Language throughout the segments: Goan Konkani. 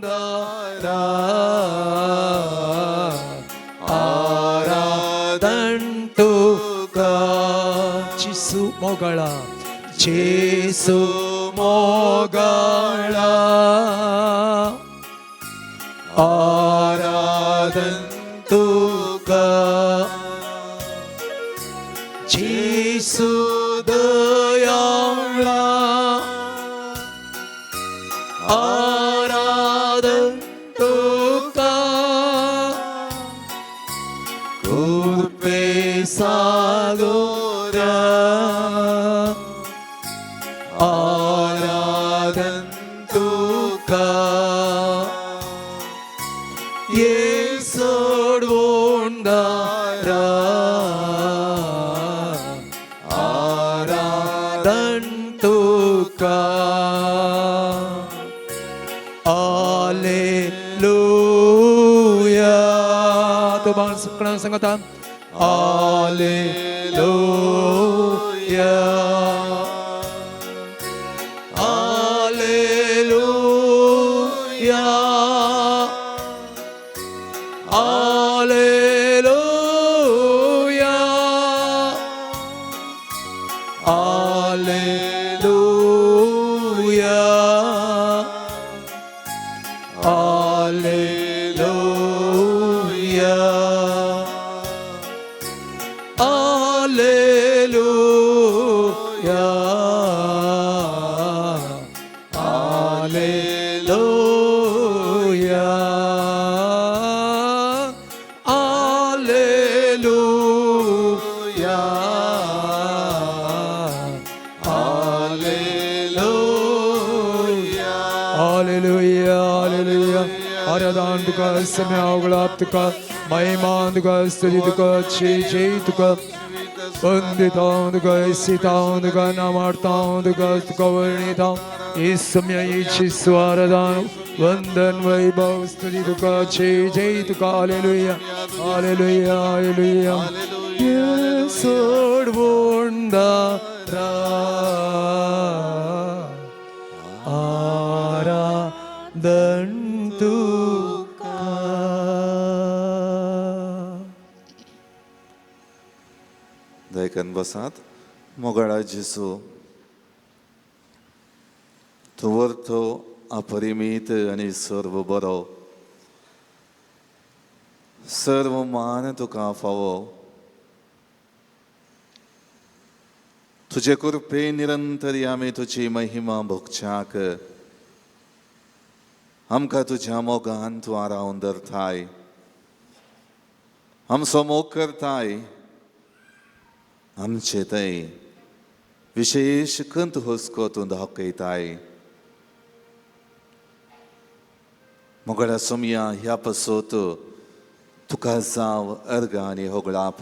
ओंदारा आराधन तुका जेसू मोगळा जेसू मोगळा आराधन तुका जेसू दयाळा आराधन तुका कृपे सागोरा आराधन तुका येसोड ओंदारा आराधन तुका Alleluia. Tubang kanang sangatan. Alleluia. Alleluia. Alleluia. Alleluia. Alleluia. Alleluia. Alleluia. Alleluia. Alleluia. Alleluia. Alleluia. आराधन तुका समय होगळाप तुका महिमा तुका स्तुती तुका जय जय तुका वंदितां तुका स्तुतां तुका नामार्थां तुका तुका वर्णितां इस समय जेसू आराधन वंदन वैभव स्तुती तुका जय जय तुका. Hallelujah hallelujah hallelujah. सोडवोंदारा आराधन तुका. दयकन बसात. मोगाळा जेसू, तूं वर्थो अपरिमीत आनी सर्व बरो, सर्व मान तुका फावो. तुजे कृपे निरंतरी आमी तुजी महिमा भोगच्याक आमकां तुज्या मोगान तूं आरावन धरताय, आमचो मोग करताय. आमचे थंय विशेश कंत हुस्को तूं दाखयताय. मोगळ्या सोमया, ह्या पसोत तुका जाव अर्गां आनी होगळाप.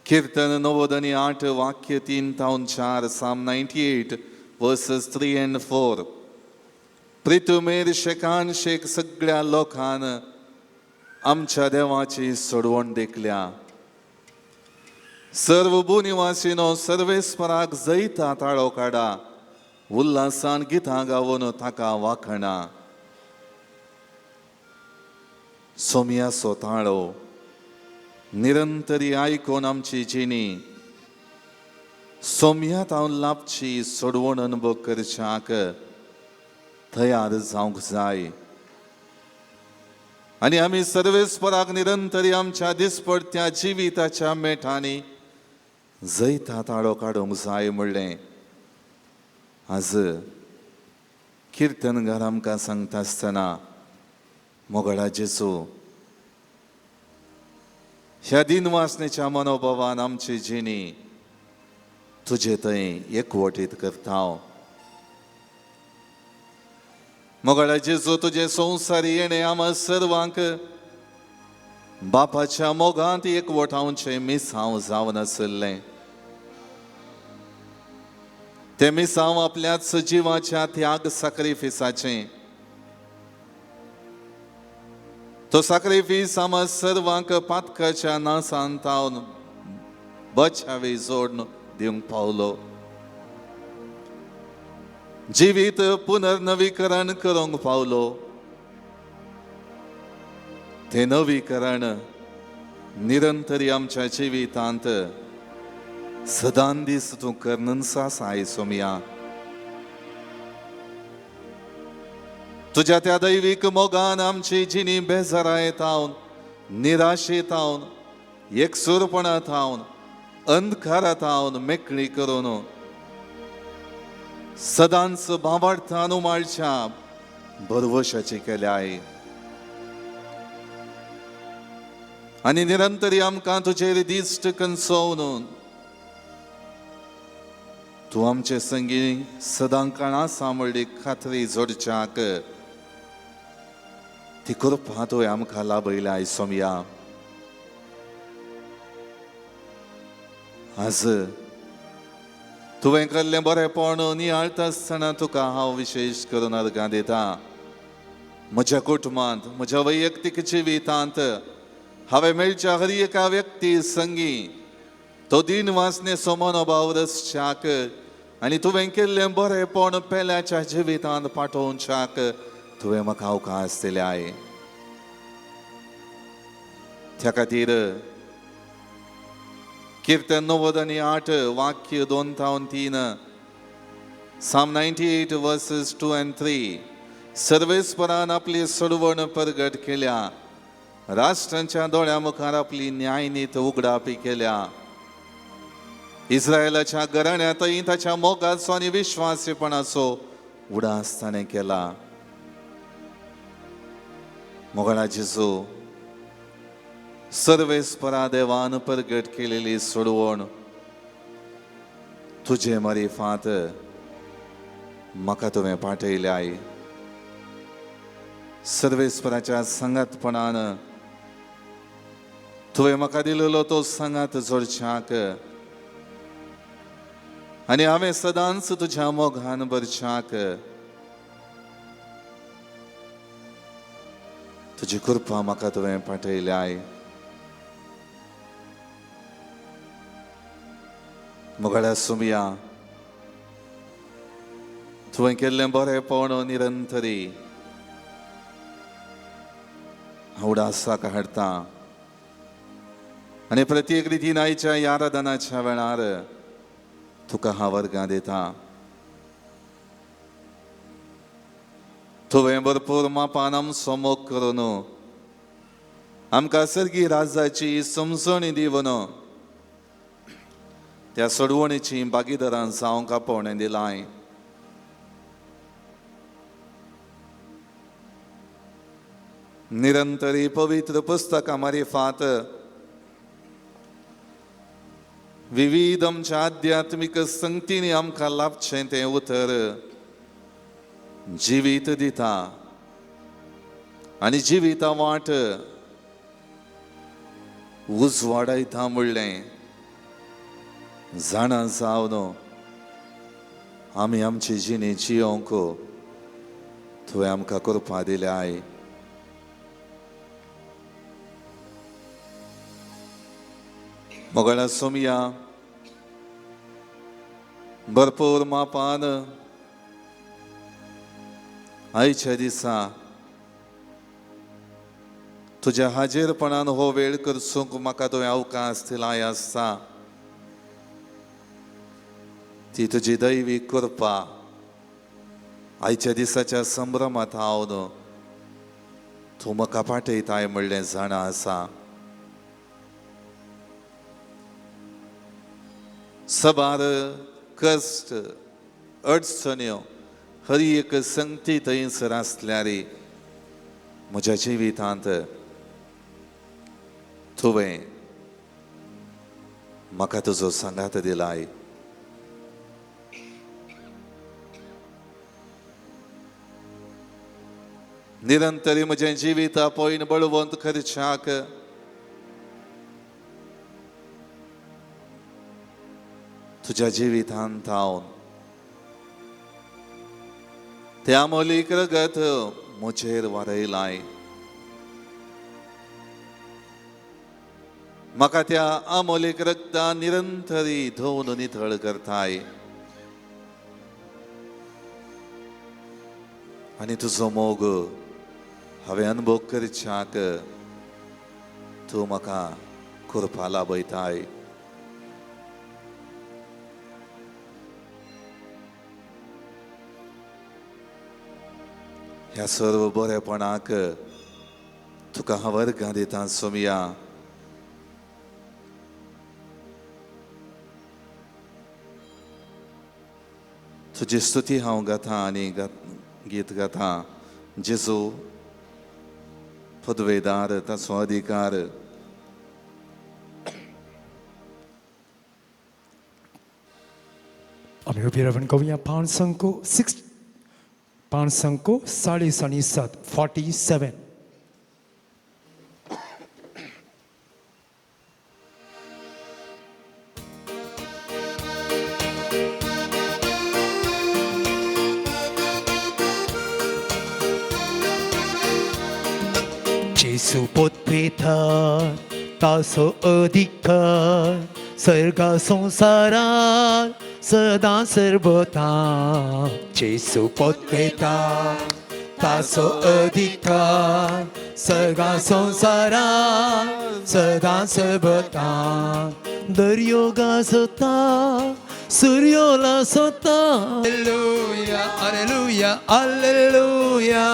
कीर्तन 98 वाक्य 3 तावन 4, Psalm 98 verses 3 and 4. प्रितुमेर शेकान शेक सगळ्या लोकान आमच्या देवाची सोडवण देखल्या. सर्व भूनिवासीनो, सर्वेस्पराक जैता ताळो काडा, उल्हासान गितां गावन ताका वाखणा. सोमयाचो ताळो निरंतरी आयकून आमची जिणी सोमया तावन लाभची सोडवण अनुभव करच्याक तयार जावंक जाय. आनी आमी सर्वेस्पराक निरंतरी आमच्या दिसपडत्या जिविताच्या मेठांनी जैता ताळो काडूंक जाय म्हणलें आज किर्तनगार आमकां सांगता आसतना, मोगळा जेजू, ह्या दिनवासनेच्या मनोभावान आमची जिणी तुजे थंय एकवटीत करता. मोगळा जेजू, तुजे संवसारी येणें आमा सर्वांक बापाच्या मोगांत एकवटावचें मिसांव जावन आशिल्लें. तें मिसांव आपल्याच जिवाच्या त्याग साक्रिफिसाचें. तो साक्रिफीस आमा सर्वांक पातकाच्या नासान तावन बचावे जोडून दिवंक पावलो. जिवीत पुनर्नवीकरण करूंक पावलो। तें नवीकरण निरंतरी आमच्या जिवितांत सदां दीस तूं करनस आसाय सोमया। तुज्या त्या दैवीक मोगान आमची जिणी बेजाराय थावन, निराशे थावन, एकसूरपणा थावन, अंधकारा थावन मेकळी करून सदांच भावार्थान उमाळच्या भरवशाची केल्याय आनी निरंतरी आमकां तुजेर दिश्ट कंसोवन तूं आमचे संगी सदां काळ आसा म्हणली खात्री जोडच्याक ती कृपा तुवें आमकां लाभयल्या सोमया। आज तुवें केल्लें बरेंपण नियाळटा आसतना तुका हांव विशेश करून अर्गां दिता। म्हज्या कुटुंबांत, म्हज्या वैयक्तीक जिवितांत हांवें मेळच्या हर एका व्यक्ती संगी तो दिन वासनेचो मनोभाव रसच्याक आनी तुवें केल्लें बरेंपण पेल्याच्या जिवितांत पाठोवच्याक तुवें म्हाका अवकाश दिल्याय। त्या खातीर कीर्तन 98 वाक्य 2 थावन 3, Psalm 98 verses 2 and 3, सर्वेस्परान आपली सोडवण परगट केल्या, राष्ट्रांच्या दोळ्या मुखार आपली न्यायनीत उगडापी केल्या। इस्रायलाच्या घराण्यांतय ताच्या मोगाचो आनी विश्वासीपणाचो उडास ताणें केला। मोगाळा जेजू, सर्वेस्परा देवान परगट केलेली सोडवण तुजे मारिफात म्हाका तुवें पाठयल्याय। सर्वेस्पराच्या सांगातपणान तुवें म्हाका दिलेलो तो सांगात जोडच्याक आनी हांवें सदांच तुज्या मोगान भरच्याक तुजी कृपा म्हाका तुवें पाठयल्याय। मोगाळ्या सुमया, तुवें केल्लें बरेंपण निरंतरी हांव उडासाक हाडटा आनी प्रत्येक रितीन आयच्या ह्या आराधनाच्या वेळार तुका हांव वर्गां दिता। तुवें भरपूर मापान आमचो मोग करून आमकां सर्गी राजाची समजणी दिवन त्या सोडवणीची भागीदारान जावंक आपोवणें दिलाय। निरंतरी पवित्र पुस्तकां मारिफात विविध आमच्या आध्यात्मीक संगतींनी आमकां लाभचें तें उतर जिवीत दिता आनी जिविता वाट उजवाडायता म्हणलें जाणा जावन आमी आमची जिणी जियोंक तुवें आमकां कृपा दिल्याय। मोगाळा सोमया, भरपूर मापान आयच्या दिसा तुज्या हाजेरपणान हो वेळ करसूंक म्हाका तुवें अवकाश दिलाय आसता ती तुजी दैवी कृपा आयच्या दिसाच्या संभ्रमांत हांव तूं म्हाका पाठयताय म्हणलें जाणा आसा। सबार कश्ट अडचण्यो हर एक संगती थंयसर आसल्यार म्हज्या जिवितांत तुवें म्हाका तुजो सांगात दिलाय। निरंतरी म्हजें जिवीत पयन बळवंत करच्याक तुज्या जिवितांत हांव त्या मोलीक रगत म्हजेर वारयलाय। म्हाका त्या अमोलीक रगतान निरंतरी धुवन नितळ करताय। आनी तुजो मोग हांवें अनुभव करच्याक तूं म्हाका कृपा लाभयताय. ह्या सर्व बरेपणाक तुका हांव वर्गां दिता सोमया. तुजी स्तुती हांव गाता आनी गीत गाता. जेजू पदवेदार ताचो अधिकार आमी उबी रावन कवया 5 6 5 47 47. जेसू पोतपेता तासो अधिकार सर्गा संवसारात सदां सर्वता. जेसू पोतपेता तासो अधिकार सर्गा संवसारात सदां सर्वता. दर्यो गाजता सूर्यो लासता. Alleluia, alleluia, alleluia.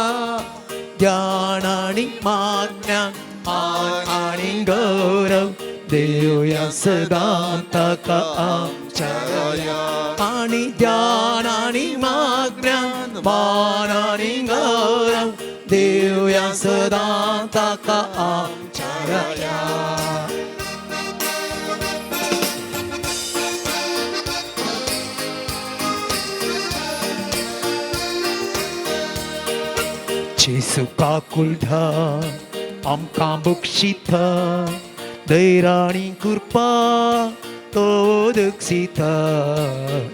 ज्ञान आणि माज्ञान मान आणि गौरव देऊया सदा ताका आमच्या राया. आणि ज्ञान आणि माज्ञान मान आणि गौरव देऊया सदा ताका आमच्या राया. जेसू काकुळटा आमकां बक्षिता दैराणी कृपा तो दक्षिता.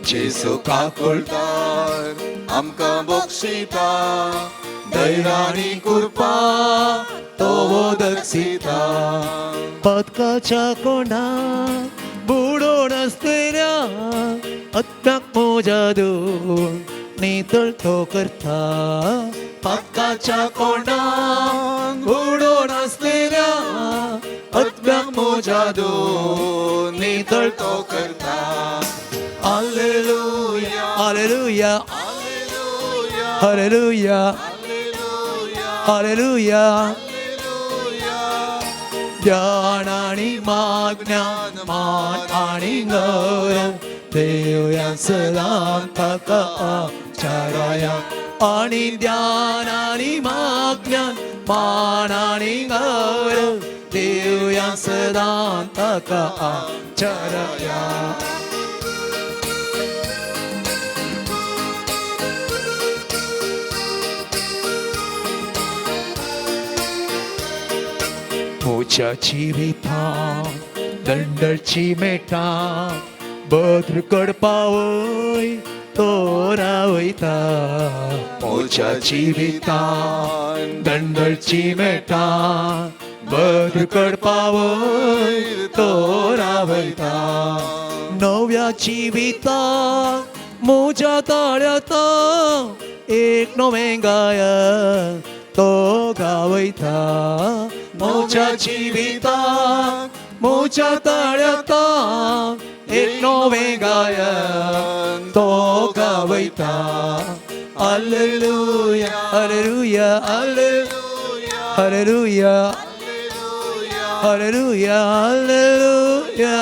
जेसू काकुळटार आमकां बक्षिता दैराणी कृपा तो दक्षिता. पदकाच्या कोणाक बुडोवन आसतल्या आत्म्याक मोजा दोन नितळ तो करता. पातकाच्या कोंडात बुडोवन आसलेल्या आत्म्याक मोजा दोन नितळ तो करता. Alleluia, hallelujah, hallelujah, hallelujah. ज्ञान आणि माज्ञान मान आणि गौरव देऊया सदा ताका आमच्या राया. आणि ज्ञान आणि माज्ञान मान आणि गौरव देऊया सदा ताका आमच्या राया. म्हज्या जिवितांत दंडची मेटां बद्र कडपावय तो रावयता. म्हज्या जिवितांत दंडची मेटां बद्र कडपावय तो रावयता. नव्या जिवितांत म्हज्या ताळ्यात एक नवें गायन तो गावयता. म्हज्या जिवितांत म्हज्या ताळ्यात एक नवें गायन तो गावयता. Alleluia, alleluia, alleluia, alleluia, alleluia.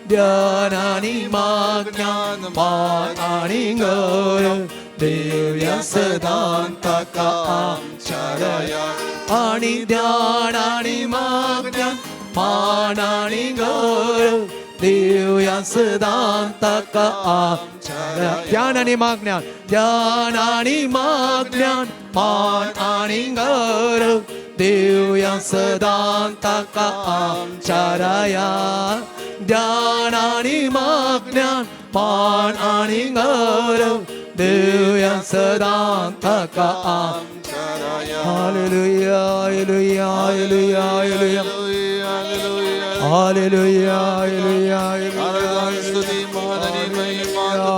ज्ञान आणि माज्ञान मान आणि गौरव देऊया सदा ताका आमच्या राया. आणि ज्ञान आणि माज्ञान मान आणि गौरव देऊया सदा ताका आमच्या राया. ज्ञान आणि माज्ञान ज्ञान आणि माज्ञान मान आणि गौरव देऊया सदा ताका आमच्या राया. ज्ञान आणि माज्ञान मान आणि गौरव देऊया सदा ताका आमच्या राया. Hallelujah, hallelujah, hallelujah, hallelujah. Hallelujah, hallelujah, hallelujah.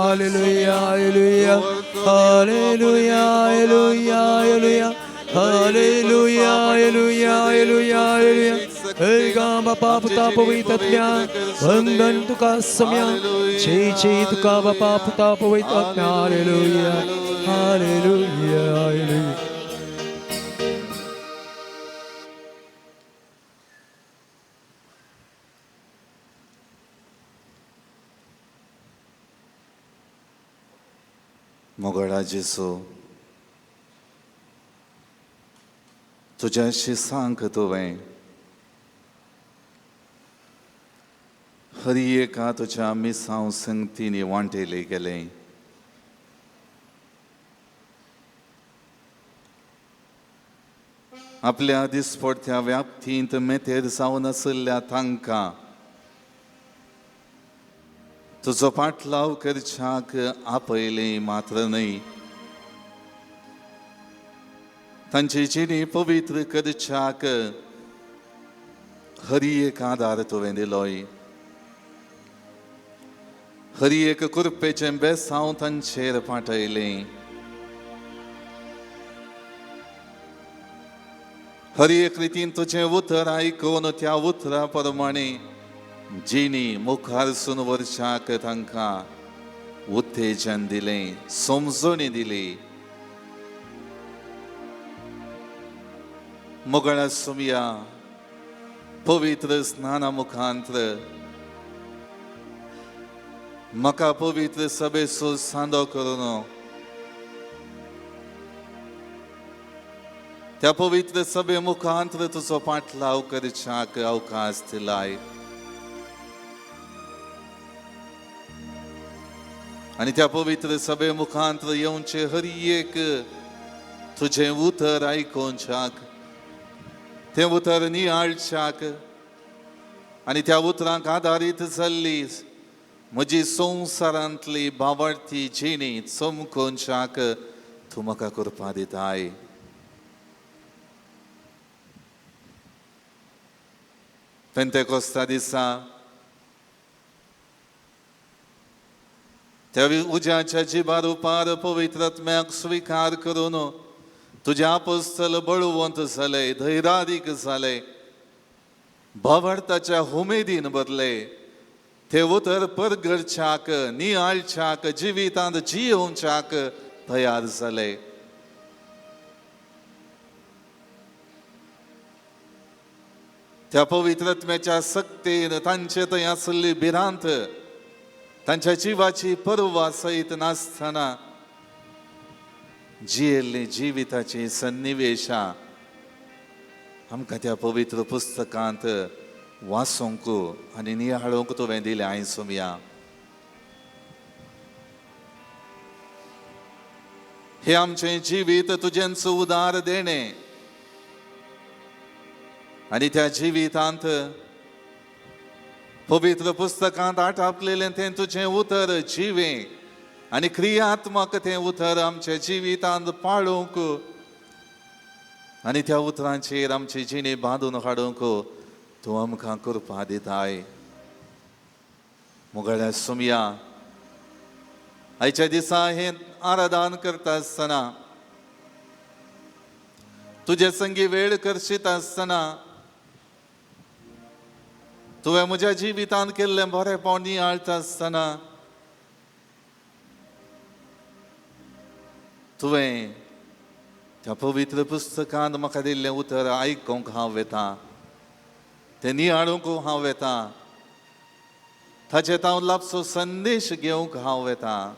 Hallelujah, hallelujah. Hallelujah, hallelujah, hallelujah. Hallelujah, hallelujah, hallelujah, hallelujah. एका बापा पुता पवित्र वंदन तुका सम्या जय जय तुका बापा पुता पवित्र हालेलुया, हालेलुया, हालेलुया. मोगळा जेसू, तुज्याशी सांग तुवें हर एका तुज्या मिसांव संगतीनी वांटेले गेले. आपल्या दिसपडत्या व्याप्तींत मेतेर जावन आशिल्ल्या तांकां तुजो पाटलाव करच्याक आपयलें मात्र न्हय, तांची जिणी पवित्र करच्याक हरी एक आदार तुवें दिलोय. हरी एक कृपेचें बेसांव तांचेर पाठयलें. हरी एक रितीन तुजें उतर आयकून त्या उतरा प्रमाणे जिणी मुखार सून वर्षाक तांकां उत्तेजन दिलें, समजणी दिली. मोगळा सुमया पवित्र स्नाना मुखांत्र म्हाका पवित्र सभेचो सांदो करून त्या पवित्र सभे मुखांत्र तुजो पाटलाव करच्याक अवकाश दिलाय. आनी त्या पवित्र सभे मुखांत्र येवचें हर एक तुजें उतर आयकोवच्याक, तें उतर नियाळच्याक आनी त्या उतरांक आदारीत जाल्ली म्हजी संवसारांतली भावार्थी जिणी चमकोवच्याक तूं म्हाका कृपा दिताय. पेंतेकोस्ता दिसा त्या उज्याच्या जिबा रुपार पवित्र आत्म्याक स्विकार करून तुज्या आपोस्तल बळवंत जाले, धैर्यादीक जाले, भावार्थाच्या उमेदीन बदले. ते उतर परगडच्याक, नियाळच्याक, जिवितांत जियोवच्याक तयार जाले. त्या पवित्र आत्म्याच्या सक्तेन तांचे थंय आशिल्ली भिरांत, तांच्या जिवाची पर्वा सयत नासतना जियेल्ली जिविताची सन्निवेशां आमकां त्या पवित्र पुस्तकांत वाचूंक आनी नियाळूंक तुवें दिलें. आयज सोमया हे आमचें जिवीत तुजेंच उदार देणें आनी त्या जिवितांत पवित्र पुस्तकांत आटापलेलें तें तुजें उतर जिवें आनी क्रियात्मक तें उतर आमच्या जिवितांत पाळूंक आनी त्या उतरांचेर आमची जिणी बांदून हाडूंक तूं आमकां कृपा दिताय. मुगळ्या सुमया आयच्या दिसा हें आराधन करता आसतना, तुजे संगी वेळ करशीत आसतना तुवें म्हज्या जिवितांत केल्लें बरेंपण नियाळटा आसतना तुवें त्या पवित्र पुस्तकांत म्हाका दिल्लें उतर आयकूंक हांव वेता, तें नियाळूंक हांव वेता, ताचेर हांव लाबचो संदेश घेवंक हांव वेता.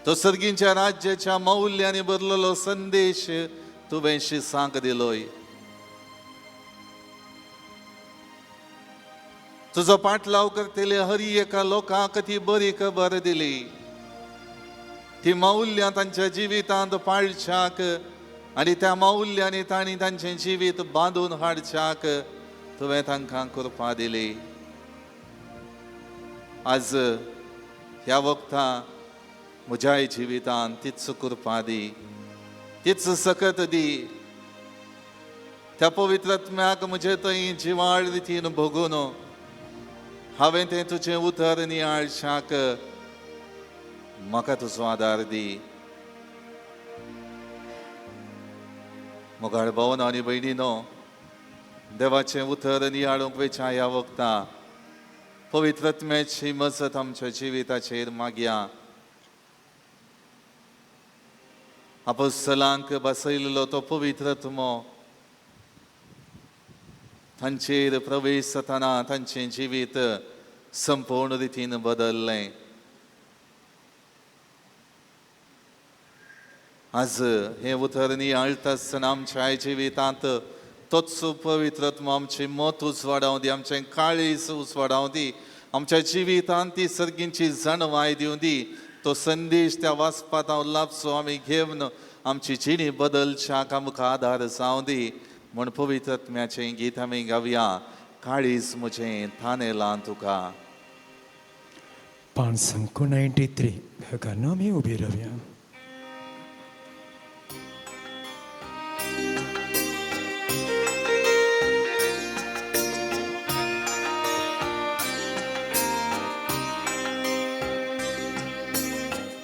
तो सर्गींच्या राज्याच्या मौल्यांनी बदललो संदेश तुवें शिसांक दिलोय. तुजो पाटलाव करतले हरी एका लोकांक ती बरी खबर दिली. ती मौल्यां तांच्या जिवितांत पाळच्याक आनी त्या मौल्यांनी तांणी तांचें जिवीत बांदून हाडच्याक तुवें तांकां कृपा दिली. आज ह्या वखता म्हज्याय जिवितांत तीच कृपा दी, तीच सकत दी. त्या पवित्र आत्म्याक म्हजे थंय जिवाळ रितीन भोगून हांवें तें तुजें उतर नियाळशाक म्हाका तुजो आदार दी. मोगाळ भावन आनी भयणीनो, देवाचें उतर नियाळूंक वेच्या ह्या वखता पवित्र आत्म्याची मजत आमच्या जिविताचेर मागया. आपोस्तलांक बसयल्लो तो पवित्र आत्मो तांचेर प्रवेश जातना तांचें जिवीत संपूर्ण रितीन बदल्लें. आज हें उतर नियाळटा आसतना आमच्या जिवितांत तोच पवित्र आत्मो आमचें मत उजवाडावं दी, आमचें काळीज उजवाडावं दी, आमच्या जिवितांत ती सर्गींची जाणवाय दिवं दी. तो संदेश त्या वाचपांत हांव लाबचो, आमी घेवन आमची जिणी बदलच्याक आमकां आदार जावं दी म्हूण पवित्र आत्म्याचें गीत आमी गावया. काळीज म्हजें तानेलां तुका. 593 घरांना आमी उबी रावया.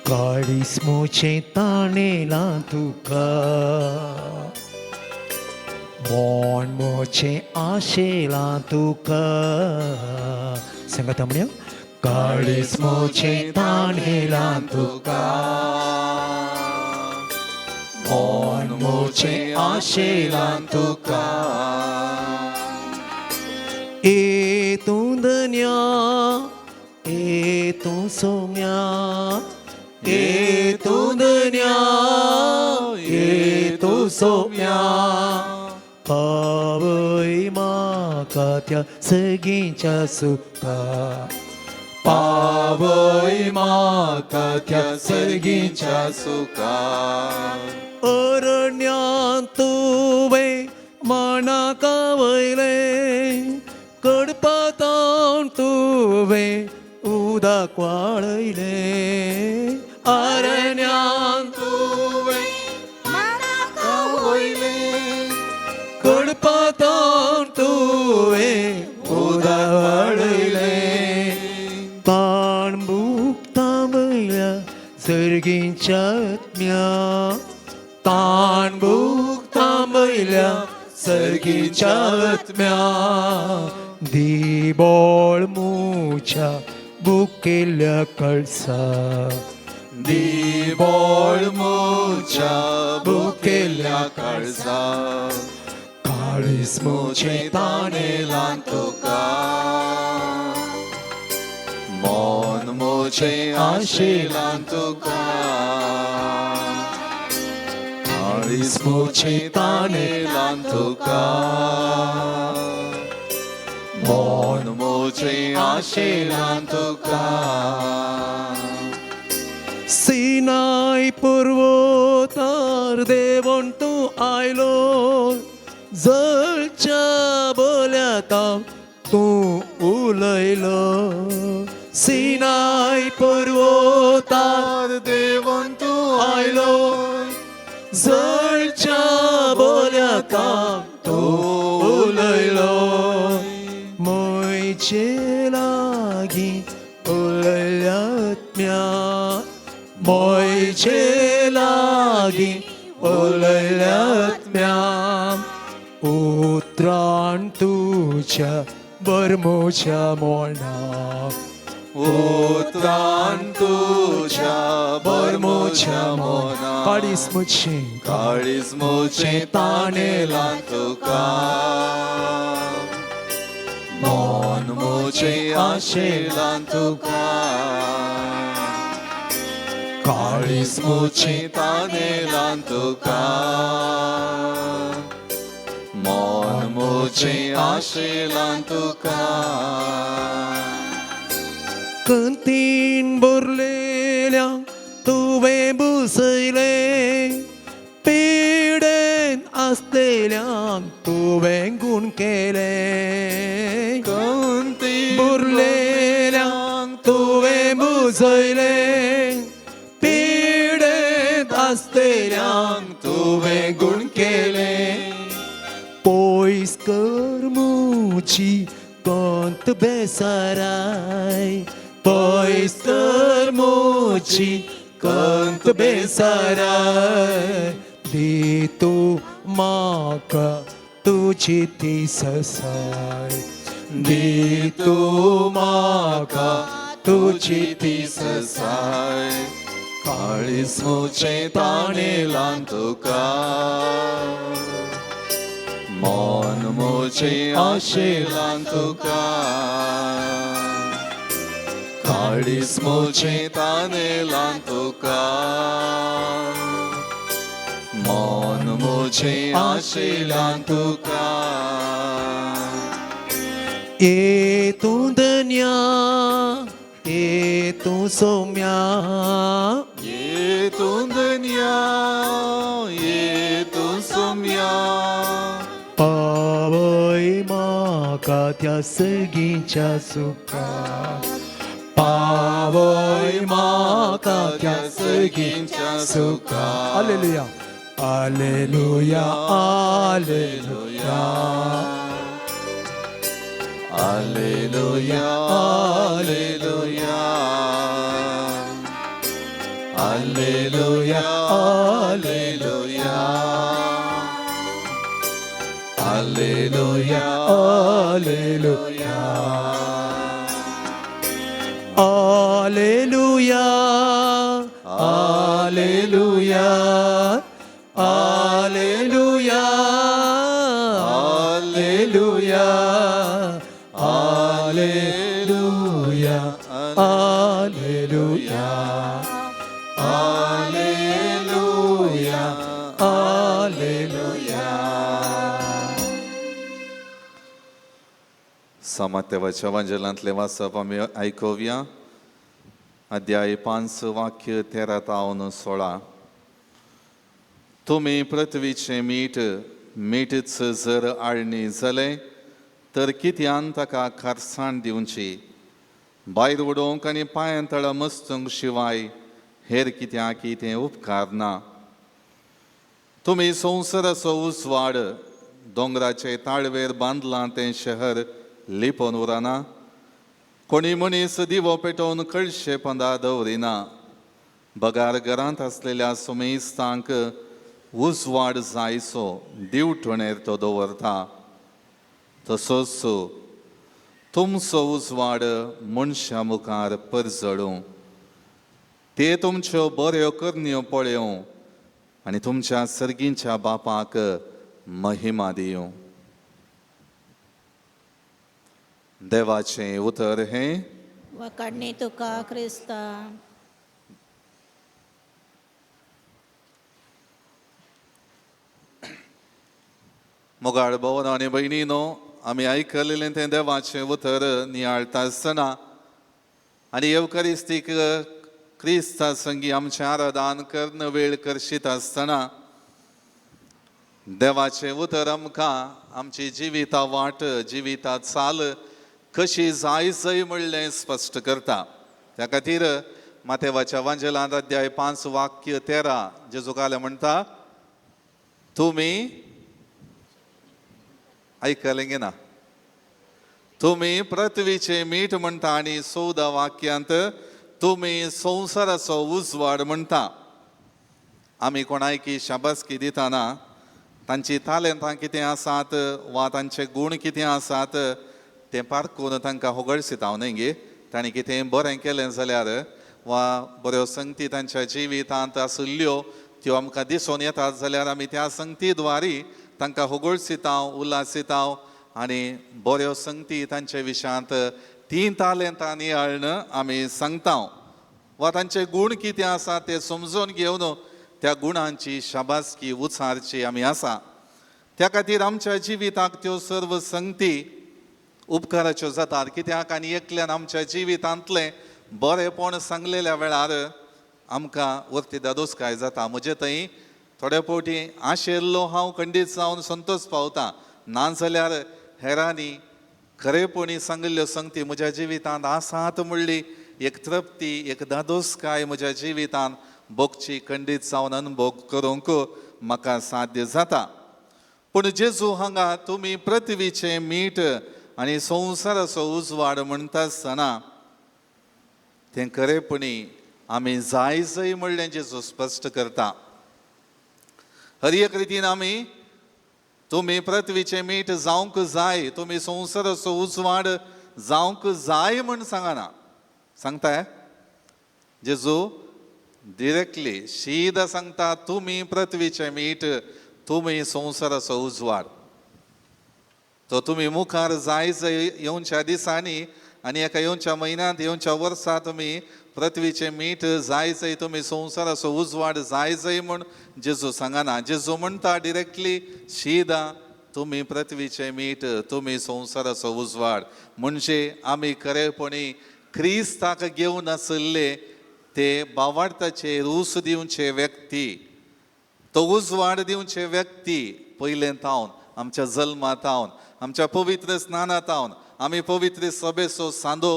काळीज म्हजें तानेलां तुका, मन म्हजें आशेलां तुका. सांगात म्हणया. काळीज म्हजें तानेलां तुका, मन म्हजें आशेलां तुका. ए तूं धन्या, ए तूं सोम्या, ए तूं धन्या, ए तूं सोम्या. पावय म्हाका त्या सगींच्या सुखा, पावय म्हाका त्या सर्गीच्या सुखा. अरण्यांत तुवें माणाका वयलें, कडपातान तुवें उदक वाळयलें. अरण्यांत तुवें माणाका वयलें, कडपातान तुवें उदक वाळयलें. ताण भुगता वयल्या सर्गींच्या आत्म्या, ताण भुगता वयल्या सर्गींच्या आत्म्या. दिबोळ मुच्या बुकेल्या कळसा, दिबोळ मुच्या बुकेल्या काळजा. काळीज म्हजें तानेलां तुका, मन म्हजें आशेलां तुका. काळीज म्हजें तानेलां तुका, मन म्हजें आशेलां तुका. सिनाय पर्वतार देवण तूं आयलो, जळच्या बोल्याता तूं उलयलो. सिनाय पर्वतार देवण तूं आयलो, जळच्या बोल्याता तूं उलयलो. म्हजे लागीं उलयल्या आत्म्या, म्हजे लागीं उलयल्या आत्म्या. उतरान तुज्या बरमोच्या मोना, उतरान तुज्या बरमोच्या मोना. काळीज म्हजें, काळीज म्हजें तानेलां तुका, मन म्हजें आशेलां तुका. काळीज म्हजें तानेलां तुका, मन म्हजें आशेलां तुका. कंतीन भरलेल्या तुवें बुसयलें, पिडेन आसलेल्यांक तुवें गूण केलें. कंतीन भरलेल्यांक तुवें बुसयलें, पिडेन आसलेल्यांक तुवें गूण केलें. पयस कर म्हजी कोंत बेसाराय पयस कर मोची कंत बेसाराय दी तूं म्हाका तुजी ती ससाय दी तूं म्हाका तुजी ती ससाय काळीज मुचें ताणेलां तुका मन मुचें आशेलां तुका काळीज मुचें ताणेलां तुका मन मुचें आशेलां तुका ए तूं धन्या ए तूं सोम्या ये तूं धन्या ये तूं सोम्या पावय म्हाका त्या सगींच्या सुखा पावय म्हाका त्या सगींच्या सुखा hallelujah hallelujah hallelujah hallelujah hallelujah hallelujah hallelujah hallelujah hallelujah hallelujah hallelujah hallelujah hallelujah hallelujah hallelujah hallelujah. समात्याच्या वांजेलांतलें वाचप आमी आयकुया. अध्याय 5 वाक्य 13 तावन 16. तुमी पृथ्वीचें मीठ मीठच जर आळणी जालें तर कित्यान ताका खारसाण दिवची? भायर उडोवंक आनी पांयां तळा मस्तूंक शिवाय हेर कित्याक तें उपकारना. तुमी संवसाराचो उजवाड दोंगराचे ताळवेर बांदलां तें शहर लिपोवन उरना. कोणी मनीस दिवो पेटोवन कळशे पंदा दवरिना. बगार घरांत आसलेल्या सुमेस्तांक उजवाड जायसो दिवटणेर तो दवरता. तसोच तुमचो उजवाड मनशां मुखार परजळूं, ते तुमच्यो बऱ्यो करण्यो पळयोवं आनी तुमच्या सर्गींच्या बापाक महिमा दिवं. देवाचें उतर हें वकाडणी तुका क्रिस्ता. मोगाळ भवन आनी भयणीनो, आमी आयकलेलें तें देवाचें उतर नियाळटा आसतना आनी येवकारिस्तीक क्रिस्ता संगी आमचें आराधन कर्ण वेळ करशीत आसतना देवाचें उतर आमकां आमची जिविता वाट जिविता चाल कशी जाय जय म्हणलें स्पश्ट करता. त्या खातीर मातेवाच्या वांजेलांत अध्याय 5 वाक्य 13 जेजू काले म्हणटा, तुमी आयकलें ना, तुमी पृथ्वीचें मीठ म्हणटा आनी 14 वाक्यांत तुमी संवसाराचो उजवाड म्हणटा. आमी कोणायकी शाबासकी दितना तांची तालेंतां कितें आसात वा तांचे गूण कितें आसात तें पारखून तांकां होगळसिता न्हय गे. तांणी कितें बरें केलें जाल्यार वा बऱ्यो संगती तांच्या जिवितांत आशिल्ल्यो त्यो आमकां दिसून येतात जाल्यार आमी त्या संगती द्वारी तांकां होगळसिता उल्हासिता आनी बऱ्यो संगती तांचे विशयांत तीं तालेंतां नियाळून आमी सांगता वा तांचे गूण कितें आसा ते समजून घेवन त्या गुणांची शाबासकी उचारची आमी आसा. त्या खातीर आमच्या जिविताक त्यो सर्व संगती उपकाराच्यो जातात. कित्याक आनी एकल्यान आमच्या जिवितांतलें बरेंपण सांगलेल्या वेळार आमकां वर्ती दादोसकाय जाता. म्हजे थंय थोडे फावटी आशिल्लो हांव खंडीत जावन संतोश पावता, नाजाल्यार हेरांनी खरेपणी सांगिल्ल्यो संगती म्हज्या जिवितांत आसात म्हणली एक तृप्ती एक दादोसकाय म्हज्या जिवितांत भोगची खंडीत जावन अनुभव करूंक म्हाका साध्य जाता. पूण जेजू हांगा तुमी पृथ्वीचें मीठ आनी संवसाराचो उजवाड म्हणटा आसतना तें खरेपणी आमी जाय जाय म्हणलें जेजू स्पश्ट करता. हर एक रितीन आमी तुमी पृथ्वीचें मीठ जावंक जाय, तुमी संवसाराचो उजवाड जावंक जाय म्हण सांगना. सांगता जेजू डिरेक्टली शीदा सांगता तुमी पृथ्वीचें मीठ, तुमी संवसाराचो उजवाड. तो तुमी मुखार जाय जाय येवच्या दिसांनी आनी एका येवच्या म्हयन्यांत येवच्या वर्सा तुमी पृथ्वीचें मीठ जाय जाय, तुमी संवसाराचो उजवाड जाय जाय म्हूण जेजू सांगना. जेजू म्हणटा डिरेक्टली शीदा तुमी पृथ्वीचें मीठ, तुमी संवसाराचो उजवाड. म्हणजे आमी खरेपणी क्रिस्ताक घेवन आशिल्ले ते बावार्थाचे रूस दिवचे व्यक्ती, तो उजवाड दिवचे व्यक्ती पयलें तावन आमच्या जल्मा तावन आमच्या पवित्र स्नाना तावन आमी पवित्र सभेचो सांदो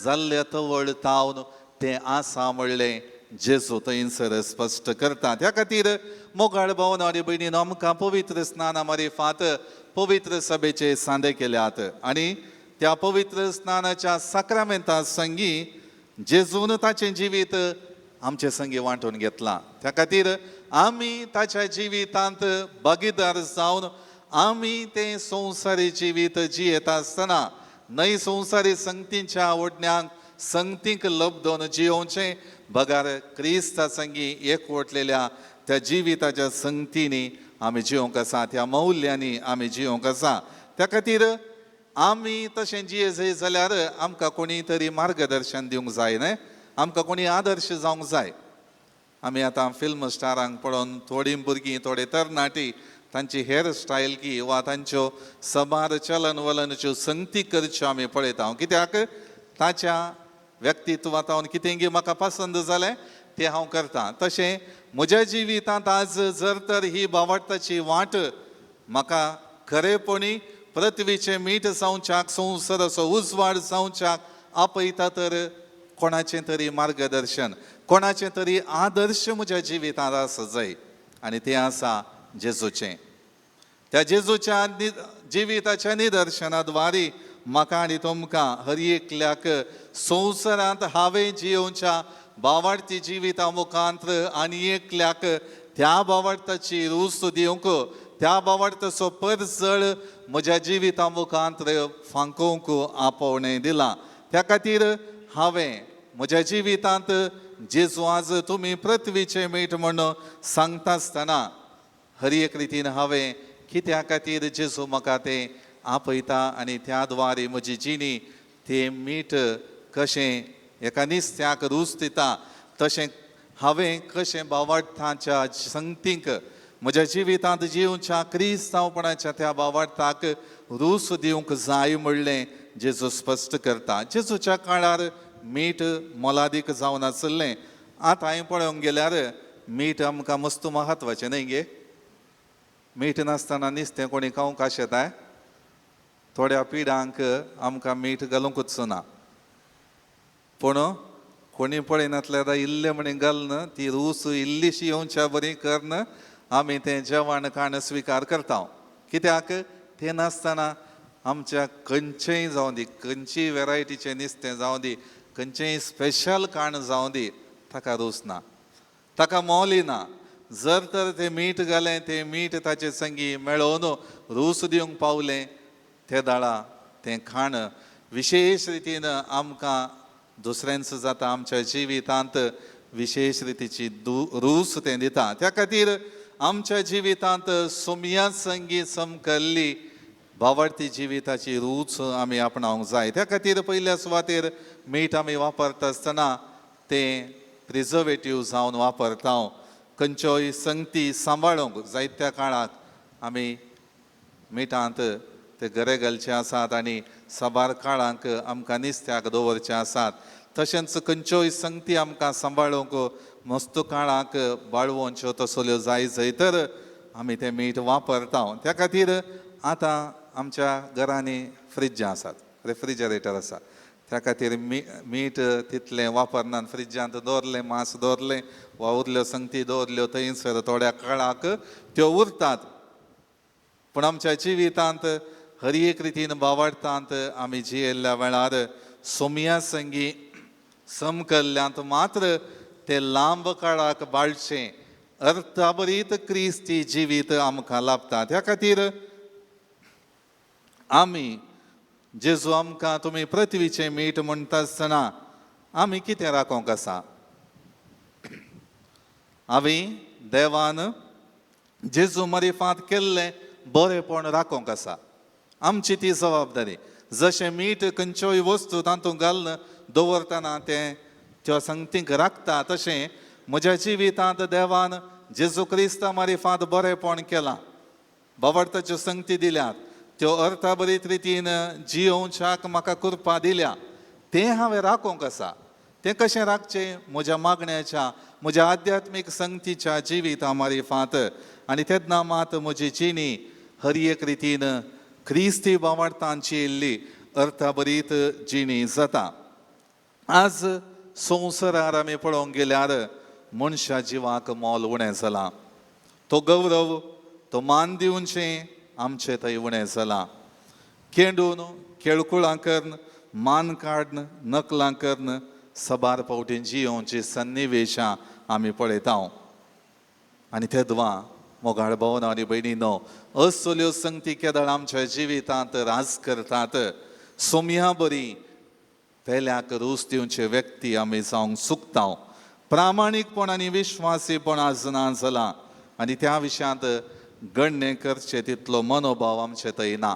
जाल्ले तवळ तावन तें आसा म्हणलें जेजू थंयसर स्पश्ट करता. त्या खातीर मोगाळ भावन आनी भयणीन आमकां पवित्र स्नाना मारिफात पवित्र सभेचे सांदे केल्यात आनी त्या पवित्र स्नानाच्या साक्रामेंता संगी जेजून ताचें जिवीत आमचे संगी वांटून घेतलां. त्या खातीर आमी ताच्या जिवितांत भागीदार जावन आमी तें संवसारी जिवीत जियेता आसतना न्हय संवसारी संगतींच्या ओडण्यांक संगतींक लब्दोन जियोवचें बगार क्रिस्ता संगी एकवटलेल्या त्या जिविताच्या संगतींनी आमी जियोंक आसा, त्या मौल्यांनी आमी जियोंक आसा. त्या खातीर आमी तशें जिये जाय जाल्यार आमकां कोणी तरी मार्गदर्शन दिवंक जाय न्हय, आमकां कोणी आदर्श जावंक जाय. आमी आतां फिल्म स्टारांक पळोवन थोडीं भुरगीं थोडे तरणाटी तांची हेअर स्टायल की वा तांच्यो सबार चलन वलनच्यो संगती करच्यो आमी पळयता. कित्याक ताच्या व्यक्तित्वांत कितें गी म्हाका पसंद जालें तें हांव करता. तशें म्हज्या जिवितांत आज जर तर ही बावडताची वाट म्हाका खरेपणी पृथ्वीचें मीठ जावच्याक संवसाराचो उजवाड जावच्याक आपयता तर कोणाचें तरी मार्गदर्शन, कोणाचें तरी आदर्श म्हज्या जिवितांत आसा जाय आनी तें आसा जेजूचें. त्या जेजूच्या जिविताच्या निदर्शनाद्वारे म्हाका आनी तुमकां हर एकल्याक संवसारांत हांवें जियोवच्या बावार्थी जिविता मुखांत आनी एकल्याक त्या बावार्थाची रूच दिवंक, त्या बावार्थाचो परजळ म्हज्या जिविता मुखांत फांकोवंक आपोवणें दिलां. त्या खातीर हांवें म्हज्या जिवितांत जेजू आज तुमी पृथ्वीचें मीठ म्हूण सांगता आसतना हर एक रितीन हांवें कित्या खातीर जेजू म्हाका तें आपयता आनी त्या द्वारे म्हजी जिणी तें मीठ कशें एका निस्त्याक रूच दिता तशें हांवें कशें बावार्थाच्या संगतींक म्हज्या जिवितांत जिवच्या क्रिस्तांवपणाच्या त्या बावार्थाक रूच दिवंक जाय म्हणलें जेजू स्पश्ट करता. जेजूच्या काळार मीठ मोलादीक जावन आशिल्लें. आतां हांवें पळोवंक गेल्यार मीठ आमकां मस्त म्हत्वाचें न्हय गे. मीठ नासतना नुस्तें कोणी खावंक आशेताय. थोड्या पिडांक आमकां मीठ घालुंकूच ना, पूण कोणी पळयनासल्यार इल्लें म्हण घालून ती रूच इल्लीशी येवच्या बरी करून आमी तें जेवण खाण स्विकार करता. कित्याक तें नासतना आमच्या खंयचेंय जावं दी, खंयचीय वेरायटीचें नुस्तें जावं दी, खंयचेंय स्पेशल खाण जावं दी, ताका रूच ना, ताका मोली ना. जर तर तें मीठ घालें, तें मीठ ताचे संगी मेळोवन रूच दिवंक पावलें ते दाळा तें खाण विशेश रितीन आमकां दुसऱ्यांचो जाता, आमच्या जिवितांत विशेश रितीची रूच तें दिता. त्या खातीर आमच्या जिवितांत सोम्या संगी समकल्ली बावडती जिविताची रूच आमी आपणावंक जाय. त्या खातीर पयल्या सुवातेर मीठ आमी वापरता आसतना तें प्रिजर्वेटीव जावन वापरता. खंयच्योय संगती सांबाळूंक जायत्या काळाक आमी मिठांत ते गरे घालचे आसात आनी साबार काळांक आमकां निस्त्याक दवरचे आसात. तशेंच खंयच्योय संगती आमकां सांबाळूंक मस्त काळाक बाळवोनच्यो तसल्यो जाय जाय तर आमी तें मीठ वापरता. त्या खातीर आतां आमच्या घरांनी फ्रिज्जां आसात, रेफ्रिजरेटर आसा. त्या खातीर मीठ तितलें वापरना. फ्रिज्जांत दवरलें, मांस दवरलें वा उरल्यो संगती दवरल्यो थंयसर थोड्या काळाक त्यो उरतात. पूण आमच्या जिवितांत हर एक रितीन बावडटांत आमी जियेल्ल्या वेळार सोमया संगी समकल्ल्यांत मात्र ते लांब काळाक बाळचें अर्थाबरीत क्रिस्ती जिवीत आमकां लाभता. त्या खातीर आमी जेजू आमकां तुमी पृथ्वीचें मीठ म्हणटा आसतना आमी कितें राखोंक आसा? आमी देवान जेजू मरिफांत केल्लें बरेंपण राखोंक आसा. आमची ती जबाबदारी. जशें मीठ खंयच्योय वस्तू तातूंत घालून दवरतना तें त्यो संगतींक राखता, तशें म्हज्या जिवितांत देवान जेजू क्रिस्ता मारिफांत बरेंपण केलां, बावडताच्यो संगती दिल्यात, त्यो अर्थाबरीत रितीन जियोवच्याक म्हाका कृपा दिल्या, तें हांवें राखोंक आसा. तें कशें राखचें? म्हज्या मागण्याच्या, म्हज्या आध्यात्मीक संगतीच्या जिविता मारिफांत. आनी तेन्ना मात म्हजी जिणी हर एक रितीन क्रिस्ती बावडतांची येयल्ली अर्थाबरीत जिणी जाता. आज संवसारार आमी पळोवंक गेल्यार मनशा जिवाक मोल उणें जालां, तो गौरव तो मान दिवचें आमचे थंय उणें जालां. केंडून केळकुळां करून मान काडन नकलां करून सबार फावटी जियोवची सन्निवेशां आमी पळयता. आनी तेदवा मोगाळ भावन आनी भयणीनो, असल्यो संगती केदळ आमच्या जिवितांत राज करतात. सोमया बरी पेल्याक रूच दिवचे व्यक्ती आमी जावंक चुकता. प्रामाणीकपण आनी विश्वासीपण आज ना जालां आनी त्या विशयांत गण्य करचें तितलो मनोभाव आमचे थंय ना.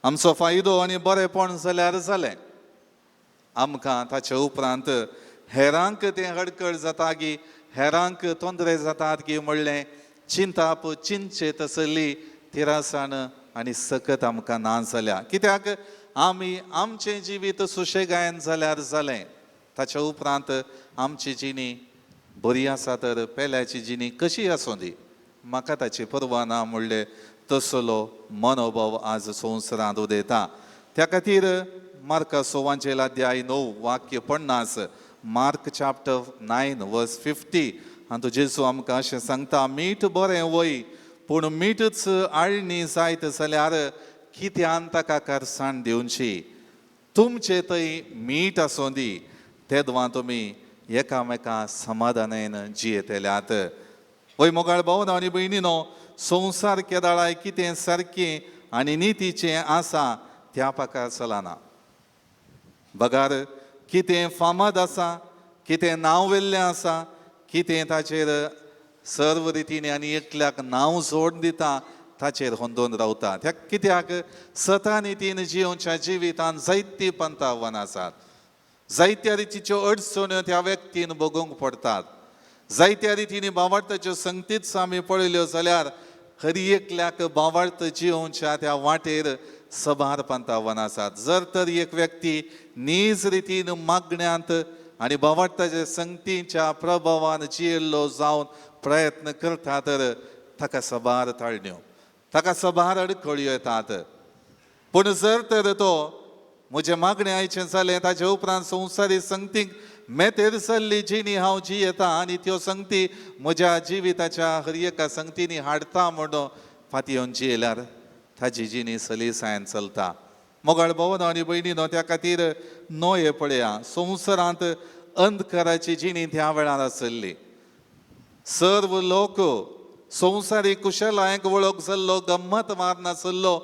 आमचो फायदो आनी बरेंपण जाल्यार जालें, आमकां ताचे उपरांत हेरांक तें अडकळ जाता गी, हेरांक तोंदरे जातात गी म्हणलें चिंताप चिंतचे तसली तिरासाण आनी सकत आमकां ना जाल्या. कित्याक आमी आमचें जिवीत सुशेगायन जाल्यार जालें, ताच्या उपरांत आमची जिणी बरी आसा तर पेल्याची जिणी कशी आसूं दी, म्हाका ताची पर्वा ना म्हणलें तसलो मनोभाव आज संवसारांत उदयता. त्या खातीर मार्का सोवांचेल अध्याय 9 वाक्य 50, मार्क चॅप्टर 9 वर्स 50 हातूंत जेजू आमकां अशें सांगता, मीठ बरें वय पूण मीठच आळणी जायत जाल्यार कित्यान ताका करसाण दिवची? तुमचे थंय मीठ आसूं दी, तेदवां तुमी एकामेका समाधानान जियेतल्यात. वय मोगाळ भावन आनी भयणीनो, संवसार केदाळाय कितें सारकें आनी नितीचें आसा त्या पाकार चलना. बगार कितें फामाद आसा, कितें नांव वेल्लें आसा, कितें ताचेर सर्व रितीन आनी एकल्याक नांव जोड दिता ताचेर होंदोन रावता. त्या कित्याक सता नितीन जियोवच्या जिवितान जायतीं पंतावन आसात, जायत्या रितीच्यो अडचण्यो त्या व्यक्तीन भोगूंक पडटात. जायत्या रितीनी बावडताच्यो संगतीच आमी पळयल्यो जाल्यार हर एकल्याक बावडत जियोवच्या त्या वाटेर सबार पंतावन आसात. जर तर एक व्यक्ती नीज रितीन मागण्यांत आनी बावडताच्या संगतीच्या प्रभावान जियेल्लो जावन प्रयत्न करता तर ताका सबार ताळण्यो, ताका सबार अडखळयो येतात. पूण जर तर तो म्हजें मागणें आयचें जालें ताचे उपरांत संवसारी संगतीक मेतेर जाल्ली जिणी हांव जियेता आनी त्यो संगती म्हज्या जिविताच्या हर एका संगतींनी हाडटा म्हणून फांती येवन जियेल्यार ताजी जिणी सलीसायन चलता. मोगाळ भोवन आनी भयणीनो, त्या खातीर नोये पळया, संवसारांत अंधकाराची जिणी त्या वेळार आसली. सर्व लोक संवसारी कुशलायक वळख जाल्लो, गम्मत मार नासलो,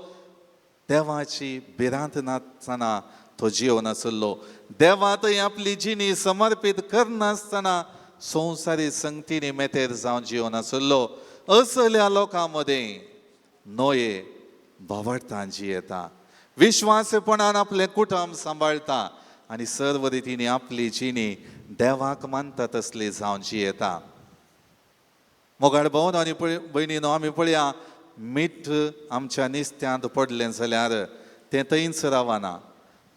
देवाची भिरांत नासतना तो जियो नासलो, देवांतय आपली जिणी समर्पीत करनासतना संवसारी संगतीनी मेतेर जावन जियो नासलो. असल्या लोकां मदें नोये बावडतान जियेता, विश्वासपणान आपलें कुटुंब सांबाळटा आनी सर्व रितीनी आपली जिणी देवाक मानता तसली जावन जियेता. मोगाळ भोवन आनी भयणीनो, आमी पळया मीठ आमच्या निस्त्यांत पडलें जाल्यार तें थंयच रावना,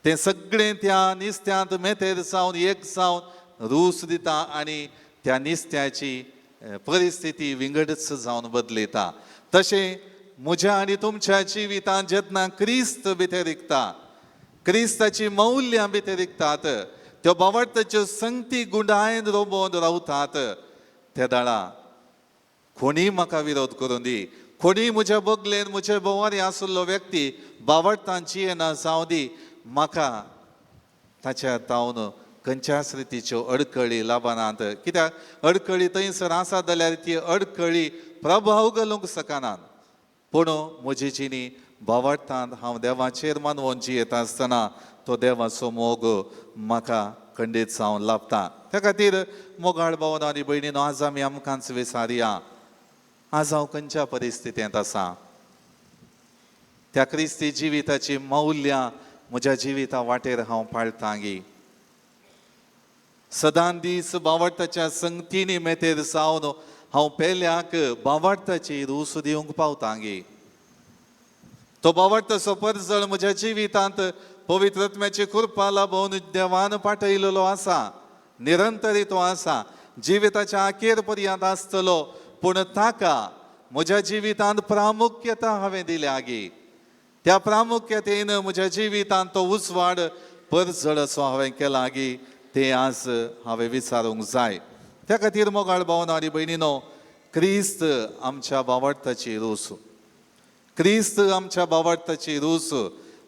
तें सगळें त्या निस्त्यांत मेतेर जावन एक जावन रूच दिता आनी त्या निस्त्याची परिस्थिती विंगडच जावन बदलयता. तशें म्हज्या आनी तुमच्या जिवितांत जेन्ना क्रिस्त भितर रिगता, क्रिस्ताची मौल्यां भितर रिगतात, त्यो बावडताच्यो संगती गुंडायन रोबोवन रावतात, ते दाळा कोणीय म्हाका विरोध करूं दी, कोणीय म्हज्या बगलेन म्हज्या भोंवारी आशिल्लो व्यक्ती बावडटान जियेना जावं दी, म्हाका ताच्या तावन खंयच्याच रितीच्यो अडकळी लाबनात. कित्याक अडकळी थंयसर आसा जाल्यार ती अडकळी प्रभाव घालूंक शकनात. पूण म्हजी जिणी बावडटांत हांव देवाचेर मानवून जियेता आसतना तो देवाचो मोग म्हाका खंडीत जावन लाभता. त्या खातीर मोगाळ भावन आनी भयणीनो, आज आमी आमकांच विचारया, आज हांव खंयच्या परिस्थितींत आसा? त्या क्रिस्ती जिविताची मौल्यां म्हज्या जिविता वाटेर हांव पाळटांगी? सदां दीस बावडटाच्या संगतीनी मेतेर जावन हांव पेल्याक बावडटाची रूस दिवंक पावतांगी? तो बावडटाचो परजळ म्हज्या जिवितांत पवित्र आत्म्याची कृपा लाबोवन देवान पाठयलेलो आसा, निरंतरी तो आसा, जिविताच्या अखेर पर्यंत आसतलो. पूण ताका म्हज्या जिवितांत प्रामुख्यता हांवें दिल्या गी? त्या प्रामुख्यतेन म्हज्या जिवितांत तो उजवाड परजळ असो हांवें केला गी? तें आज हांवें विचारूंक जाय. त्या खातीर मोगाळ भावना आनी भयणीनो, क्रिस्त आमच्या बावडटाची रूस, क्रिस्त आमच्या बावडटाची रूस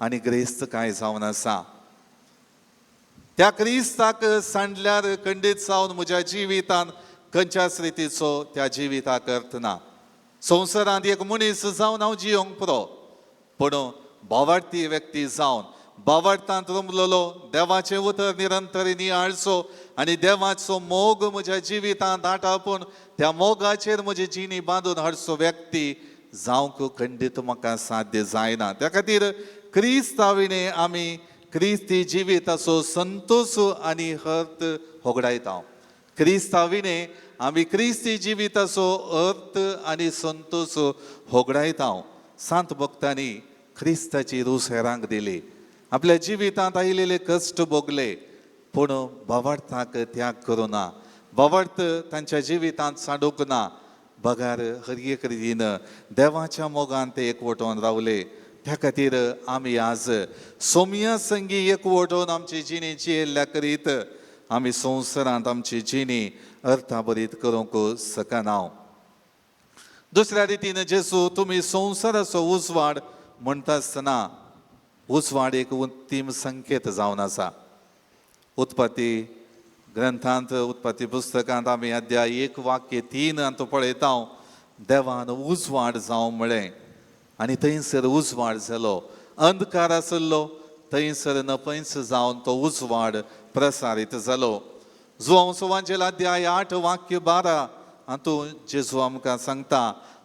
आनी ग्रेस्त काय जावन आसा. त्या क्रिस्ताक सांडल्यार खंडीत जावन म्हज्या जिवितांत खंयच्याच रितीचो त्या जिविताक अर्थ ना. संवसारांत एक मनीस जावन हांव जियोंक पुरो, पूण बावडटी व्यक्ती जावन बावडटांत रमलेलो देवाचें उतर निरंतर नियाळचो आनी देवाचो मोग म्हज्या जिवितांत आटापून त्या मोगाचेर म्हजी जिणी बांदून हाडचो व्यक्ती जावंक खंडीत म्हाका साध्य जायना. त्या खातीर क्रिस्ता विणें आमी क्रिस्ती जिविताचो संतोश आनी अर्थ होगडायता. क्रिस्ता विणें आमी क्रिस्ती जिविताचो अर्थ आनी संतोश होगडायता. सांत भक्तांनी क्रिस्ताची रूस हेरांक दिली, आपल्या जिवितांत आयिल्ले कश्ट भोगले, पूण बावडटाक त्याग करूं ना, बावडत तांच्या जिवितांत सांडूंक ना, बगार हर एक रितीन देवाच्या मोगान ते एकवटोवन रावले. त्या खातीर आमी आज सोम्या संगी एकवटोवन आमची जिणी जियेल्ल्या करीत आमी संवसारांत आमची जिणी अर्थाभरीत करूंक शकना. दुसऱ्या रितीन जेजू तुमी संवसाराचो उजवाड म्हणटा आसतना उजवाड एक उत्तीम संकेत जावन आसा. उत्पत्ती ग्रंथांत, उत्पत्ती पुस्तकांत आमी अध्याय 1 वाक्य 3 हातूंत पळयता, देवान उजवाड जावं म्हळें आनी थंयसर उजवाड जालो. अंधकार आसलो थंयसर नपयस जावन तो उजवाड प्रसारीत जालो. जुवांव सुवांजेल अध्याय 8 वाक्य 12 हातूंत जेजू आमकां सांगता,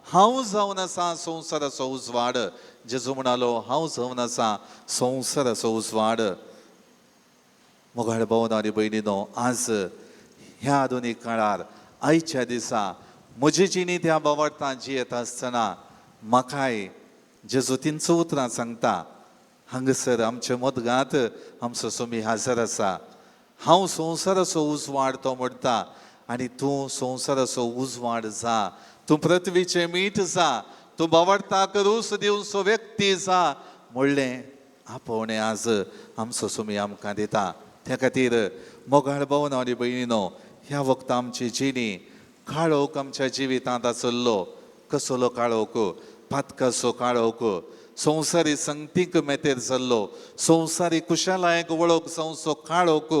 हांव जावन आसा संवसाराचो उजवाड. जेजू म्हणालो, हांव जावन आसा संवसाराचो उजवाड. मोगाळ भावन आनी भयणीनो, आज ह्या आधुनीक काळार आयच्या दिसा म्हजी जिणी त्या बावडटां जियेता आसतना म्हाकाय जेजू तींच उतरां सांगता, हांगासर आमचे मदगांत आमचो सोमी हाजर आसा. हांव संवसाराचो उजवाड तो म्हणटा आनी तूं संवसाराचो उजवाड जा, तूं पृथ्वीचें मीठ जा, तूं बावडटाक रूस दिवचो व्यक्ती जा म्हणलें आपोवणें आज आमचो सोमी आमकां दिता. त्या खातीर मोगाळ भावन आनी भयणीनो, ह्या वखदां आमची जिणी काळोख आमच्या जिवितांत आसलो, कसलो काळोख? पातकाचो काळोख, संवसारी संगतीक मेतेर जाल्लो, संवसारी कुशलायक वळख जावचो काळोख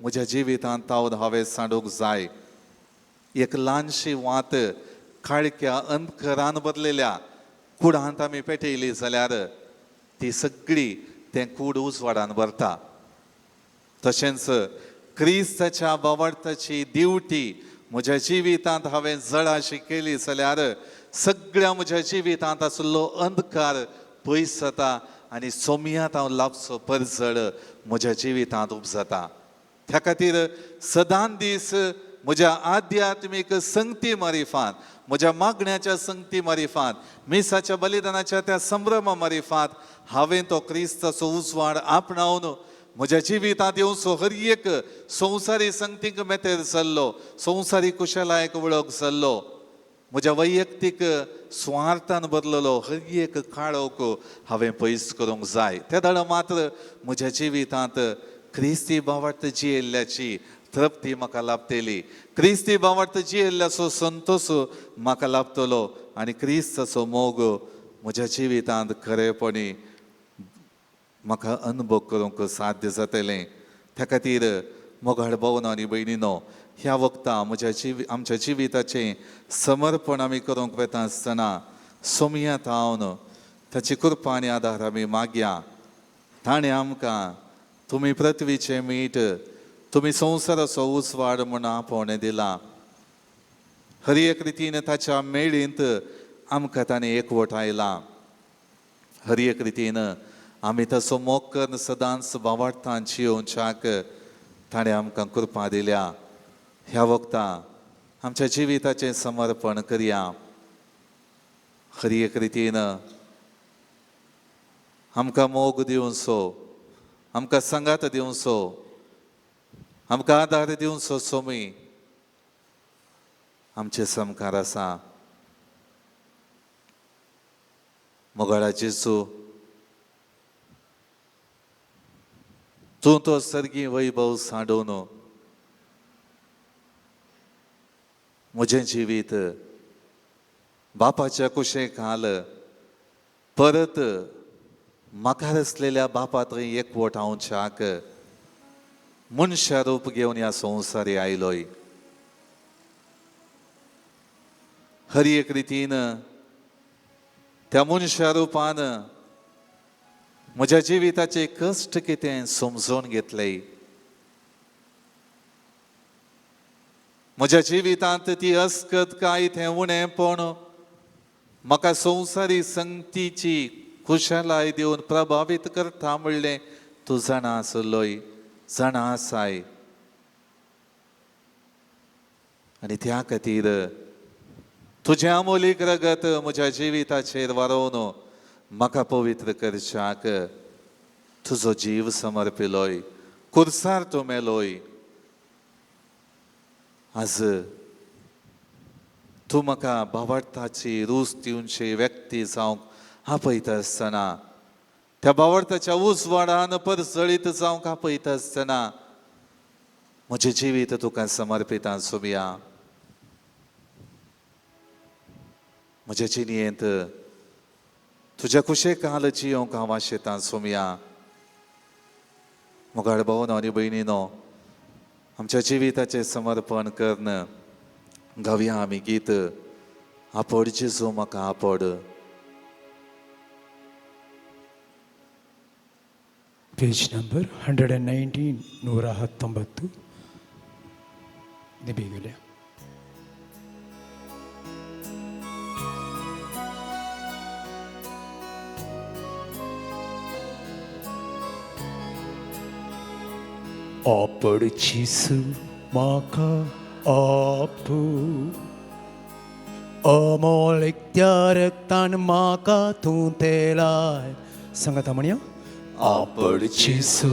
म्हज्या जिवितांत तावन हांवें सांडूंक जाय. एक ल्हानशी वात काळख्या अंधकारान बदलेल्या कुडांत आमी पेटयली जाल्यार ती सगळी तें कूड उजवाडान भरता. तशेंच क्रिस्ताच्या बावडताची दिवटी म्हज्या जिवितांत हांवें जळाशी केली जाल्यार सगळ्या म्हज्या जिवितांत आशिल्लो अंधकार पयस जाता आनी सोमयांत हांव लाबचो परजळ म्हज्या जिवितांत उपजता. त्या खातीर सदां दीस म्हज्या आध्यात्मीक संगती मारिफात, म्हज्या मागण्याच्या संगती मारिफात, मिसाच्या बलिदानाच्या त्या संभ्रमा मारिफात हांवें तो क्रिस्ताचो उजवाड आपणावन म्हज्या जिवितांत येवचो हर एक संवसारी संगतीक मेतेर जाल्लो, संवसारी कुशलायक वळख जाल्लो, म्हज्या वैयक्तीक स्वार्थान बदललो हर एक काळोख हांवें पयस करूंक जाय. ते दाडा मात्र म्हज्या जिवितांत क्रिस्ती बावट जियेल्ल्याची तृप्ती म्हाका लाभतली, क्रिस्ती भावार्थ जियेल्ल्याचो संतोश म्हाका लाभतलो आनी क्रिस्ताचो मोग म्हज्या जिवितांत खरेपणी म्हाका अनुभव करूंक साध्य जातलें। त्या खातीर मोगाळ भोवन आनी भयणीनो, ह्या वखदां म्हज्या आमच्या जिविताचें समर्पण आमी करूंक वता आसतना सोमयात हांव ताची कृपा आनी आदार आमी मागया। ताणें आमकां तुमी पृथ्वीचें मीठ, तुमी संवसाराचो उजवाड म्हूण आपोवणें दिलां। हर एक रितीन ताच्या मेळींत आमकां ताणें एकवट आयला। हर एक रितीन आमी ताचो मोग करून सदांच भावार्थान जियोवच्याक ताणें आमकां कृपा दिल्या। ह्या वखदां आमच्या जिविताचें समर्पण करया। हर एक रितीन आमकां मोग दिवचो, आमकां सांगात दिवचो, आमकां आदार दिवचो सोमी आमचे समकार आसा। मोगाळा जेजू, तूं तो सर्गी वैभव सांडोवन म्हजें जिवीत बापाच्या कुशेक घाल, परत म्हाका आसलेल्या बापा थंय एकवट हांवच्याक मनशा रूप घेवन ह्या संवसारी आयलोय। हर एक रितीन त्या मनशा रुपान म्हज्या जिविताचे कश्ट कितें समजून घेतले। म्हज्या जिवितांत ती अस्कत काय तें उणेंपण म्हाका संवसारी संगतीची खुशालाय दिवन प्रभावीत करता म्हणलें तूं जाणा आसलोय, जाणा आसाय। आनी त्या खातीर तुजें अमोलीक रगत म्हज्या जिविताचेर वारोवन म्हाका पवित्र करच्याक तुजो जीव समर्पिलोय, कुर्सार तूं मेलोय। आज तूं म्हाका भावार्थाची रूच दिवची व्यक्ती जावंक आपयता आसतना, त्या भावार्थाच्या उजवाडान परजळीत जावंक आपयता आसतना म्हजें जिवीत तुका समर्पिता सोबया। म्हज्या जिणेंत तुज्या कुशेक हाल जियोंक हांव आशेतां सोमया। मोगाळ भावनो आनी भयणीनो, आमच्या जिविताचें समर्पण करून गावया आमी गीत आपड जेजू म्हाका आपड। Page number 119, 119 ನಿಬಿಗಲೆ. आपड जेजू म्हाका आपू, अमोलीक त्या रक्तान म्हाका तूं तेलाय। सांगात म्हणया, आपड जेजू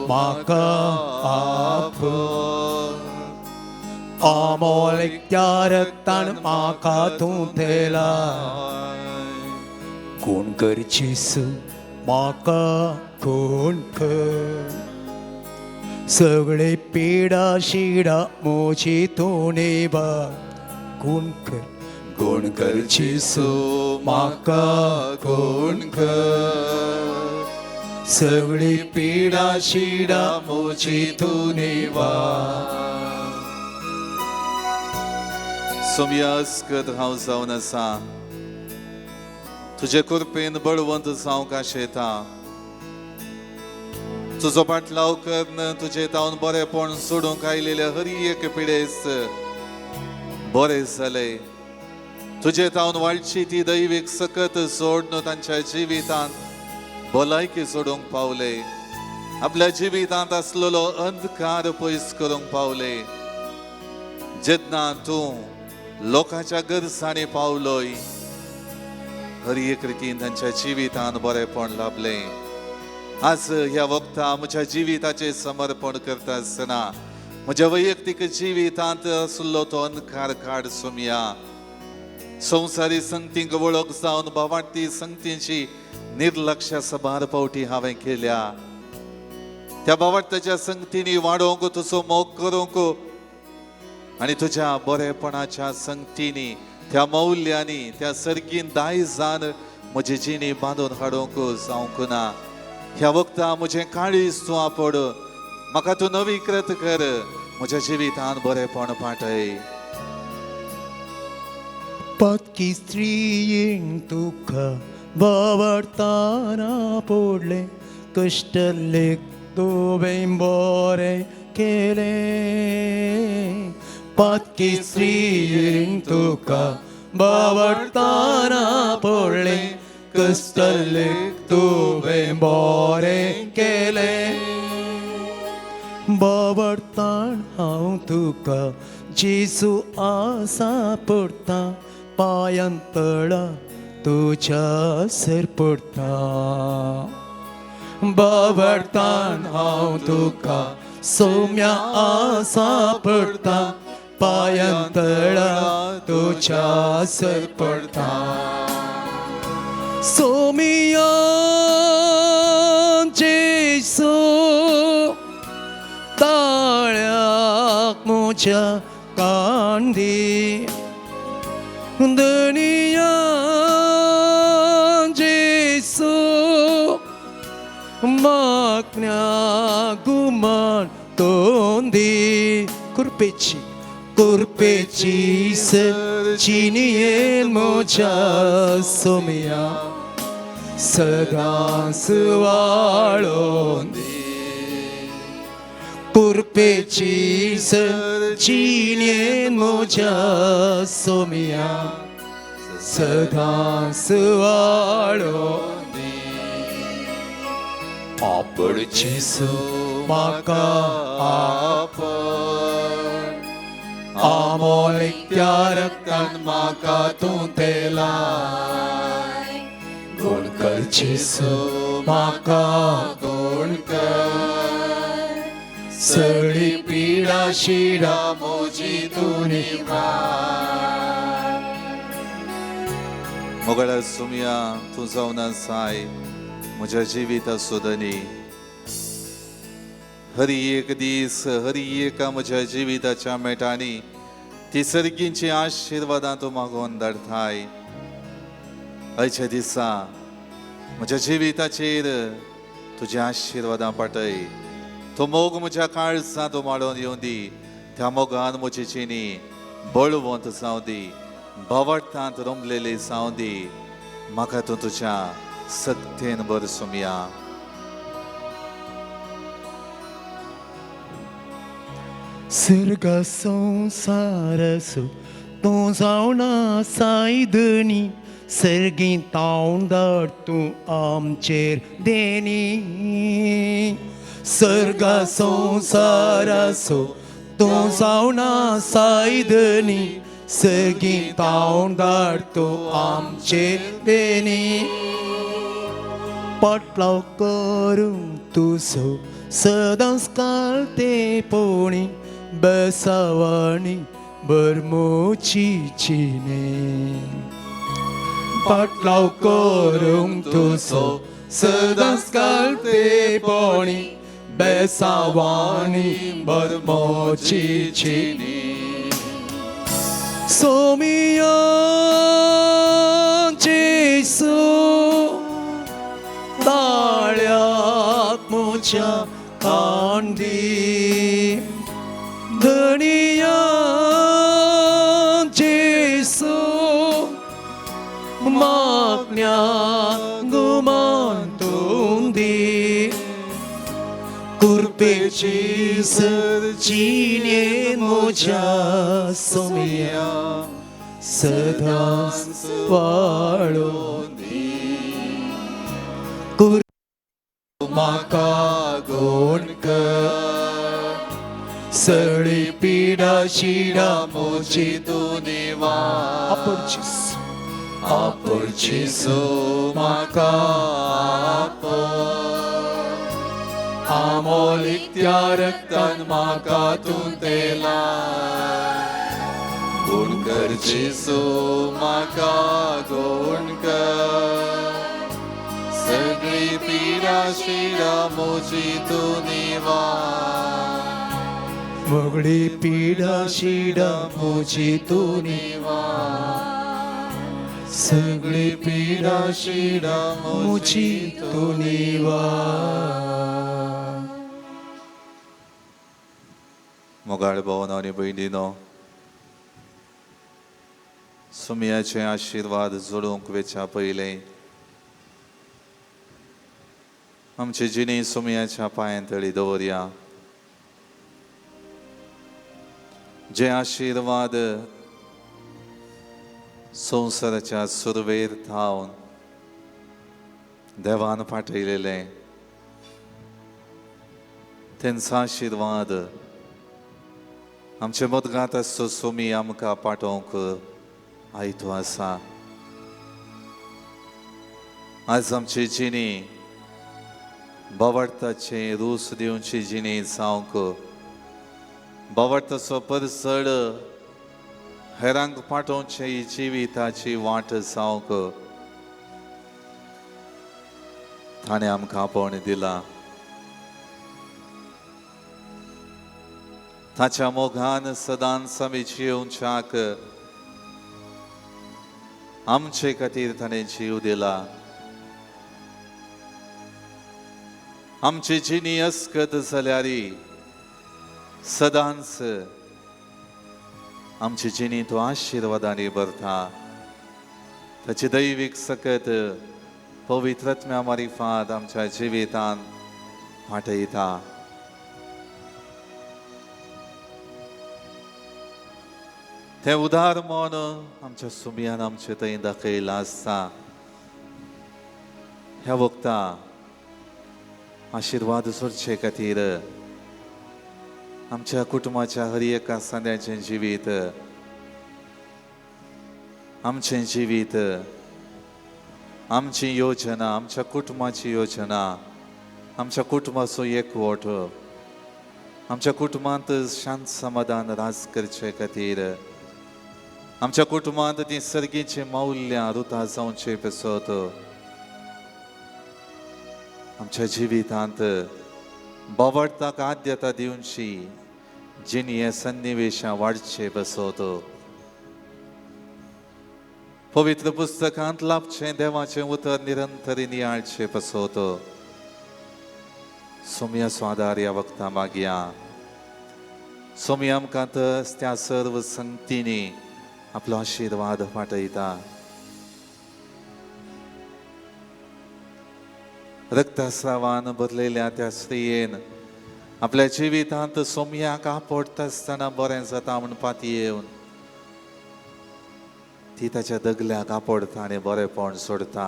म्हाका आपू, अमोलीक त्या रक्तान म्हाका तूं तेलाय। कोण कर जेजू म्हाका कोण कर, सगळे पिडा शिडा मोजी तूं निभा। कोण कर, कोण कर जेजू म्हाका कोण कर, सगळी पिडा शिडा मोजी तूं निभा। सोमया अस्कत हांव जावन आसा, तुजे कृपेन बळवंत जावंक आशेता। तुजो पाटलाव करून तुजे तावन बरेपण सोडूंक आयलेले हर एक पिडेस बरें जाले। तुजे तावन वाडची ती दैवीक सकत सोडून तांच्या जिवितांत भलायकी सोडूंक पावले, आपल्या जिवितांत आसलेलो अंधकार पयस करूंक पावले। जेन्ना तूं लोकांच्या गरजांनी पावलोय, हर एक रितीन तांच्या जिवितांत बरेपण लाभलें। आज ह्या वखदा म्हज्या जिविताचें समर्पण करता आसतना म्हज्या वैयक्तीक जिवितांत आसलो तो अंधकार काड सोमया। संवसारी संगतींक वळख जावन भावार्थी संगतींची निर्लक्ष सबार पावटी हांवें केल्या। त्या भावार्थाच्या संगतीनी वाडोवंक तुजो मोग करूंक आनी तुज्या बरेपणाच्या संगतीनी त्या मौल्यांनी त्या सर्गीन दायजान म्हजी जिणी बांदून हाडूंक जावंक ना. ह्या वखदा म्हजें काळीज तूं आपड, म्हाका तूं नवीकृत कर, म्हज्या जिवितान बरेपण पाटय. पातकी स्त्रियेंक तुका बावडताना पडलें कश्टलेक तुवें बरें केलें. पातकी स्त्रियेंक तुका बावडताना पडलें कश्टलेक तुवें बरें केलें. बावडतान हांव तुका जेजू आसा पडटा पांयां तळा तुज्या सर पडटा. बावडतान हांव तुका सोम्या आसा पडटा पांयां तळा तुज्या सर पडटा. सोमिया जेजू ताळ्याक म्हज्या कांदी धनिया जेजू मागण्या गुमान तोंदी. कुरपेची कुरपेची जिणयेन म्हज्या सोम्या सदांच वाळोंदी. कुरपेची जिणयेन म्हज्या सोम्या सदांच वाळोंदी. आपड जेजू म्हाका आपण आमोलीक त्या रक्तान म्हाका तूं तेलाय गुण कर जेजू म्हाका गुण कर सगळी पिडा शिडा म्हजी तूं निवार. मोगळा सुमया तूं जावन आसाय म्हज्या जिविताचो धनी. हर एक दीस हर एका म्हज्या जिविताच्या मेटांनी ती सर्गींची आशिर्वादां तूं मागोवन धाडटाय. आयच्या दिसा म्हज्या जिविताचेर तुज्या आशिर्वादां पाटय. तो मोग म्हज्या काळजांत तूं माडोवन येवं दी. त्या मोगान म्हजी जिणी बळवंत जावं दी, भावार्थांत रमलेली जावं दी. म्हाका तूं तुज्या सत्तेन भर सुमया. सर्गा संवसाराचो तूं जावन आसाय धनी सर्गी तावंदार तूं आमचेर देनी. सर्गा संवसाराचो तूं जावन आसाय धनी सर्गी तावंदार तूं आमचेर देनी. पाटलाव करूंक तुजो सदांच कालते पोणी बेसावाणी बरमोची जिणे. पाटलाव करूंक तुजो सदांच कालते पोणी बेसावाणी बरमोची जिणे. सोमिया जेजू ताळ्याक म्हज्या कांदी धनिया जेजू मागण्या गुमान तोंदी. कुरपेची जिणेन म्हज्या सोम्या सदांच वाळोंदी. म्हाका गुण कर सगळी पिडा शिडा म्हजी तूं निवार. आपड जेजू म्हाका आपण आमोलीक त्या रक्तान म्हाका तूं तेलाय गुण कर जेजू म्हाका गुण कर सगळी पिडा शिडा मोजी तूं निवार. मोगळी पिडा शिडा मोजी तूं निवार. सगळी पिडा शिडा मोजी तूं निवार. मोगाळ भोवन आनी भयणीनो, सुमयाचे आशिर्वाद जोडूंक वेच्या पयलें आमचे जिणे सुमयाच्या पांयां तळी दवरया. जे आशिर्वाद संवसाराच्या सुरवेर थावन देवान पाठयलेले तेंचो आशिर्वाद आमचे मदगात आसचो सुमी आमकां पाठोवंक आयतो आसा. आज आमची जिणी बावडताचे रूस दिवची जिणी जावंक, बावडताचो परसड हेरांक पाठोवचे जिविताची वाट जावंक ताणें आमकां आपोवणें दिलां. ताच्या मोगान सदांच आमी जियोवच्याक आमचे खातीर ताणें जीव दिला. आमची जिणी अस्कत जाल्यार सदांच आमची जिणी तो आशिर्वादांनी भरता. ताची दैवीक सकत पवित्रत्म्या मारिफात आमच्या जिवितान वाटयता. तें उदार मन आमच्या सुमयान आमचे थंय दाखयलां आसता. ह्या वखता आशिर्वाद सोडचे खातीर आमच्या कुटुंबाच्या हर एका सांद्याचें जिवीत, आमचें जिवीत, आमची योजना, आमच्या कुटुंबाची योजना, आमच्या कुटुंबाचो एकवट, आमच्या कुटुंबांत शांत समाधान राज करचे खातीर, आमच्या कुटुंबांत ती सर्गीची मौल्यां रुता जावचे पसत आमच्या जिवितांत बावडताक आद्यता दिवची जिणी सन्निवेशां वाडचे बसत पवित्र पुस्तकांत लाभचें देवाचें उतर निरंतर नियाळचें पसत सोमया आदार ह्या वखदां मागया. सोमया आमकां त्या सर्व संगतींनी आपलो आशिर्वाद वाटयता. रक्तस्रावान बदलेल्या त्या स्त्रियेन आपल्या जिवितांत सोमयाक आपडटा आसतना बरें जाता म्हूण पातयेवन ती ताच्या दगल्याक आपडटा आनी बरेंपण सोडता.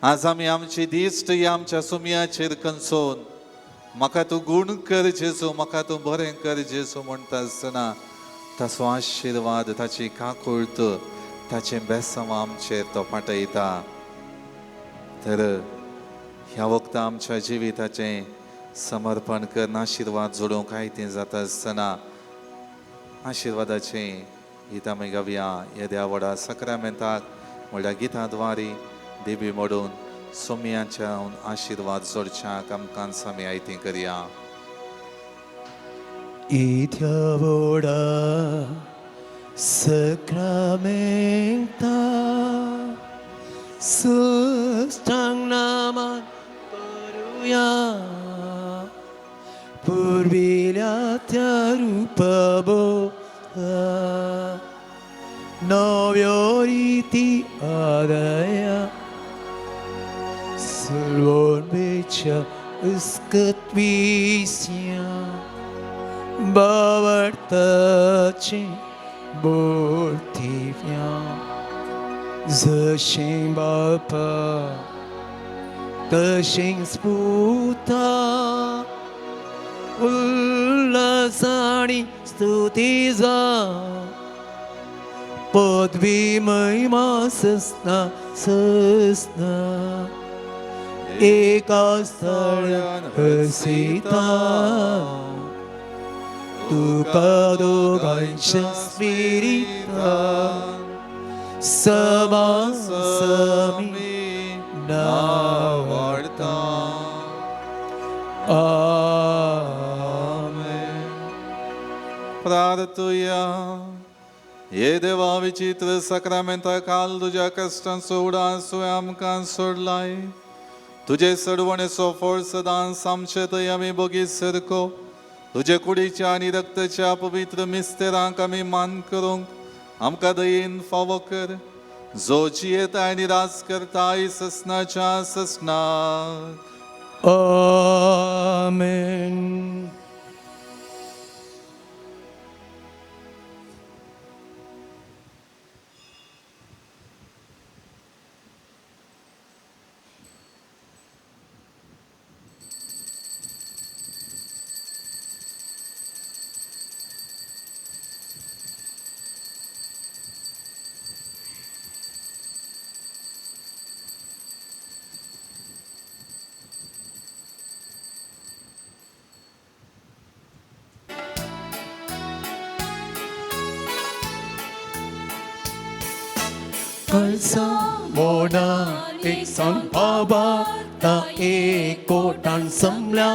आज आमी आमची दिश्ट ही आमच्या सोमयाचेर कंसोवन म्हाका तूं गूण कर जेजू, म्हाका तूं बरें कर जेजू म्हणटा आसतना ताचो आशिर्वाद, ताची काकुळट, ताचें बेसांव आमचेर तो पाठयता. तर ह्या वखदां आमच्या जिविताचें समर्पण करून आशिर्वाद जोडूंक आयतें जाता आसतना आशिर्वादाचें गीत आमी गावया. येद्या व्हडा सक्रामेंताक म्हणल्यार गितां द्वारी देवी मोडून सोमयाच्या आशिर्वाद जोडच्याक आमकां आमी आयतें करया. इथ्या व्हडा सक्रामेंता सुष्टांग नामान करुया, पुर्विल्या त्या रूपबोधा नव्यो रिती आदया, सुलवोन उस्कत विस्या बावडताचे बोलथिव्या, जशें बापा तशेंच पुता उल्हासाणी स्तुती जा, पदवी महिमा ससना ससना एका स्थळान हसिता, तुका दोगांच्या स्पिरिता समासमी नांव वाडता. आमेन. प्रार्थुया. हे देवा, विचित्र साक्रामेंता काल तुज्या कश्टांचो उडास तुवें आमकां सोडलाय. तुजे सडवणेचो फळ सदांच आमचे थंय आमी बोगीत सरको. तुजे कुडीच्या आनी रक्ताच्या पवित्र मिस्तेरांक आमी मान करूंक आमकां दयेन फावो कर, जो जियेता आनी राज करता ससनाच्या ससनाक. आमेन. कळसा मोना एक सन बाबा ता एक कोटान समल्या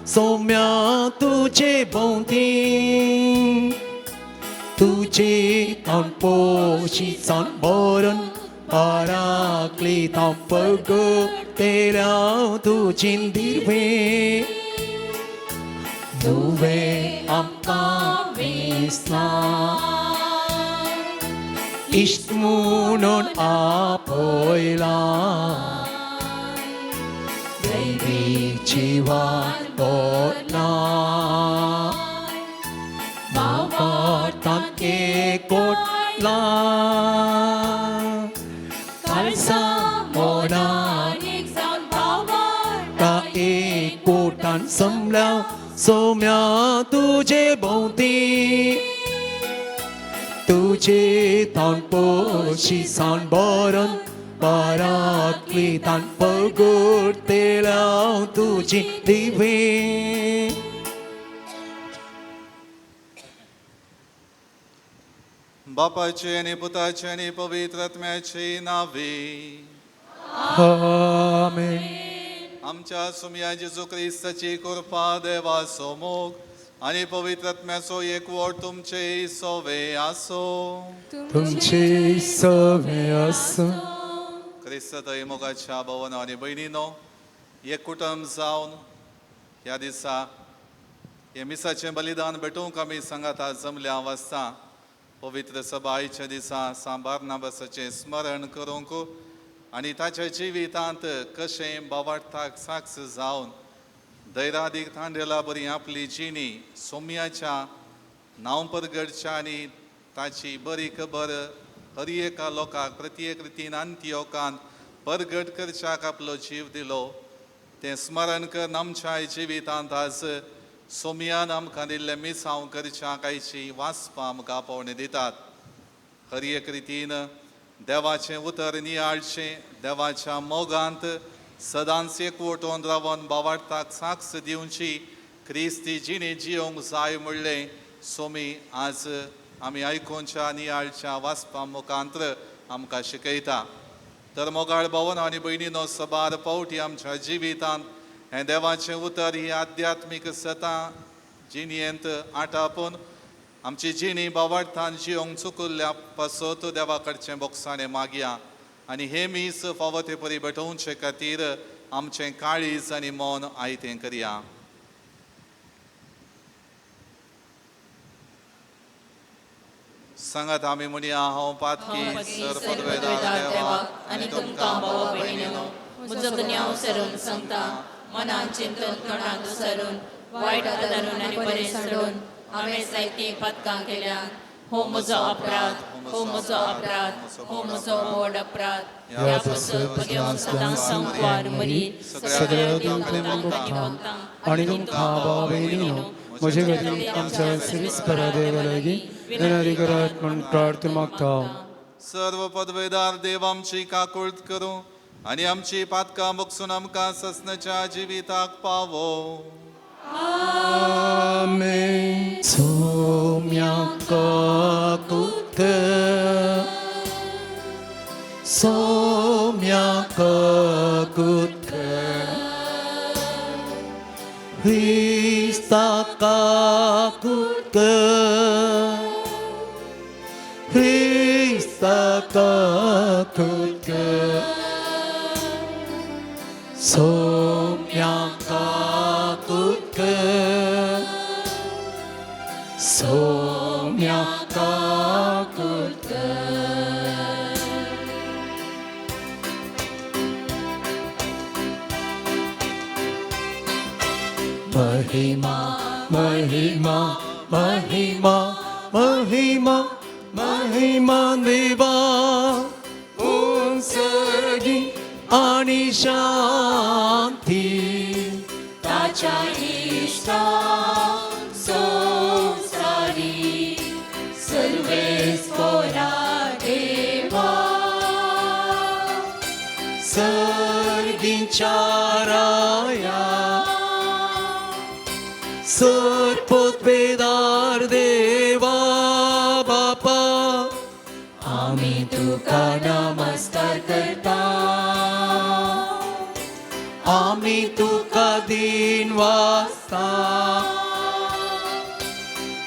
सोम्या तुझे भोंवती. तुझे तान पोशी सन भरून पराकली तां पगटेल्या तुजी दिवे तुवे आमकां विसला इश्ट म्हणून आपयला. दैवी जिवान पोटला बाबाटान एकोटला. खालसा मोना ता एकोटान समल्या सोम्या तुझे भोंवती. तुझे तान पोशी सान भरून पराकली तान पगुरतेल्या तुझी दिवे. बापाचे आनी पुताचे आनी पवित्र आत्म्याचे नावे. आमेन. आमच्या सुमया जेजू क्रिस्ताची कृपा, देवाचो मोग आनी पवित्र आत्म्याचो एकवट तुमचे सोवे आसो. तुमचे सवे आसूं. क्रिस्त मोगाच्या भवन आनी भयणीनो, एक कुटुंब जावन ह्या दिसा हे मिसाचें बलिदान भेटोवंक आमी सांगाता जमल्या वाजता. पवित्र सभाईच्या दिसा सांबार नाबासाचें स्मरण करूंक आनी ताच्या जिवितांत कशें बावार्थाक साक्ष जावन दैरादीक तांडेला बरी आपली जिणी सोम्याच्या नांव परगडच्या आनी ताची बरी खबर हर एका लोकाक प्रत्येक रितीन अंत्योकान परगट करच्याक आपलो जीव दिलो तें स्मरण करून आमच्या जिवितांत आज सोमयान आमकां दिल्लें मिसांव करच्याक आयची वाचपां आमकां आपोवणें दितात. हर एक रितीन देवाचें उतर नियाळचें, देवाच्या मोगांत सदांच एकवटून रावन बावार्थाक साक्ष दिवची क्रिस्ती जिणी जियोंक जाय म्हणलें सोमी आज आमी आयकुच्या नियाळच्या वाचपा मुखांत्र आमकां शिकयता. तर मोगाळ भवन आनी भयणीनो, सबार पावटी आमच्या जिवितांत हें देवाचें उतर ही आध्यात्मीक सतां जिणयेंत आटापून आमची जिणी बावार्थान जियोंक चुकुल्ल्या पासत देवा कडचें बोगसाणें मागया आनी हे मीस फावो ते परी भेटोवचे खातीर आमचें काळीज आनी मन आयतें करया. सांगात आमी म्हणया, हांव पातकी सर पदवेदार देवा आनी तुमकां भावा भयणीनो म्हजो गुन्यांव सरून सांगता. मनान चिंतून तोंडान सरून वायट आदारून आनी बरें सोडून हांवें जायतीं पातकां केल्या. हो म्हजो अपराध, हो म्हजो अपराध, हो म्हजो व्हड अपराध. ह्या पासून म्हज्या सदां संकवार मरी सगळ्या देवतांक आनी तुमकां भाव भयणीनो म्हजे खातीर आमच्या सिरिस्परा देवा लागीं विनंती करात म्हूण प्रार्थना मागता. सर्व पदवेदार देव आमची काकुळट करूं आनी आमची पातकां बगसून आमकां ससनाच्या जिविताक पावो. आमेन. Saumya काकुत, Saumya काकुत, काकुत Krista काकुत Krista काकुत Saumya काकुत Saumya काकुत. महिमा महिमा महिमा महिमा महिमा देवा उंचगी आणि शांती ताच्या इश्टा संसारी सर्वेस्पोरा देवा सर्गींच्या राया सरपोतपेदार देवा बापा आम्ही तुका नमस्कार करता आम्ही तुका दिन वाजता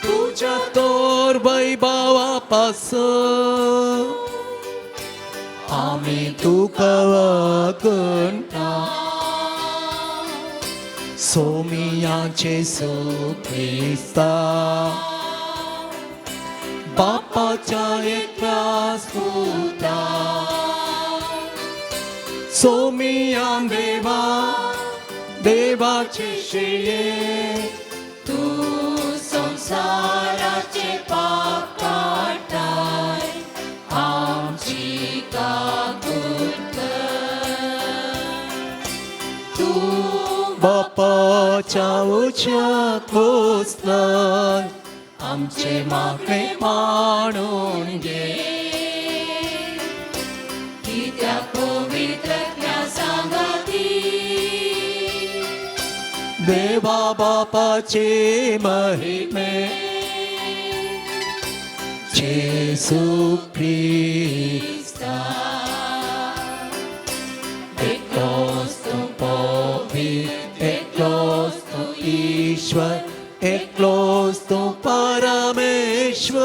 तुझ्या तोर वैभवा पासून आम्ही तुका वगणता सोमियाचे सुक्रिस्ता बापाच्या एकल्याच पुता सोमिया देवा देवाचे श्रेये तू संसाराचे पाप काडटाय आमची काकूट कर. तू बापाच्या उच्याक बसलाय आमचे मागणे मांडून घे कित्याक पवित्रज्ञा सांगाती देवा बापाचे महिमे जेसू क्रिस्ता एकलोच तूं पवित्र एकलोच तूं ईश्वर एकलोच तूं परमेश्वर.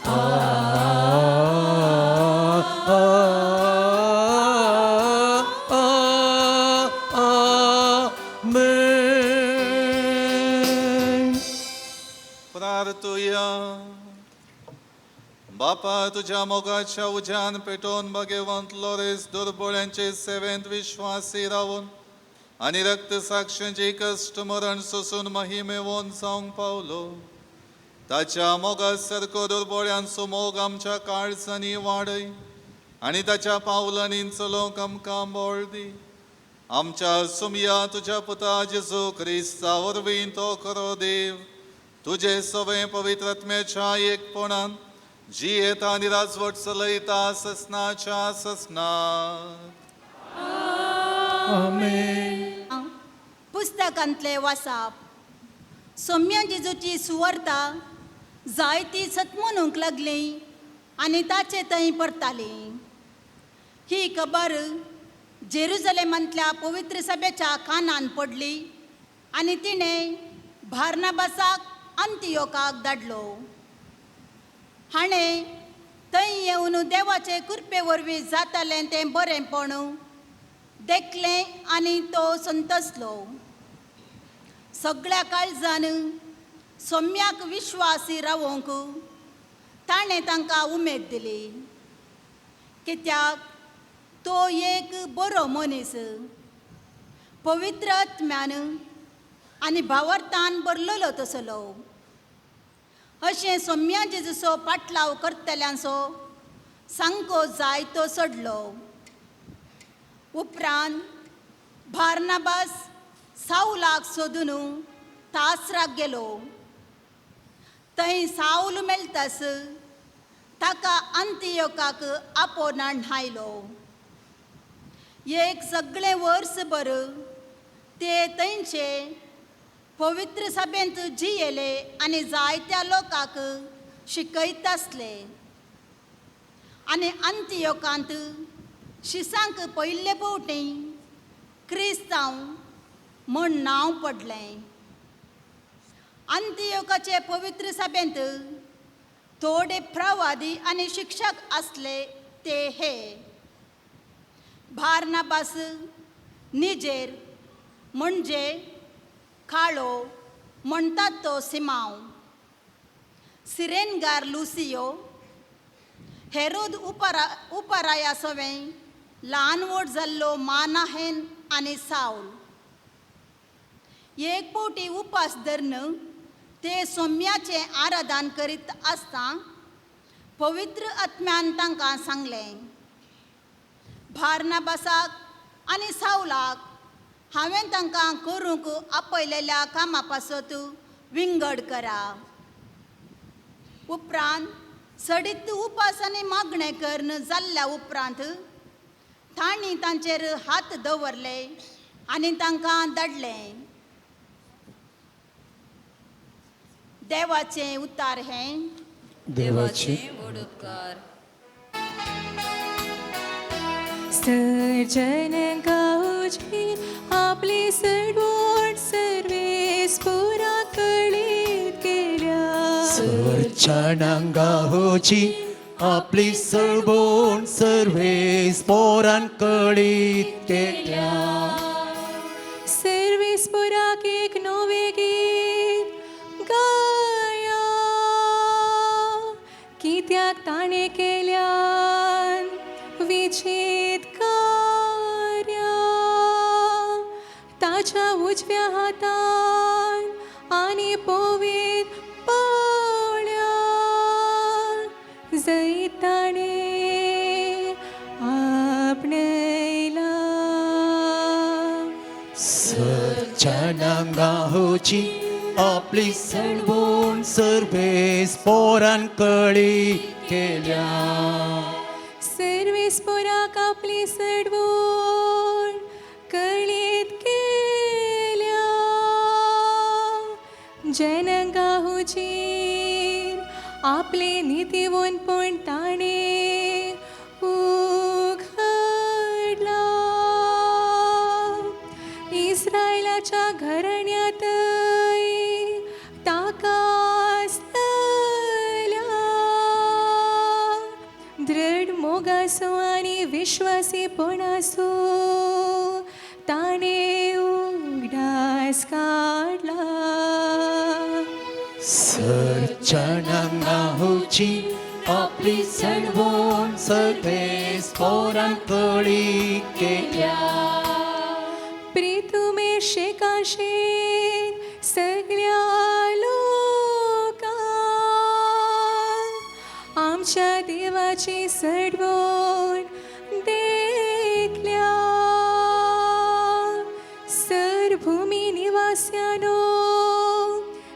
आ, आ, आ, आमेन. प्रार्थुया. बापा, तुझ्या मोगाच्या उज्यान पेटोवन भगवंत लोरेस दुर्बोळ्यांचे सेवेंत विश्वासी रावून आनी रक्त साक्षींची कश्ट मरण सोसून महिमेवोन जावंक पावलो. ताच्या मोगा सारको दुर्बोळ्यांचो मोग आमच्या काळजांनी वाडय आनी ताच्या पावलांनी चलोवंक आमकां बळ दी. आमच्या सुमया तुझ्या पुता जेजू क्रिस्ता वरवीं तो खरो देव तुझे सवे पवित्र आत्म्याच्या एकपणान जियेता आनी राजवट चलयता ससनाच्या ससनात. आमेन. पुस्तकांतले वासाप. सोम्या जेजूची सुवार्ता जायती सतमनूंक लागली आनी ताचे थंय परताली. ही खबर जेरुजलेमांतल्या पवित्र सभेच्या कानान पडली आनी तिणें बार्नाबासाक अंतियोकाक धाडलो. हाणें थंय येवन देवाचे कृपे वरवीं जातालें तें बरेंपण देखलें आनी तो संतोसलो. सगळ्या काळजान सोम्याक विश्वासी रावोंक ताणें तांकां उमेद दिली, कित्याक तो एक बरो मनीस, पवित्र आत्म्यान आनी भावार्थान भरलेलो तसलो. अशें सोम्या जेजूचो पाटलाव करतल्यांचो सामको जायतो सोडलो. उपरांत बार्नाबास सावलाक सोदून तासराक गेलो. थंय सावल मेळटास ताका अंतियोकाक आपोवन आयलो. एक सगळें वर्सभर ते थंयचे पवित्र सभेंत जियेले आनी जायत्या लोकांक शिकयत आसले आनी अंतियोकांत शिसांक पयले पवटी क्रिस्तांव म्हण नांव पडलें. अंतियोकाचे पवित्र सभेंत थोडे प्रवादी आनी शिक्षक आसले ते हे बार्नाबास, निजेर म्हणजे काळो म्हणटात तो सिमांव, सिरेनगार लुसियो, हेरोद उपराया सवें ल्हान व्हड जाल्लो मानाहेन आनी सावल. एक फावटी उपास धरून ते सोम्याचें आराधन करीत आसता पवित्र आत्म्यान तांकां सांगलें, बार्नाबासाक आनी सावलाक हांवें तांकां करूंक आपयलेल्या कामा पासत विंगड करा. उपरांत सडीत उपास आनी मागणें करून जाल्ल्या उपरांत तांणी तांचेर हात दवरले आनी तांकां धाडले. देवाचें उतार हें. देवाचे व्हड उपकार. सर्जन गावची आपली सडवण सर्वेस पुरा कळीत केल्या. सर्जनांगाहोची आपली सळबोण सर्वेस पोरान कळीत केल्या. सर्वेस पुराक एक नवें गीत गाया, कित्याक ताणें केल्यान विचीत कार्या. ताच्या उजव्या हातान आनी पवीत पावल्या जैत ताणें आपणयला. सर्जनांगाहोची आपली सळबोण सर्वेस पोरान कळीत केल्या. सर्वेस पोराक आपली सडवण कळीत केल्या. जनगाहुचेर आपले नितीवंतपण ताणें उघडला. इस्रायलाच्या घराण्यांतय ताका आसतल्या दृढ मोगासो आनी विश्वासीपणासो ताणें उगडास काडला. सर्जनांगाहोची आपली सळबोण सर्वेस पोरान कळीत केल्या. प्रितुमे शेकाशेन सगळ्या लोकांक आमच्या देवाची सडवण देखल्या. सरभूमी निवास्यानो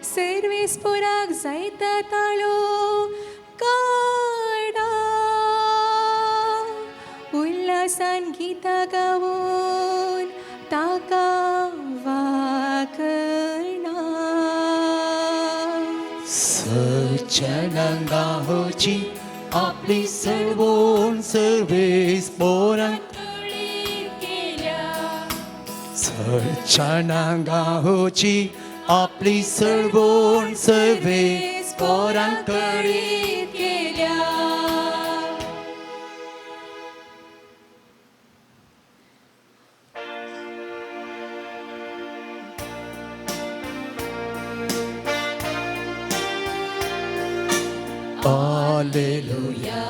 सर्वेस पोराक जायता ताळो काडा. उल्हासान गीतां गावन ताका वाखणा. सर्जनांगाहोची आपली सळबोण सर्वेस पोरान सर्जनांगाहोची आपली सळबोण सर्वेस पोरान कळीत केल्या. Alleluia,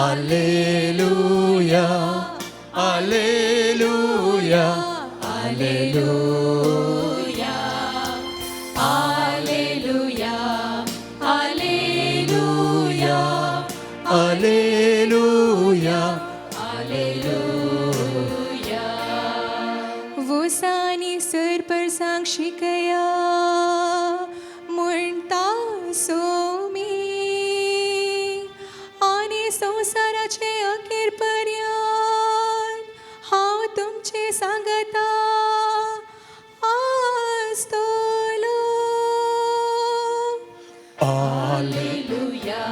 Alleluia, Alleluia, Alleluia, Alleluia, Alleluia, Alleluia, Alleluia. वोसानी सरपरसांक शिकया म्हणटा सोमी आनी संवसाराचे अखेर पर्यंत हांव तुमचे सांगता आसतलो. Alleluia,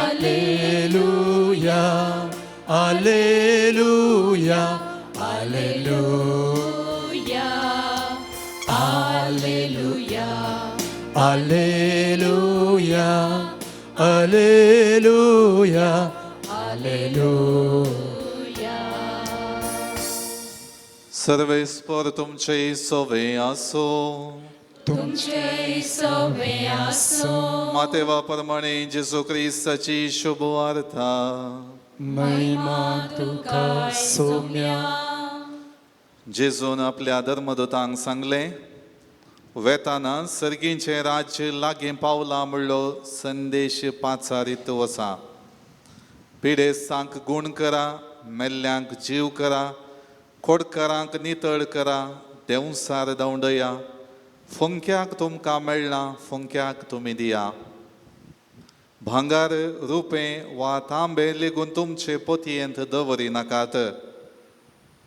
Alleluia, Alleluia, Alleluia, Alleluia, Alleluia, Alleluia, Alleluia. सर्वेस्पर तुमचे सोवे आसो. तुमचे सवे आसो. मातेवा प्रमाणे जेजू क्रिस्ताची शुभवार्ता. महिमा तुका सोम्या. जेजून आपल्या धर्मदूतांक सांगलें, वेताना सर्गींचें राज्य लागीं पावलां म्हणलो संदेश पाचारीत वसा. पिडेस्तांक गूण करा, मेल्ल्यांक जीव करा, खोडकारांक नितळ करा, देंवसार दवंडया, फुंक्याक तुमकां मेळ्ळां फुंक्याक तुमी दिया. भांगर, रुपें वा तांबे लेगून तुमचे पोतयेंत दवरी नाकात.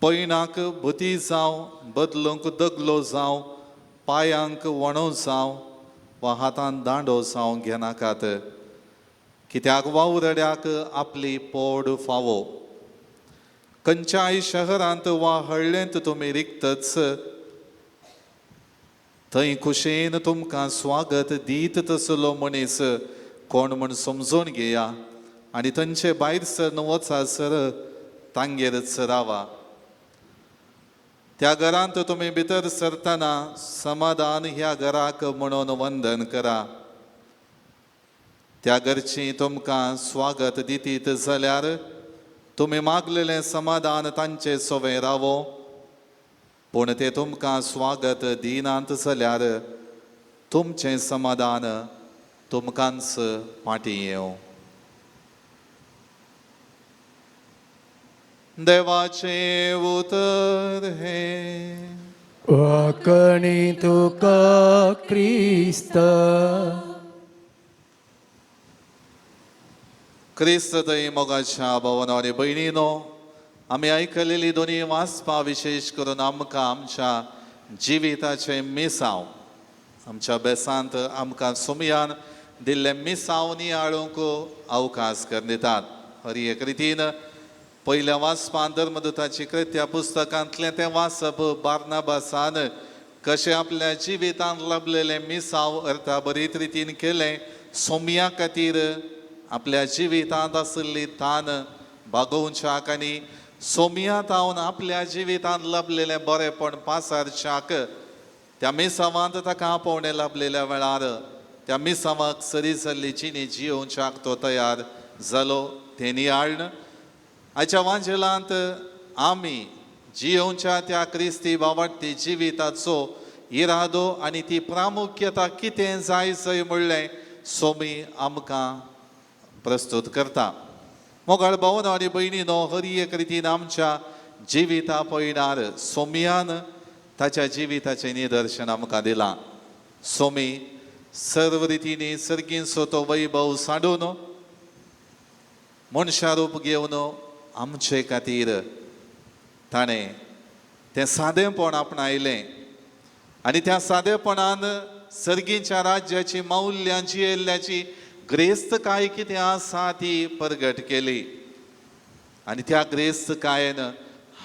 पयणाक भुती जावं, बदलूंक दगलो जावं, पांयांक वणो जावं वा हातान दांडो जावं घेनाकात, कित्याक वावरड्याक आपली पोड फावो. खंयच्याय शहरांत वा हळ्ळेंत तुमी रिगतच थंय खुशयेन तुमकां स्वागत दीत तसलो मनीस कोण म्हूण समजून घेया आनी थंयचे भायर सरन वचासर तांगेरच रावा. त्या घरांत तुमी भितर सरतना समाधान ह्या घराक म्हणून वंदन करा. त्या घरची तुमकां स्वागत दितीत जाल्यार तुमी मागलेलें समाधान तांचे सोवें रावो, पूण ते तुमकां स्वागत दिनात जाल्यार तुमचें समाधान तुमकांच फाटीं येवं. देवाचें उतर हें. वाकणी तुका क्रिस्त. क्रिस्त थंय मोगाच्या भावनो आनी भयणीनो, आमी आयकलेली दोनी वाचपां विशेश करून आमकां आमच्या जिविताचें मिसांव, आमच्या बेसांत आमकां सुमयान दिल्लें मिसांव नियाळूंक अवकाश करून दितात. हर एक रितीन पयल्या वाचपान धर्मदूताची कृत्या पुस्तकांतलें तें वाचप बार्नाबासान कशें आपल्या जिवितांत लाबलेलें मिसांव अर्था बरीत रितीन केलें, सोमया खातीर आपल्या जिवितांत आशिल्ली तान भागोवच्याक आनी सोमया तावन आपल्या जिवितांत लाबलेलें बरेंपण पासारच्याक त्या मिसावांत ताका आपोवणें लाबलेल्या वेळार त्या मिसावाक सरी जाल्ली जिणी जियोवच्याक तो तयार जालो. तें नियाळ्ण आयच्या वांजेलांत आमी जियोवच्या त्या क्रिस्ती बावडटी जिविताचो इरादो आनी ती प्रामुख्यता कितें जाय जय म्हणलें सोमी आमकां प्रस्तुत करता. मोगाळ भावन आनी भयणीनो, हर एक रितीन आमच्या जिविता पयणार सोमयान ताच्या जिविताचें निदर्शन आमकां दिलां. सोमी सर्व रितींनी सर्गींचो तो वैभव सांडून मनशा रूप घेवन आमचे खातीर ताणें तें सादेंपण आपणायलें आनी त्या सादेपणान सर्गीच्या राज्याची मौल्यां जियेल्ल्याची ग्रेस्तकाय कितें आसा ती परगट केली आनी त्या ग्रेस्तकायेन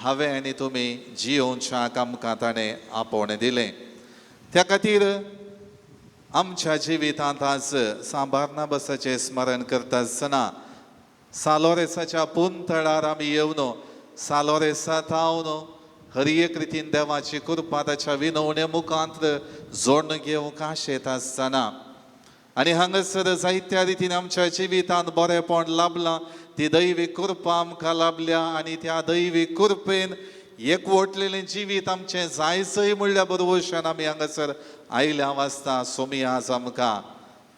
हांवें आनी तुमी जियोवच्याक आमकां ताणें आपोवणें दिलें. त्या खातीर आमच्या जिवितांत आज सांबार्नाबसाचें स्मरण करता आसतना सालोरेसाच्या पुंतळार आमी येवन सालोरेसा थावन हर एक रितीन देवाची कृपा ताच्या विनवणे मुखांत जोडून घेवंक आशेत आसतना आनी हांगासर जायत्या रितीन आमच्या जिवितांत बरेंपण लाबलां, ती दैवी कृपा आमकां लाबल्या आनी त्या दैवी कृपेन एकवटलेलें जिवीत आमचें जायजय म्हणल्या बरोबर आमी हांगासर आयल्या वाचता सोमी आज आमकां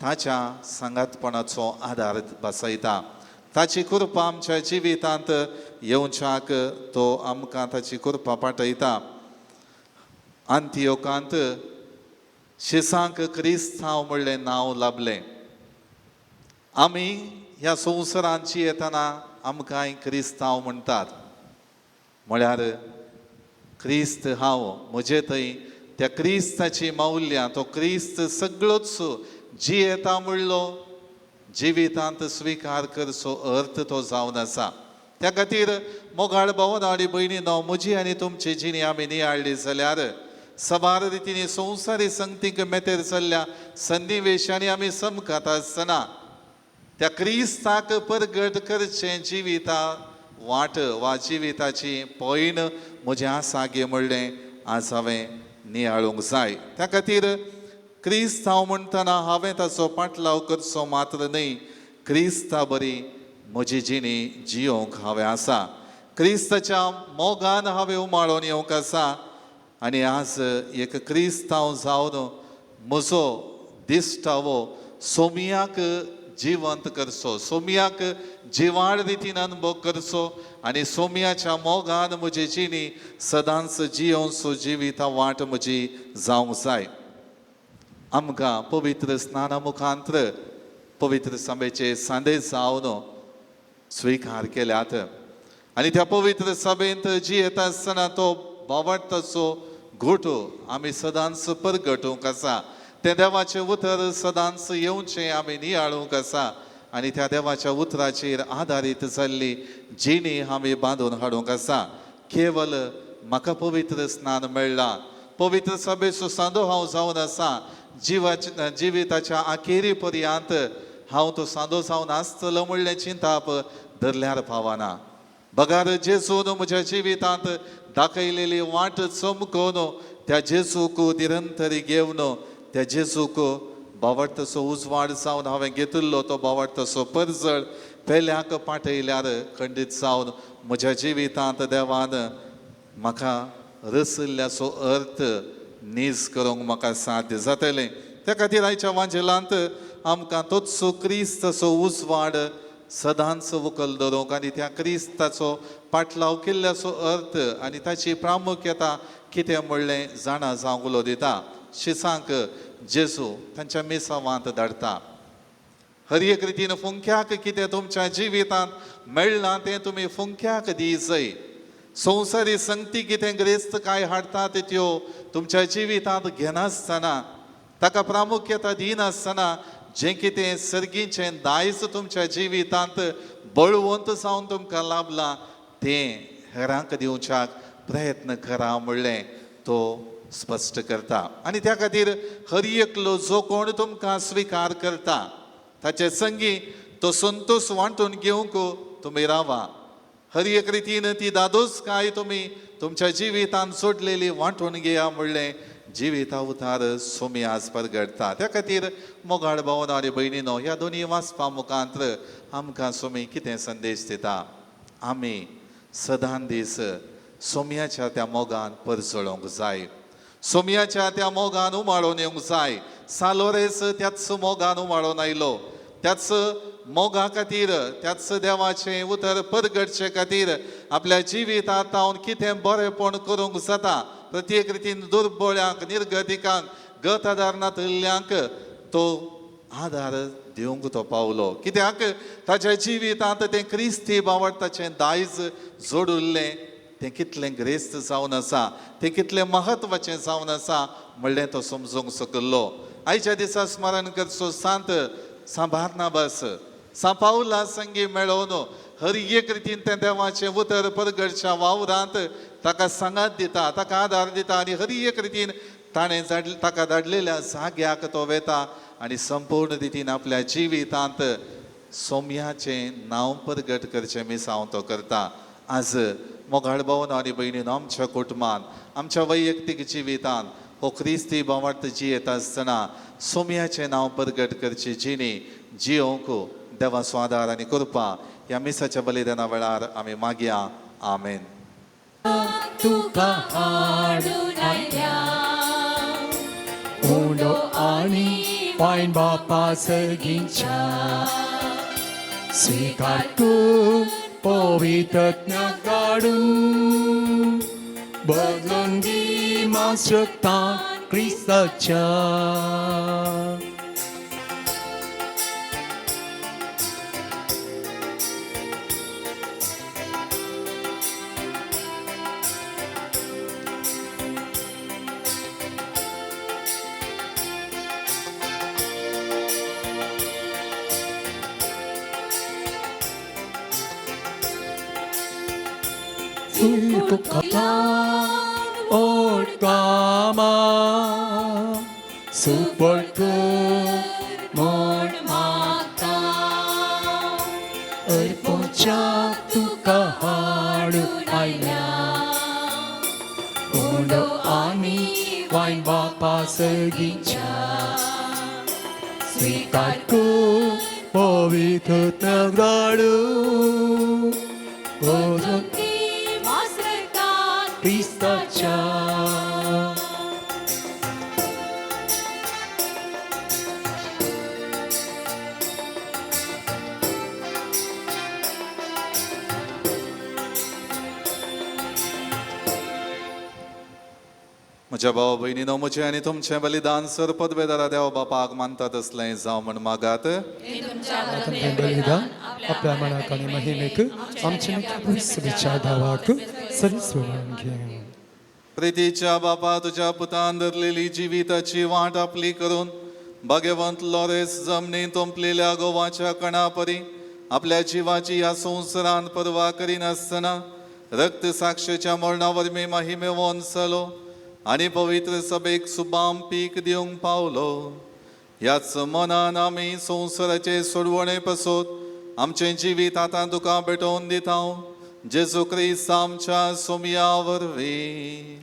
ताच्या सांगातपणाचो आदार बसयता. ताची कृपा आमच्या जिवितांत येवच्याक तो आमकां ताची कृपा पाठयता. अंतियोकांत शिसांक क्रिस्तांव म्हणलें नांव लाबलें. आमी ह्या संवसारांत येतना आमकांय क्रिस्तांव म्हणटात, म्हळ्यार क्रिस्त हांव म्हजे थंय त्या क्रिस्ताची मौल्यां, तो क्रिस्त सगळोच जियेता म्हणलो जिवितांत स्विकार करचो अर्थ तो जावन आसा. त्या खातीर मोगाळ भावन आनी भयणीनो, म्हजी आनी तुमची जिणी आमी नियाळ्ळी जाल्यार सबार रितीनी संवसारी संगतीक मेतेर चल्ल्या सन्निवेशांनी आमी समकात आसतना त्या क्रिस्ताक परगट करचें जिविता वाट वा जिविताची पयण म्हजें आसा गे म्हणलें आज हांवें नियाळूंक जाय. त्या खातीर क्रिस्त हांव म्हणटना हांवें ताचो पाटलाव करचो मात्र न्हय, क्रिस्ता बरी म्हजी जिणी जियोंक हांवें आसा. क्रिस्ताच्या मोगान हांवें उमाळोन येवंक आसा आनी आज एक क्रिस्तांव जावन म्हजो दिश्टावो सोमियाक जिवंत करचो, सोमियाक जिवाळ रितीन अनुभव करचो आनी सोमियाच्या मोगान म्हजी जिणी सदांच जियोवचो जिविता वाट म्हजी जावंक जाय. आमकां पवित्र स्नाना मुखांत्र पवित्र सभेचे सांदे जावन स्विकार केल्यात आनी त्या पवित्र सभेंत जियेता आसतना तो बावडटाचो घोटो आमी सदांच परगटूंक आसा. तें देवाचें उतर सदांच येवचें आमी नियाळूंक आसा आनी त्या देवाच्या उतराचेर आदारीत जाल्ली जिणी आमी बांदून हाडूंक आसा. केवल म्हाका पवित्र स्नान मेळ्ळां, पवित्र सभेचो सांदो हांव जावन आसा, जिविताच्या आखेरी पर्यंत हांव तो सांदो जावन आसतलो म्हणलें चिंताप धरल्यार पावना. बगार जेजून म्हज्या जिवितांत दाखयलेली वाट चमकोवन त्या जेजूक निरंतरी घेवन त्या जेजूक बावडतसो उजवाड जावन हांवें घेतिल्लो तो बावडतसो परजळ पेल्याक पाटयल्यार खंडीत जावन म्हज्या जिवितांत देवान म्हाका रसिल्ल्याचो अर्थ नीज करूंक म्हाका साध्य जातलें. त्या खातीर आयच्या वांजेलांत आमकां तोच क्रिस्ताचो उजवाड सदांच उकल दवरूंक आनी त्या क्रिस्ताचो पाटलाव केल्ल्याचो अर्थ आनी ताची प्रामुख्यता कितें म्हणलें जाणा जावंक उलो दिता. शिसांक जेजू तांच्या मिसावांत धाडटा. हर एक रितीन फुंक्याक कितें तुमच्या जिवितांत मेळ्ळां तें तुमी फुंक्याक दिजय. संवसारी संगती कितें ग्रेस्त काय हाडटा त्यो तुमच्या जिवितांत घेनासतना ताका प्रामुख्यता दिनासतना जें कितें सर्गीचें दायज तुमच्या जिवितांत बळवंत जावन तुमकां लाभलां तें हेरांक दिवच्याक प्रयत्न करा म्हणलें तो स्पश्ट करता. आनी त्या खातीर हर एकलो जो कोण तुमकां स्विकार करता ताचे संगी तो संतोश वांटून घेवंक तुमी रावा. हर एक रितीन ती दादोस काय तुमी तुमच्या जिवितांत सोडलेली वांटून घेया म्हणलें जिविता उतार सोमी आज परगडटा. त्या खातीर मोगाळ भावन आनी भयणीनो, ह्या दोनी वाचपा मुखांत्र आमकां सोमी कितें संदेश दिता. आमी सदां दीस सोमयाच्या त्या मोगान परजळोंक जाय, सोमयाच्या त्या मोगान उमाळोन येवंक जाय. सालोरेस त्याच मोगान उमाळोन आयलो, त्याच मोगा खातीर त्याच देवाचें उतर परगटचे खातीर आपल्या जिवितांत हांव कितें बरेंपण करूंक जाता प्रत्येक रितीन दुर्बळ्यांक निर्गतिकांक गत आदार नातिल्ल्यांक तो आदार दिवंक तो पावलो. कित्याक ताच्या जिवितांत तें क्रिस्ती बावडताचें दायज जोडिल्लें तें कितलें ग्रेस्त जावन आसा, तें कितलें म्हत्वाचें जावन आसा म्हणलें तो समजूंक शकलो. आयच्या दिसा स्मरण करचो सांत सां बार्नाबास सां पावला संगी मेळोवन हर एक रितीन तें देवाचें उतर परगडच्या वावरांत ताका सांगात दिता, ताका आदार दिता आनी हर एक रितीन ताणें ताका धाडलेल्या जाग्याक तो वेता आनी संपूर्ण रितीन आपल्या जिवितांत सोम्याचें नांव परगट करचें मिसांव तो करता. आज मोगाळ भावन आनी भयणीन, आमच्या कुटुंबान आमच्या वैयक्तीक जिवितांत हो क्रिस्ती भावार्थ जियेत आसतना सोम्याचें नांव परगट करची जिणी जियोंक देवाचो आदार आनी कृपा ह्या मिसाच्या बलिदाना वेळार आमी मागया. आमेन. तुका हाडून आयल्या उंडो आनी पायन बापा सगींच्या स्वीकार तूं पवित्रज्ञा काडून बदलून दी मासता क्रिस्ताच्या. तुका ओडकामा सुपट म्हूण मागता अर्पोच्या तुका हाडून आयल्या उंडो आनी वायन बापा सगीच्या स्वीकार कर पवित्र धाडू क्रिस्ताच्या. म्हज्या भाव भयणीनो, म्हजें आनी तुमचें बलिदान सर पदवेदारा देव बापाक मानता तसलें जावं म्हण मागात. तुमचें बलिदान आपल्या मनाक आनी महिमेक आमच्या सभेच्या धावाक सरीस म्हणून घेवं. प्रितीच्या बापा, तुज्या पुतान धरलेली जिविताची वाट आपली करून भाग्यवंत लॉरेस जमनीत तोंपलेल्या गोवाच्या कणापरी आपल्या जिवाची ह्या संवसारांत पर्वा करिनासतना रक्त साक्षेच्या मरणा वरवीं महिमेवंत जालो आनी पवित्र सभेक सुबाम पीक दिवंक पावलो. ह्याच मनान आमी संवसाराचे सोडवणे पसत आमचें जिवीत आतां तुका भेटोवन दिता, जेजू क्रिस्त आमच्या सोमया वरवीं.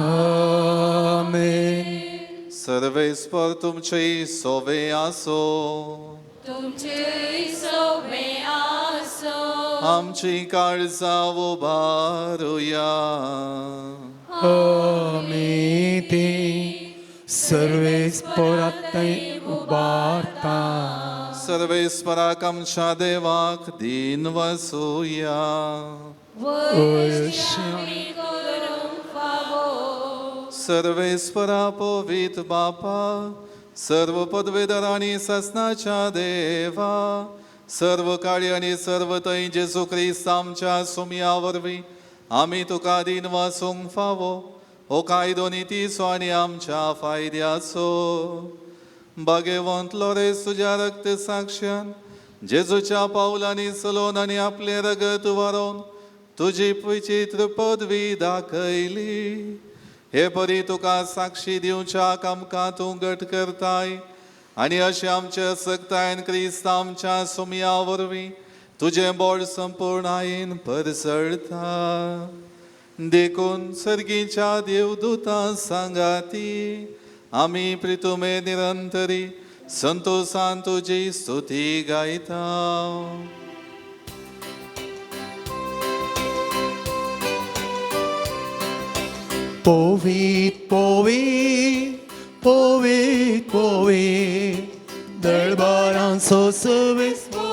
आमेन. सर्वेस्पर तुमचे सोवे आसो. तुमचे सोवे आसो. आमची काळजां उबारुया. आमी ती सर्वेस्परातय उबारता. सर्वेस्पराक आमच्या देवाक दीन वसुया. सर्वेस्परा पवित बापा, सर्व पदवेदार आनी ससनाच्या देवा, सर्व काळी आनी सर्व थंय जेजू क्रिस्त आमच्या सोमया वरवीं आमी तुका दीन वासूंक फावो हो कायदो नितीचो आनी आमच्या फायद्याचो. भाग्यवंत लॉरेस तुज्या रक्त साक्षान जेजूच्या पावलांनी चलोवन आनी आपलें रगत वारोवन तुजी विचित्र पदवी दाखयली. हे परी तुका साक्षी दिवच्याक आमकां तूं घट करताय आनी अशें आमचे सकतायन क्रिस्त आमच्या सोमया वरवीं तुजें बोड संपूर्णायेन परसळता. देखून सर्गीच्या देवदूतां सांगाती आमी प्रितुमे निरंतरी संतोषान तुजी स्तुती गायता. पवित पवित पवित पवित दरबारांचो सर्वेस्पर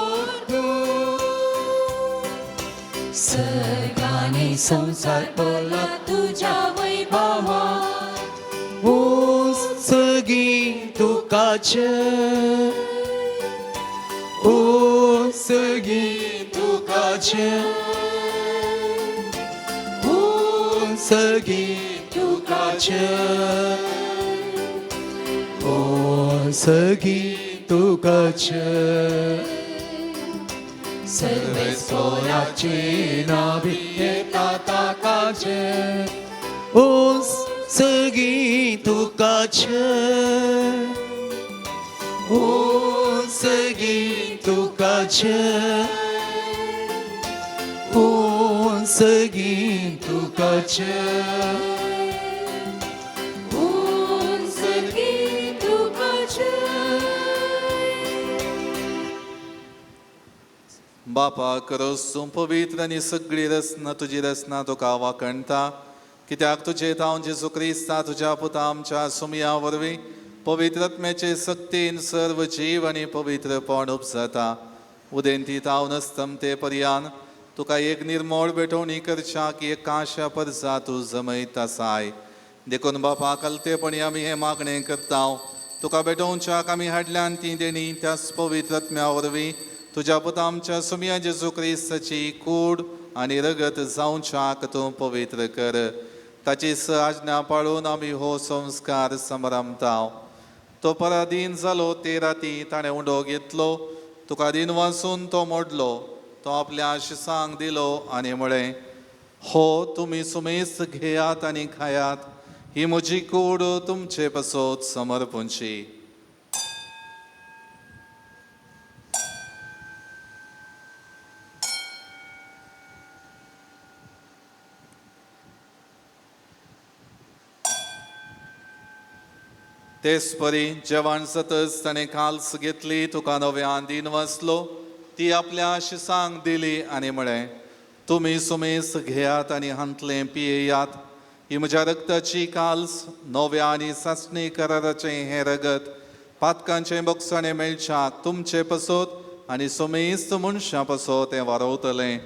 सर्गानी संवसार पडला तुझ्या वैभवा. ओ सगीं तुकाचें, ओ सगीं तुकाचें, ओ सगीं तुकाचें, ओ सगीं तुकाचें. सर्वेस्पराची नावी येता ताकाचें, ओ सगीं तुकाचें, ओ सगीं तुकाचें, ओ सगीं तुकाचें. सगळी तुकाचे. बापा करोस तूं पवित्र आनी सगळी रचना तुजी रचना तुका वाखणता, कित्याक तुजे तावन जेजू क्रिस्ता तुज्या पुता आमच्या सोमया वरवीं पवित्र आत्म्याचे सक्तीन सर्व जीव आनी पवित्रपण उपजता. उदेंती तावन अस्तमते पर्यान तुका एक निर्मोळ भेटवणी करच्याक एक काश्या परजा तूं जमयत आसाय. देखून बापा कलतेपणी आमी हें मागणें करता, तुका भेटोवच्याक आमी हाडल्यान ती देणी त्याच पवित्र आत्म्या वरवीं तुज्या पुता आमच्या सोमया जेजू क्रिस्ताची कूड आनी रगत जावच्याक तूं पवित्र कर. ताची आज्ञा पाळून आमी हो संस्कार समारंभता. तो पराधीन जालो ते राती ताणें उंडो घेतलो, तुका दीन वासून तो मोडलो, तो आपल्या आशिसांक दिलो आनी म्हळें, हो तुमी सुमेस्त घेयात आनी खायात, ही म्हजी कूड तुमचे पासत समर्पणची. तेच परी जेवण जातच ताणें काल्स घेतली, तुका नव्यान दिन वाचलो, ती आपल्या शिसांक दिली आनी म्हळें, तुमी सुमेस घेयात आनी हांतलें पियेयात, ही म्हज्या रक्ताची काल्स, नव्या आनी सासणी कराराचें हें रगत पातकांचें बोगसाणें मेळच्याक तुमचे पसत आनी सुमेस्त मनशां पसत तें वारवतलें.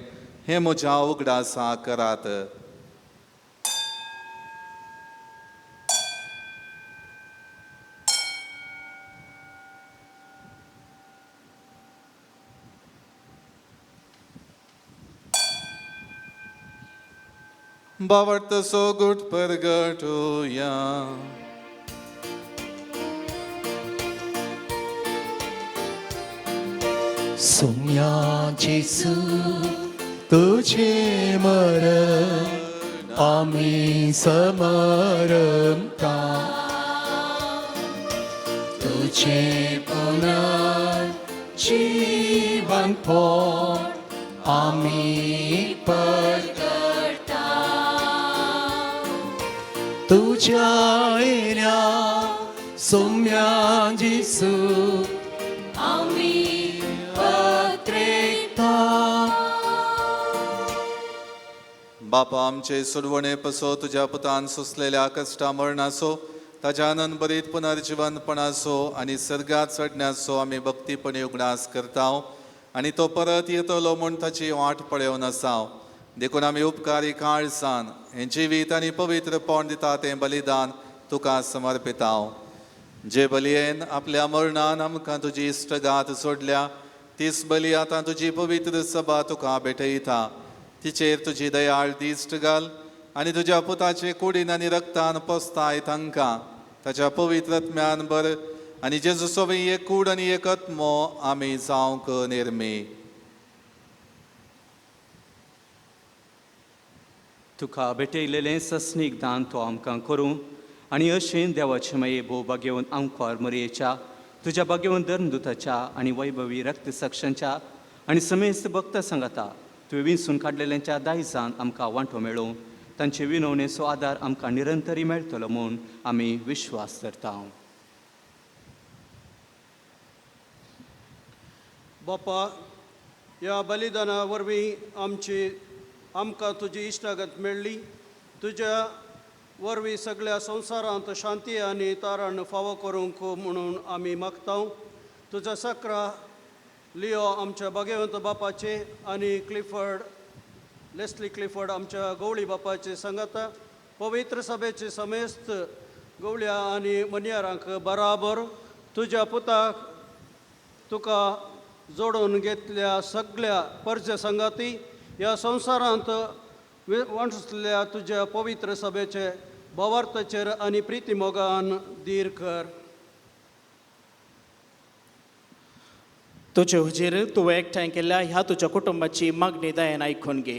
हें म्हज्या उगडासा करात. बावडतो सोगूट परगटुया. सोम्या जेसू तुझे मरण आमी समरता, तुझे पुनर्जीवन पोट आमी परगटा, तुझ्या येण्या सोम्या जेसू आमी पत्रेता. बापा आमचे सोडवणे पसो तुज्या पुतान सोंसलेल्या कश्टा मरणाचो, ताज्या आनंद बरीत पुनर्जिवनपणाचो आनी सर्गात चडण्याचो आमी भक्तीपणी उगडास करता आनी तो परत येतलो म्हूण ताची वाट पळोवन आसा. देखून आमी उपकारी काळसान हें जिवीत आनी पवित्रपण दिता तें बलिदान तुका समर्पिता. जे बलयेन आपल्या मरणान आमकां तुजी इश्टगात सोडल्या तीच बली आतां तुजी पवित्र सभा तुका भेटयता. तिचेर तुजी दयाळ दिश्ट घाल आनी तुज्या पुताचे कुडीन आनी रक्तान पोसताय तांकां ताच्या पवित्र आत्म्यान बर आनी जेजू सोबी एक कूड आनी एक आत्मो आमी जावंक निर्मी. तुका भेटयलेलें सस्नीक दान तो आमकां करूं आनी अशें देवाचे माये भोव भाग्यवंत आंकवार मरयेच्या तुज्या भाग्यवंत धर्मदुताच्या आनी वैभवी रक्तसाक्षांच्या आनी समेस्त भक्त सांगाता तुवें विंचून काडलेल्यांच्या दायजान आमकां वांटो मेळूं, तांचे विनवणेचो आदार आमकां निरंतरी मेळटलो म्हूण आमी विश्वास धरता. बापा, ह्या बलिदाना वरवीं आमची आमकां तुजी इश्टागत मेळ्ळी. तुज्या वरवीं सगळ्या संवसारांत शांती आनी तारण फावो करूंक म्हणून आमी मागता. तुज्या सक्रा लियो आमच्या भाग्यवंत बापाचे आनी क्लिफर्ड लेस्ली क्लिफर्ड आमच्या गवळी बापाचे सांगाता पवित्र सभेचे समेस्त गवळ्या आनी मनियारांक बराबर तुज्या पुताक तुका जोडून घेतल्या सगळ्या परजे सांगाती ह्या संवसारांत वांटसल्या तुज्या पवित्र सभेचे भावार्थाचेर आनी प्रिती मोगान धीर कर. तुजे हुजीर तुवें एकठांय केल्ल्या ह्या तुज्या कुटुंबाची मागणी दयेन आयकून घे.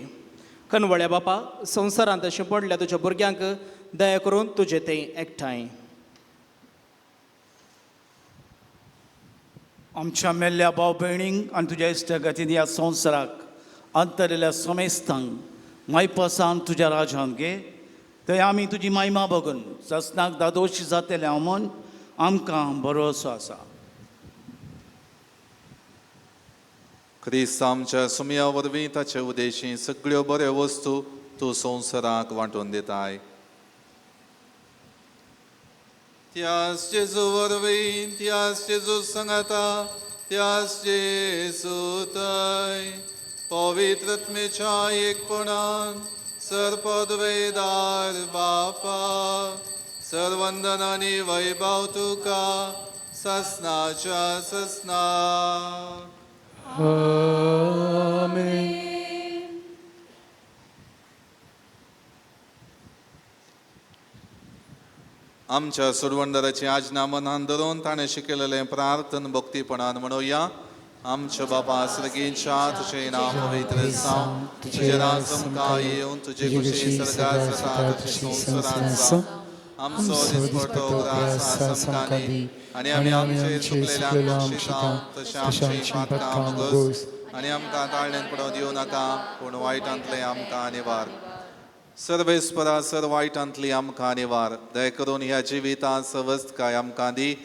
कनवळ्या बापा, संवसारांत शिंपडल्या तुज्या भुरग्यांक दया करून तुजे ते एकठांय. आमच्या मेल्ल्या भाव भयणींक आनी तुज्या इश्टागतीन ह्या संवसाराक अंतरिल्ल्या समेस्तांक मायपासान तुज्या राजान घे, थंय आमी तुजी मायमा बघून ससनाक दादोशी जातले म्हूण आमकां भरोसो आसा. क्रिस्त आमच्या सुमया वरवीं ताचे उदेशी सगळ्यो बऱ्यो वस्तू तूं संवसाराक वांटून दिताय. त्यास जेजू वरवीं, त्यास जेजू सांगाता, त्यास जेजू थंय पवित्र आत्म्याच्या एकपणान सर्पद्वेदार बापा सर्वंदन आनी वैभव तुका ससनाच्या ससना. आमेन. आमच्या सोडवणदाराची आज्ञा मनान धरून ताणें शिकयलेलें प्रार्थन भक्तीपणान म्हणुया. आमच्या बापा सर्गींच्या तुझे नांव पवित्र जावं, तुझे राज आमकां येवन, तुजे कुशी सर्गार जाता तशें संवसारांत जावं. आमचो दिसपडतो ग्रास आज आमकां दी आनी आमी आमचे चुकलेल्यांक बक्षिता तशें आमची पातकां मोगोस आनी आमकां ताळण्यान पडोवंक दिवं नाका, पूण वायटांतलें आमकां निवार. सर्वेस्परा सर वायटांतली आमकां निवार. दया करून ह्या जिवितांत सवस्तकाय आमकां दी.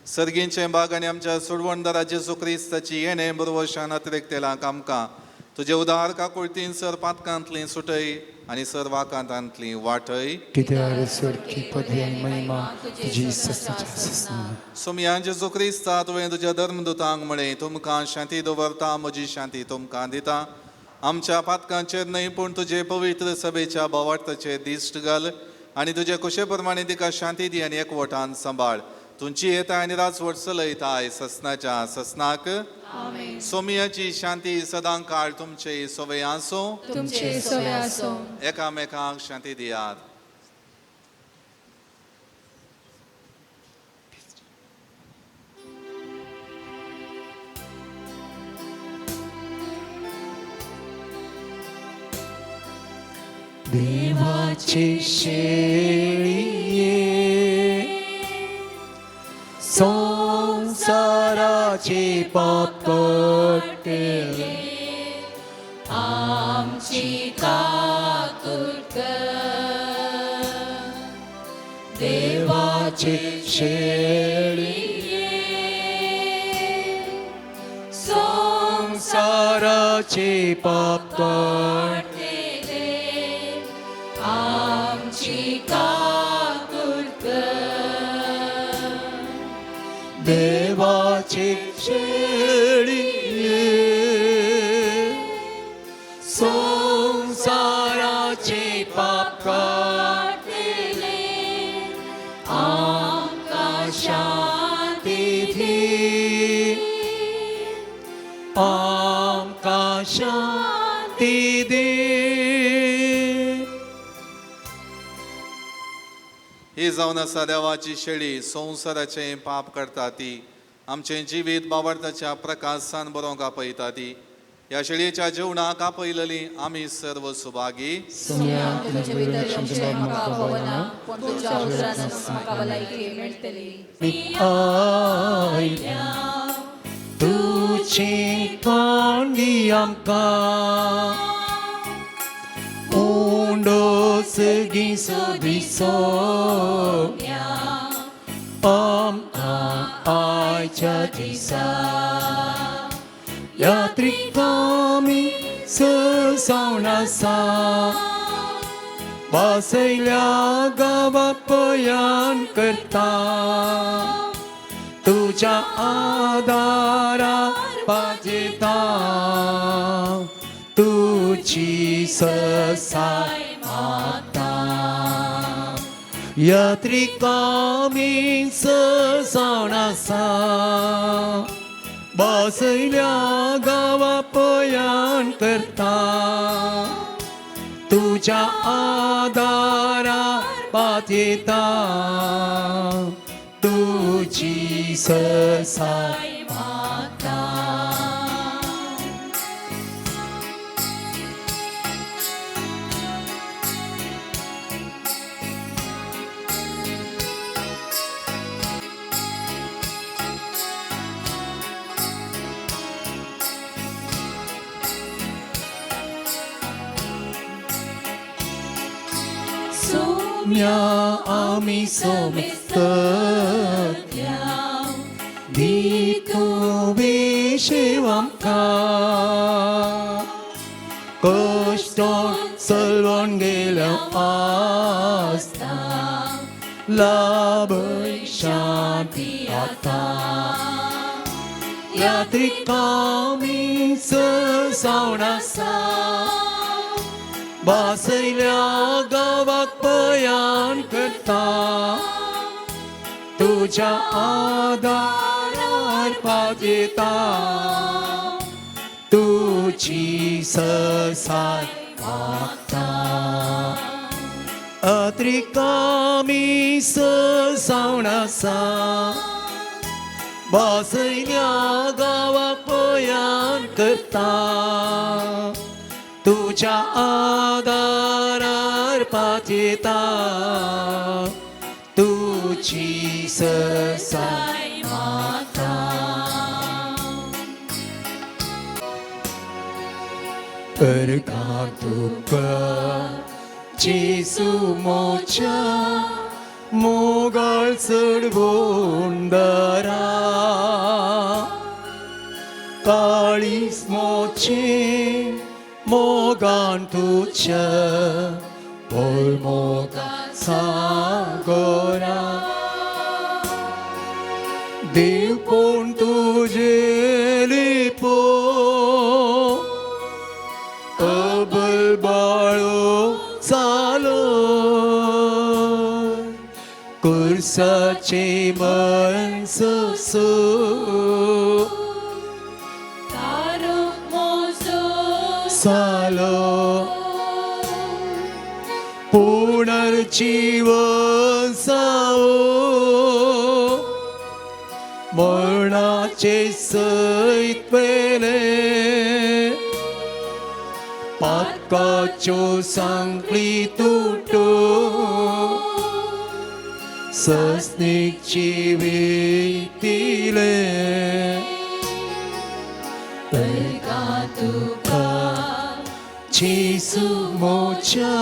सर्गींचें बाग आनी आमच्या सोडवणदारा जेजू क्रिस्ताची येणें बरवशान अतिरेकतेलांक आमकां तुजे उदार काकुळतीन सर पातकांतली सुटय आनी सर वाकांतांतली वाटय. कित्याक स्वर्गी पदवी आनी महिमा तुजी सस्नाच्या सस्ना. सोमया जेजू क्रिस्ता, तुवें तुज्या धर्मदुतांक म्हळें, तुमकां शांती दवरता, म्हजी शांती तुमकां दिता. आमच्या पातकांचेर न्हय पूण तुजे पवित्र सभेच्या बोवार्थाचेर दिश्ट घाल आनी तुजे कुशे प्रमाणे तिका शांती दी आनी एकवटान सांबाळ. तुमची येता आनी राजवट चलयताय ससनाच्या ससनाक. सोमियाची शांती सदां काळ तुमचे सवय आसूं. तुमचे सवय आसूं. एकामेकांक शांती दियात. देवाचे शेळये संसाराचे पाप काडटले, आमची काकूट कर. देवाचे शेळये संसाराचे पाप काडटले, आमची काकूट कर. देवाचे शेळये संसाराचे पाप काडटले, आमकां शांती दी, आमकां शांती दी. ही जावन आसा देवाची शेळी, संवसाराचें पाप करता ती, आमचें जिवीत बावडताच्या प्रकाशान बरोवंक आपयता ती. ह्या शेळयेच्या जेवणाक आपयलेली आमी सर्व सुभागी. सोम्या, तुजे भितर येवचें म्हाका खबर ना, पूण तुज्या उतरान म्हाका भलायकी मेळटली. आयल्या तुजी कोंडी आमकां उंडो सगीं दिसो आमकां आयच्या दिसा यात्रीक आमी सजावन आसा वासयल्या गांवा पयान करता तुज्या आदारा पाजेता तुजी ससाय मागता. यात्रीक आमी सजावन आसा बसयल्या गांवा पयान करता तुज्या आदारा पातेता तुजी ससाय मागता. सोम्या आमी सोमेस्तल्या दी तूं वेशेव आमकां कश्ट सलवण गेल्या आसता लाभय शांती आतां. यात्रीक आमी सजावन आसा वासयल्या गांवाक पयान करता तुज्या आदारार पाजेता तुजी ससाय मागता. अत्रीक आमी सजावन आसा वासयल्या गांवाक पयान करता तुज्या आदारार पातयेता तुजी ससाय मागता. अर्घां तुका जेजू मोच्या मोगाळ चडगोंदरा काळीस मोचे मोगान तुज्या बोल मोगा सागोरा देव कोण तुजे लिपो अबल बाळो चालो कुर्साचे मन सोसो सालो पुनर्जीवन सावो मरणाचे सयत पेले पातकाच्यो सांगली तुटो सस्नीक जिवीत दिलें. अर्घां तुका जेजू मोच्या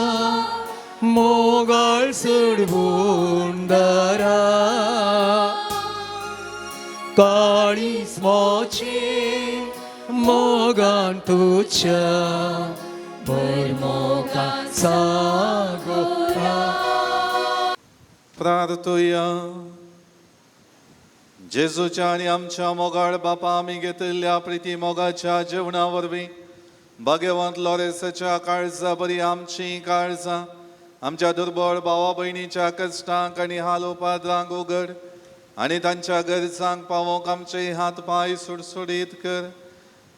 मोगाळ चडगोंदरा काळीस मोचे मोगान तुज्या बोल मोगा सागोरा. प्रार्थुया. जेजूच्या आनी आमच्या मोगाळ बापा आमी घेतिल्ल्या प्रिती मोगाच्या जेवणा वरवीं भाग्यवंत लॉरेसाच्या काळजा बरी आमची काळजां आमच्या दुर्बळ भावा भयणीच्या कश्टांक आनी हाल उपाद्रांक उगड आनी तांच्या गरजांक पावोवंक आमचे हात पांय सुडसुडीत कर.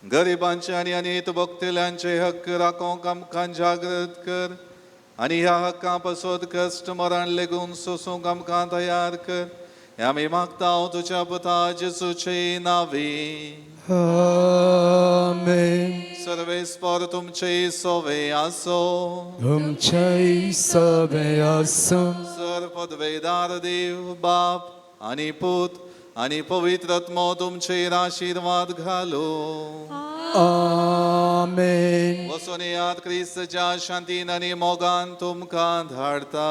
गरिबांचे आनी अनीत भोगतल्यांचे हक्क राखोवंक आमकां जागृत कर आनी ह्या हक्कां पासत कश्ट मरण लेगून सोसूंक आमकां तयार कर. हें आमी मागता तुज्या पुता जेजूचे नांवी. आमेन. सर्वेस्पर तुमचे सोवे आसो. तुमचेय सवे आसूं. सर पदवेदार देव बाप आनी पूत आनी पवित्र आत्मो तुमचेर आशिर्वाद घालो. आमेन. वचून येयात क्रिस्तच्या शांतीन आनी मोगान तुमकां धाडता.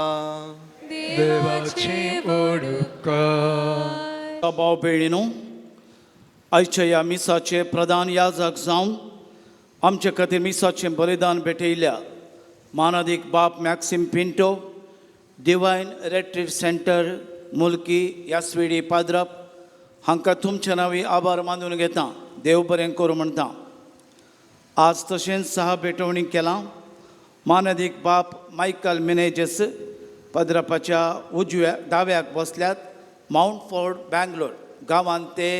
देवाची उपकार. भाव भयणीनो, आयच्या ह्या मिसाचे प्रधान याजक जावन आमचे खातीर मिसाचें बलिदान भेटयल्या मानादीक बाप Maxim Pinto, divine retreat centre Mulki यासवेडी पाद्रप हांकां तुमच्या नांवी आभार मानून घेता. देव बरें करूं म्हणटा. आज तशेंच सहा भेटवणी केलां. मानादीक बाप मायकल मिनेजस पद्रपाच्या उजव्या दाव्याक बसल्यात. मावंट फोर्ड बँगलोर गांवांत ते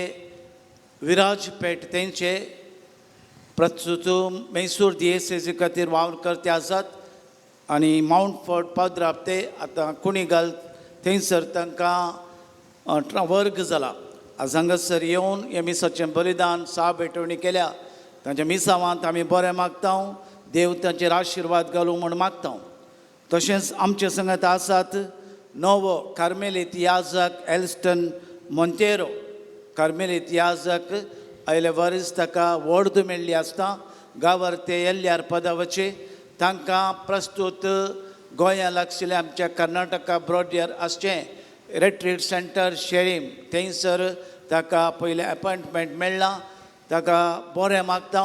विराजपेठ तेंचे प्रस्तुत मैसूर दियेसेसी खातीर वावर करते आसात आनी मावंट फोर्ड पाद्राप ते आतां कुणीगाल थंयसर तांकां वर्ग जाला. आज हांगासर येवन हे मिसाचें बलिदान सा भेटवणी केल्या. तांच्या मिसावांत आमी बरें मागता, देव तांचेर आशिर्वाद घालूं म्हूण मागता. तशेंच आमचे संगत आसात नवो कार्मेलीत याजक एल्स्टन मोंतेरो. कार्मेलीत याजक आयले वरीस ताका वॉर्द मेळ्ळी आसता. गांवार ते येल्ल्यार पदावचे तांकां प्रस्तुत गोंया लागशिल्लें आमच्या कर्नाटका ब्रॉडियर आसचें रेट्रीट सेंटर शेरीम थंयसर ताका पयलें एपॉयंटमेंट मेळ्ळां. ताका बरें मागता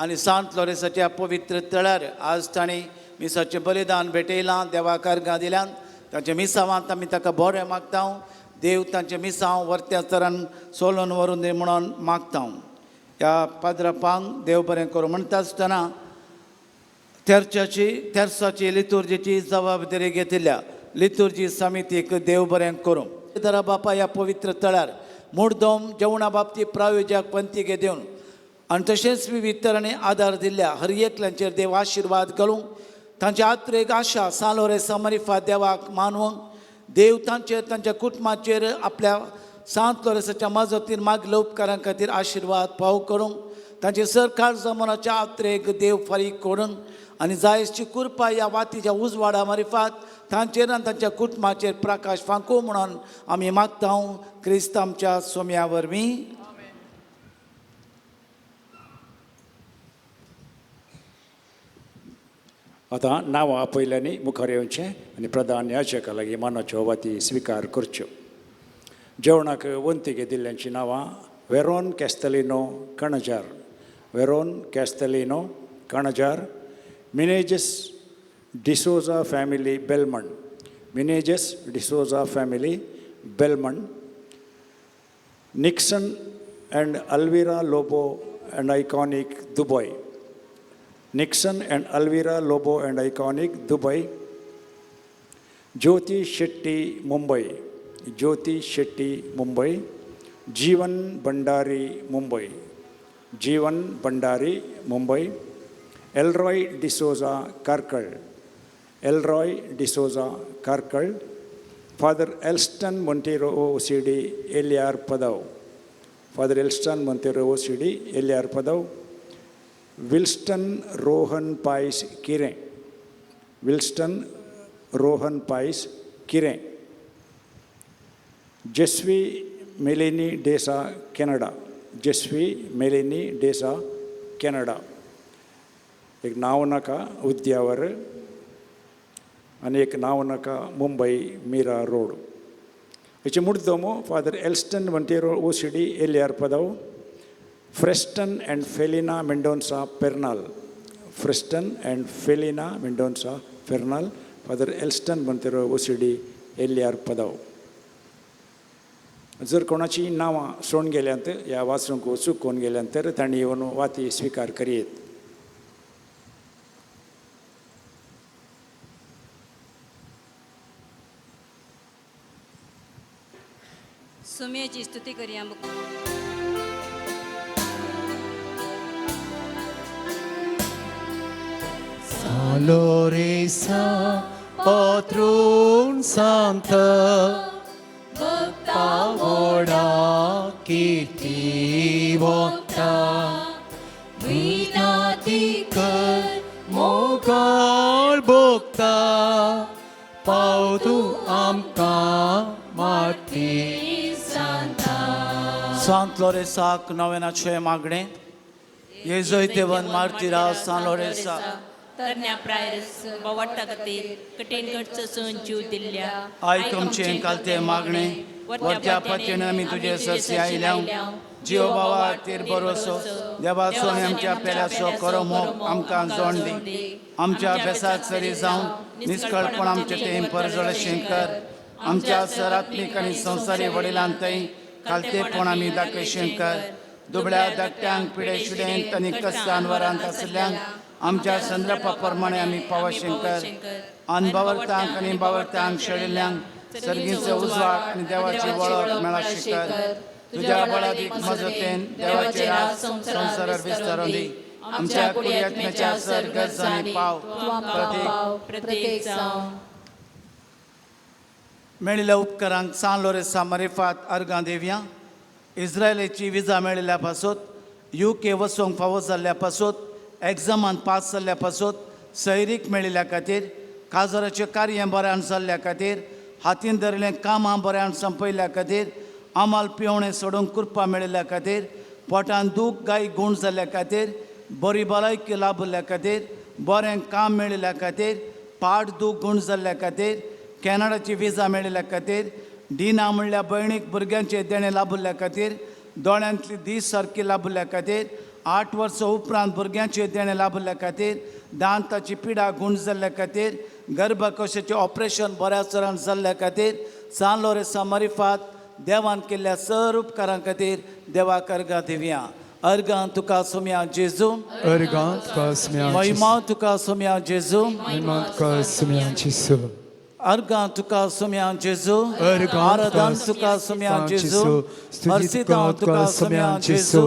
आनी सांत लोरेसाच्या पवित्र तळार आज तांणी मिसाचें बलिदान भेटयलां, देवाक अर्घां दिल्यान. तांच्या मिसावांत आमी ताका बरें मागता. देव तांचे मिसांव वर्त्या तरान सोलून व्हरून दी म्हणून मागता. ह्या पाद्रपांक देव बरें करूं म्हणटा आसतना तेर्साची लितुर्जीची जबाबदारी घेतिल्ल्या लितुर्जी समितीक देव बरें करूं. दरा बापा ह्या पवित्र तळार मुर्दोम जेवणा बाबतीत प्रायोजक पंथीक दिवन आनी तशेंच विविध तरांनी आदार दिल्ल्या हर एकल्यांचेर देव आशिर्वाद घालूंक तांच्या आत्रेक आशा सालोरे मरिफा देवाक मानवंक देव तांचेर तांच्या कुटुंबाचेर आपल्या सांत लोरेसाच्या मजतीन मागल्या उपकारां खातीर आशिर्वाद पाव करूंक तांचे सरकार जमनाच्या आत्रेक देव फारीक करून आनी जायची कृपा ह्या वातीच्या उजवाडा मारिफात तांचेर आनी तांच्या कुटुंबाचेर प्रकाश फांकू म्हणून आमी मागता क्रिस्त आमच्या सोम्या वरवीं. आतां नांवां आपयल्यांनी मुखार येवचें आनी प्रधान याजका लागीं मानाच्यो वाती स्विकार करच्यो. जेवणाक वंती घेतिल्ल्यांचीं नांवां Veron Castelino Kanajar, Veron Castelino Kanajar, Menezes D'Souza family Belman, Menezes D'Souza family Belman, Nixon and Alvira Lobo and Iconic Dubai, Nixon and Alvira Lobo and Iconic Dubai, Jyoti Shetty Mumbai, Jyoti Shetty Mumbai, Jeevan Bhandari Mumbai, Jeevan Bhandari Mumbai, Elroy D'Souza Karkala, Elroy D'Souza Karkala, Father Elston Monteiro O C D Elyar Padav, Father Elston Monteiro O C D Elyar Padav, Wilston Rohan Pais Kiren, Wilston Rohan Pais Kiren, Jesvi Melanie D'Sa Canada, Jesvi Melanie D'Sa Canada. एक नांव नाका उद्यावर आनी एक नांव नाका मुंबय मीरा रोड. हेचे मुड्डोमो Father Elston Monteiro O C D Elyar Padav, Freston and Felina Mendonca Pernal, Freston and Felina Mendonca Fernal, Father Elston Monteiro O C D Elyar Padav. जर कोणाची नांवां सोडून गेल्यांत ह्या वाचूंक चुकोवन गेल्यांत तर तांणी येवन वाती स्विकार करयेत. सुम्याची स्तुती करया. Saloresa patron santa भक्तावडा कीर्तिवंता विनाती कर मोगाळ भोगता पावतू आमकां माती सांता. सांत लोरेसाक नवेनाचें मागणें. येजोय देवन मार्तिरा सान लोरेसा तरण्या प्रायर बावट्टा खातीर कठीण घटसून जीव दिल्ल्या आयक आमचें कालतें मागणें. वरत्या पतीण आमी तुजे सरसी आयल्या. जियो बाबा तेर बरोसो देवाचो आनी आमच्या पेल्याचो करो मोग आमकां जोड दी. आमच्या अभ्यासाक सरी जावन निस्कळपण आमचें तें परजळशें कर. आमच्या सरात्मीक आनी संवसारी वडिलांत थंय खालतेपण आमी दाखयशें कर. दुबळ्या धाकट्यांक पिडे शिडेंत आनी कस्तान वरांत आशिल्ल्यांक आमच्या संद्रपा प्रमाणे आमी पावशें कर. अनबावरतांक आनी बावरतांक शेळिल्ल्यांक सर्गीचो उजवाड आनी देवाची वळख मेळाशी कर. तुज्या बळादीक मजतीन देवाचे राज संवसारार विस्तारून दी. आमच्या कुडी आत्म्याच्या सर गरजांनी पाव प्रत्येक जावं. मेळिल्ल्या उपकारांक सान लोरेसा मरिफात अर्गां देवया. इस्रायलाची विजा मेळिल्ल्या पासत, you के वचूंक फावो जाल्ल्या पासत, एग्जामान पास जाल्ल्या पासत, सैरीक मेळिल्ल्या खातीर, काजराचें कार्य बऱ्यान जाल्ल्या खातीर, हातीन धरिल्लें कामां बऱ्यान संपयल्ल्या खातीर, आमाल पिवणें सोडूंक कृपा मेळिल्ल्या खातीर, पोटान दूख गाय गूण जाल्ल्या खातीर, बरी भलायकी लाभिल्ल्या खातीर, बरें काम मेळिल्ल्या खातीर, पाट दूख गूण जाल्ल्या खातीर, कॅनडाची विजा मेळिल्ल्या खातीर, डिना म्हणल्या भयणीक भुरग्यांचें देणें लाभिल्ल्या खातीर, दोळ्यांतली दीस सारकी लाभिल्ल्या खातीर, 8 वर्सां उपरांत भुरग्यांचें देणें लाभिल्ल्या खातीर, दांताची पिडा गूण जाल्ल्या खातीर, गर्भकोशाचें ऑपरेशन बऱ्या तरान जाल्ल्या खातीर, सान लोरेसा मरिफात देवान केल्ल्या सर उपकारां खातीर देवाक अर्गां दिवया. अर्गां तुका सोम्या जेजू. अर्गां तुका सोम्या. महिमा तुका सोम्या जेजू. महिमा तुका सोम्या जेजू. अर्गां तुका सोम्या जेजू. अर्गां आराधन तुका सोम्या जेजू. स्तुति तुका सोम्या जेजू.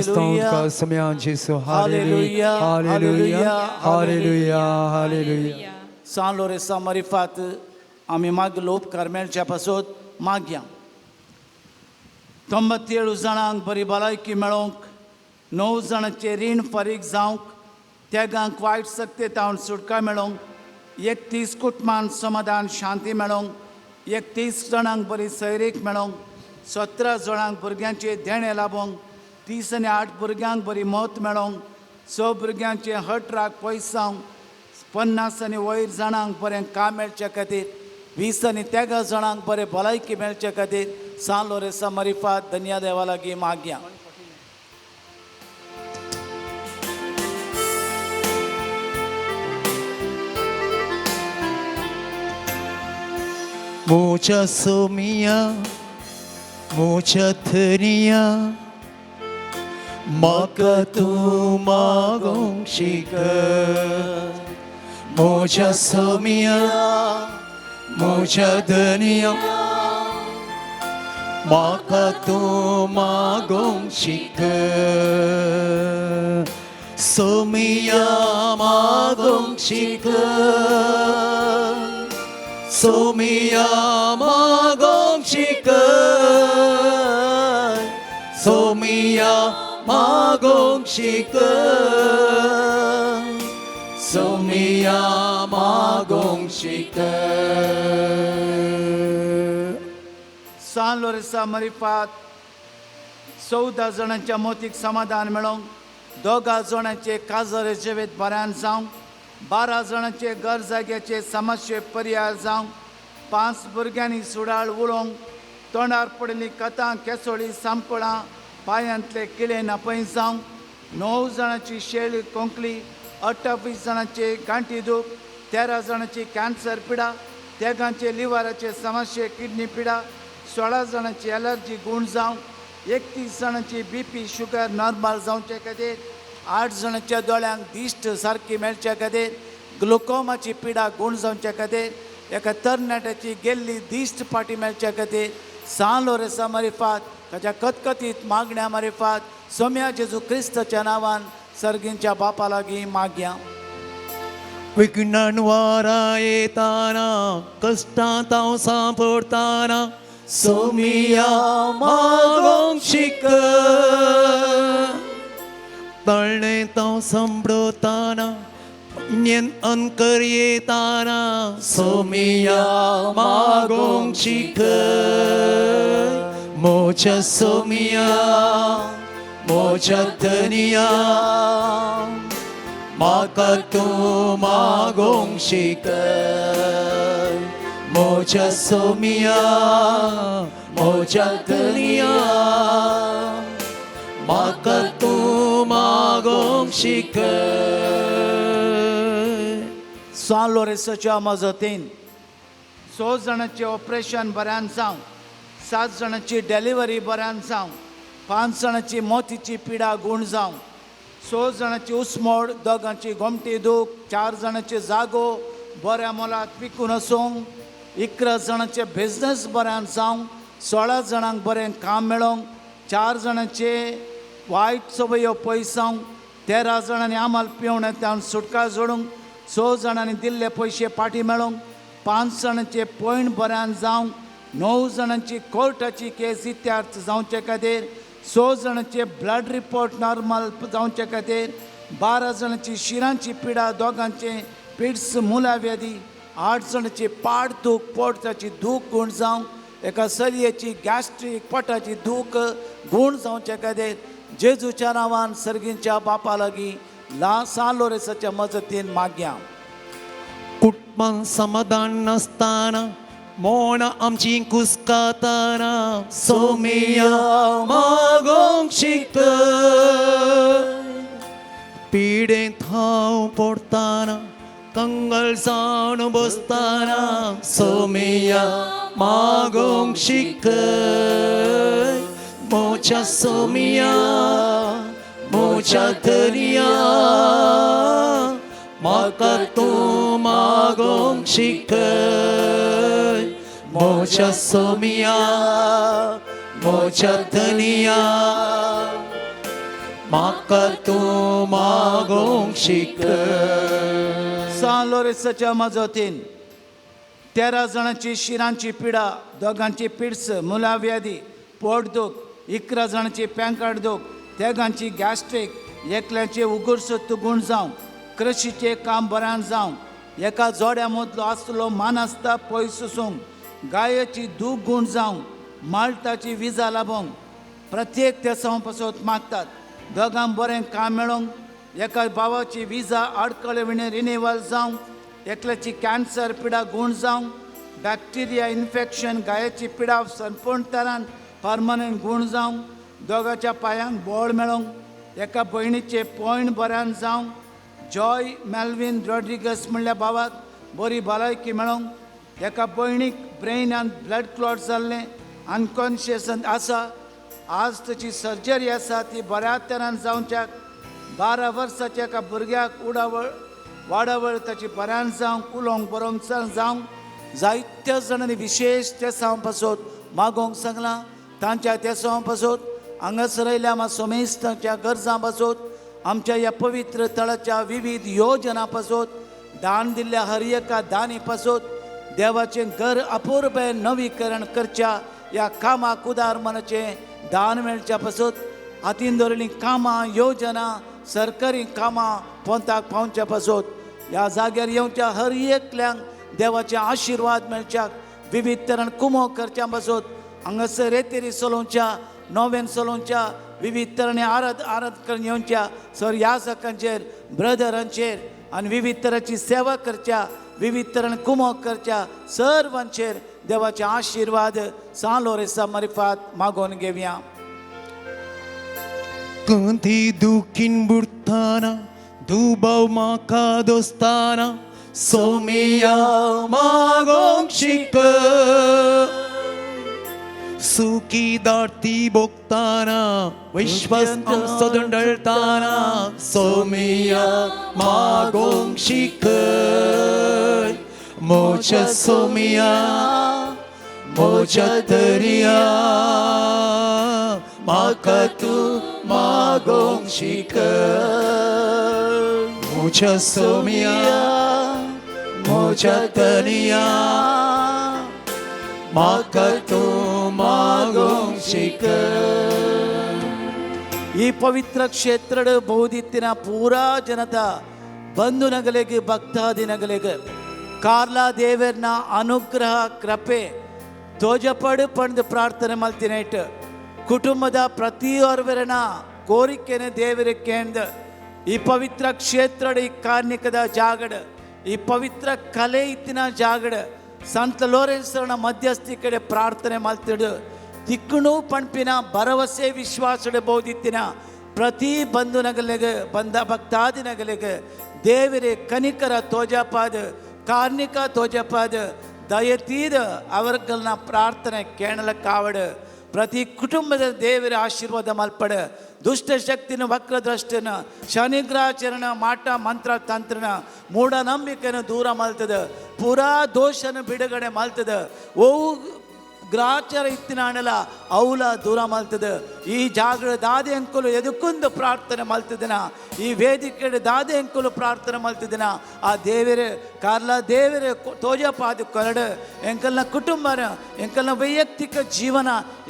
तुका सोम्या जेजू. Hallelujah hallelujah hallelujah hallelujah. सान लोरेसा मरिफात आमी मागलो उपकार मेळच्या पासत मागया. 97 जाणांक बरी भलायकी मेळोवंक, 9 जाणांचे रीण फारीक जावंक, तेगांक वायट सक्ते तावन सुटका मेळोंक, 31 कुटुंबान समाधान शांती मेळोंक, 31 जाणांक बरी सैरीक मेळोंक, 17 जाणांक भुरग्यांचे देणें लाबोंक, 30 आनी 8 भुरग्यांक बरी मौत मेळोंक, 6 भुरग्यांचे हटराक पयस जावंक, 50 आनी वयर जाणांक बरें काम मेळचे खातीर, 20 आनी 13 जाणांक बरें भलायकी मेळचे खातीर सान लोरेसा मरिफात धन्या देवा लागीं मागया. मोचा सोमिया मोचा थनिया म्हाका तूं मागोंक शिकय. मोचा सोमिया मोचा धनिया म्हाका तूं मागोंक शिकय. सोमिया मागोंक शिकय, सोमिया मागोंक शिकय, सोमिया मागोंक शिकय, सोमिया मागोंक शिकय. सान लोरेसा मरिफात 14 जाणांच्या मोतीक समाधान मेळोंक, 2 जाणांचे काजरे जिवीत बऱ्यान जावंक, 12 जाणांचे घर जाग्याचे समस्ये पर्याय जावंक, 5 भुरग्यांनी सुडाळ उलोवंक, तोंडार पडिल्लीं कथां केसोळी सामकोळां पांयांतले किळे नापय जावंक, 9 जाणांची शेळी कोंकली, 28 जाणांचे गांठी दूख, 13 जाणांची कॅन्सर पिडा, 13 लिव्हराचे समस्ये किडनी पिडा, 16 जाणांची एलर्जी गूण जावंक, 31 जाणांची बीपी शुगर नॉर्मल जावचे खातीर, 8 जाणांच्या दोळ्यांक दिश्ट सारकी मेळचे खातीर, ग्लुकोमाची पिडा गूण जावचे खातीर, एका तरणाट्याची गेल्ली दिश्ट फाटी मेळचे खातीर सान लोरेसा मरिफात ताच्या कतकतीत मागण्या मारिफात सोम्या जेजू क्रिस्ताच्या नांवान सर्गींच्या बापा लागीं मागया. विघ्नान वारा येताना कश्टांत हांव सांपडटाना सोमिया मागोंक शिकय. तळणेंत हांव सांपडटाना अनकर येताना सोमिया मागोंक शिकय. मोच्या सोमिया मोच्या धनिया म्हाका तूं मागोंक शिकय. मोच्या सोमिया मोच्या धनिया म्हाका तूं मागोंक शिकय. सान लोरेसाच्या मजतीन 6 जाणांचें ऑपरेशन बऱ्यान जावं, 7 जाणांची डिलिव्हरी बऱ्यान जावं, 5 जाणांची मोतीची पिडा गूण जावं, 6 जाणांची उसमोड, 2 गोमटी दूख, 4 जाणांचे जागो बऱ्या मोलात विकून आसूंक, 11 जाणांचे बिजनस बऱ्यान जावंक, 16 जाणांक बरें काम मेळोंक, 4 जाणांचे वायट सवयो पयस जावंक, 13 जाणांनी आमाल पिवण्याच्यान सुटका जोडूंक, 6 जाणांनी दिल्ले पयशे फाटीं मेळोंक, 5 जाणांचे पॉयंट बऱ्यान जावंक, 9 जाणांची कोर्टाची केस इत्यार्थ जावचे खातीर, 6 जाणांचे ब्लड रिपोर्ट नॉर्मल जावचे खातीर, 12 जाणांची शिरांची पिडा, 2 पिड्स मुलाव्याधी, 8 जाणांची पाड दूख, पोटाची दूख गूण जावंक, एका सलयेची गॅस्ट्रीक पोटाची दूख गूण जावचे खातीर जेजूच्या नांवान सर्गींच्या बापा लागीं ला सान लोरेसाच्या मजतीन मागया. कुटुंबान समाधान नासतना मोणां आमची कुस्काताना सोमिया मागोंक शिकय. पिडेंत हांव पडटाना कंगल जावन बसताना सोमिया मागोंक शिकय. मोच्या सोमिया मोच्या धनिया म्हाका तूं मागोंक शिकय. मोच्या सोमिया मोच्या धनिया म्हाका तूं मागोंक शिकय. सान लोरेसाच्या मजतीन 13 जाणांची शिरांची पिडा, 2 पिड्स मुलाव्याधी, पोटदूख, 11 जाणांची पँकाट दूख, तेगांची गॅस्ट्रीक, एकल्याचे उगडसत्व गुण जावं, कृशीचें काम बऱ्यान जावं, एका जोड्या मदलो आसलो मान आसता पयस सोसूंक, गायेची दूख गुण जावं, माल्टाची विजा लाबोवंक प्रत्येक तेसांव पासत मागतात. दोगांक बरें काम मेळोंक, एका भावाची विजा आडकळे विणे रिनिवल जावं, एकल्याची कॅन्सर पिडा गुण जावं, बॅक्टिरिया इन्फेक्शन गायेची पिडा संपूर्ण तरान परमनंट गुण जावं, दोगाच्या पांयांक बळ मेळोंक, एका भयणीचे पॉयंट बऱ्यान जावं, जॉय मेल्विन रॉड्रिगस म्हणल्या भावाक बरी भलायकी मेळोंक, एका भयणीक ब्रेनान ब्लड क्लॉट जाल्लें अनकॉन्शियस आसा, आज ताची सर्जरी आसा ती बऱ्या तरान जावच्याक, 12 वर्साच्या एका भुरग्याक उडावळ वाडावळ ताची बऱ्यान जावंक, उलोवंक बरोवंक जावंक. जायत्या जाणांनी विशेश तेसांव पासत मागोवंक सांगलां. तांच्या तेसांव पासत हांगासर आयिल्ल्या आमच्या सोमेस्तांच्या गरजां पासत, आमच्या ह्या पवित्र तळाच्या विविध योजना पासत, दान दिल्ल्या हर एका दानी पासत, देवाचें घर अपूर्व नवीकरण करच्या ह्या कामाक उदार मनाचें दान मेळच्या पासत, हातीन दवरिल्लीं कामां योजना सरकारी कामां पोंताक पावच्या पासत, ह्या जाग्यार येवच्या हर एकल्यांक देवाचे आशिर्वाद मेळच्याक, विविध तरान कुमो करच्या पासत, हांगासर रेतेरी चलोवच्या, नोवेन चलोवच्या, विविध तरांनी आराध आराध करून येवच्या सर याजकांचेर, ब्रदरांचेर आनी विविध तरांची सेवा करच्या, विविध तरान कुमो करच्या सर्वांचेर देवाचे आशिर्वाद सान लोरेसा मारिफात मागोवन घेवया. कंती दुखीन बुडताना दुबाव म्हाका दोस्ताना सोमिया मागोंक शिक, सुखी दाटी भोगताना विश्वास आमचो दंडळताना सोमिया मागोंक शिकय, मोच्या सोमिया मोच्या दर्या म्हाका तूं मागोंक शिकय, मोच्या सोमिया मोच्या दर्या म्हाका तूं मागोंक शिकय. ಈ ಪವಿತ್ರ ಕ್ಷೇತ್ರದ ಬಹುದಿತ್ತಿನ ಪೂರಾ ಜನತಾ ಬಂಧುನಗಲಿಗೆ ಭಕ್ತಾದಿನಗಲಿಗೆ ಕಾರ್ಲಾ ದೇವರ್ನ ಅನುಗ್ರಹ ಕೃಪೆ ತೋಜಪಡು ಪಂದು ಪ್ರಾರ್ಥನೆ ಮಲ್ತಿನೈಟ್ ಕುಟುಂಬದ ಪ್ರತಿಯೊರ್ವರನ ಕೋರಿಕೆನ ದೇವರ ಕೇಂದ್ರ ಈ ಪವಿತ್ರ ಕ್ಷೇತ್ರದ ಈ ಕಾರ್ಣಿಕದ ಜಾಗಡ ಈ ಪವಿತ್ರ ಕಲೆ ಇತ್ತಿನ ಜಾಗಡ ಸಂತ ಲೋರೆನ್ಸರನ ಮಧ್ಯಸ್ಥಿ ಕಡೆ ಪ್ರಾರ್ಥನೆ ಮಲ್ತಿಡು ತಿಕ್ಕುಣು ಪಣ್ಪಿನ ಭರವಸೆ ವಿಶ್ವಾಸದ ಬೋಧಿತ್ತಿನ ಪ್ರತಿ ಬಂಧುನಗಲಿಗೆ ಬಂದ ಭಕ್ತಾದಿನಗಲಿಗೆ ದೇವರೇ ಕನಿಕರ ತೋಜಪಾದ ಕಾರ್ಣಿಕ ತೋಜಪಾದ ದಯತೀದ ಅವರ್ಗಳನ್ನ ಪ್ರಾರ್ಥನೆ ಕೇಳಲಕ್ಕಾವಡು ಪ್ರತಿ ಕುಟುಂಬದ ದೇವರ ಆಶೀರ್ವಾದ ಮಲ್ಪಡ ದುಷ್ಟಶಕ್ತಿನ ವಕ್ರದೃಷ್ಟಿನ ಶನಿಗ್ರಹಚರಣ ಮಾಟ ಮಂತ್ರ ತಂತ್ರನ ಮೂಢನಂಬಿಕೆನ ದೂರ ಮಲ್ತದ ಪೂರಾ ದೋಷನ ಬಿಡುಗಡೆ ಮಲ್ತದ ಓ ಗ್ರಾಚಾರ ಇತ್ತಿನಾಣಲ ಅವಲ ದೂರ ಮಲ್ತದ ಈ ಜಾಗರ ದಾದೆ ಅಂಕುಲು ಎದಕ್ಕೊಂದು ಪ್ರಾರ್ಥನೆ ಮಲ್ತದನ ಈ ವೇದಿಕೆ ದಾದೆ ಅಂಕುಲು ಪ್ರಾರ್ಥನೆ ಮಲ್ತದನ ಆ ದೇವರ ಕಾರ್ಲ ದೇವರ ತೋಜಪಾದ ಕೊರಡು ಎಂಕಲ್ನ ಕುಟುಂಬನ ಎಂಕಲ್ನ ವೈಯಕ್ತಿಕ ಜೀವನ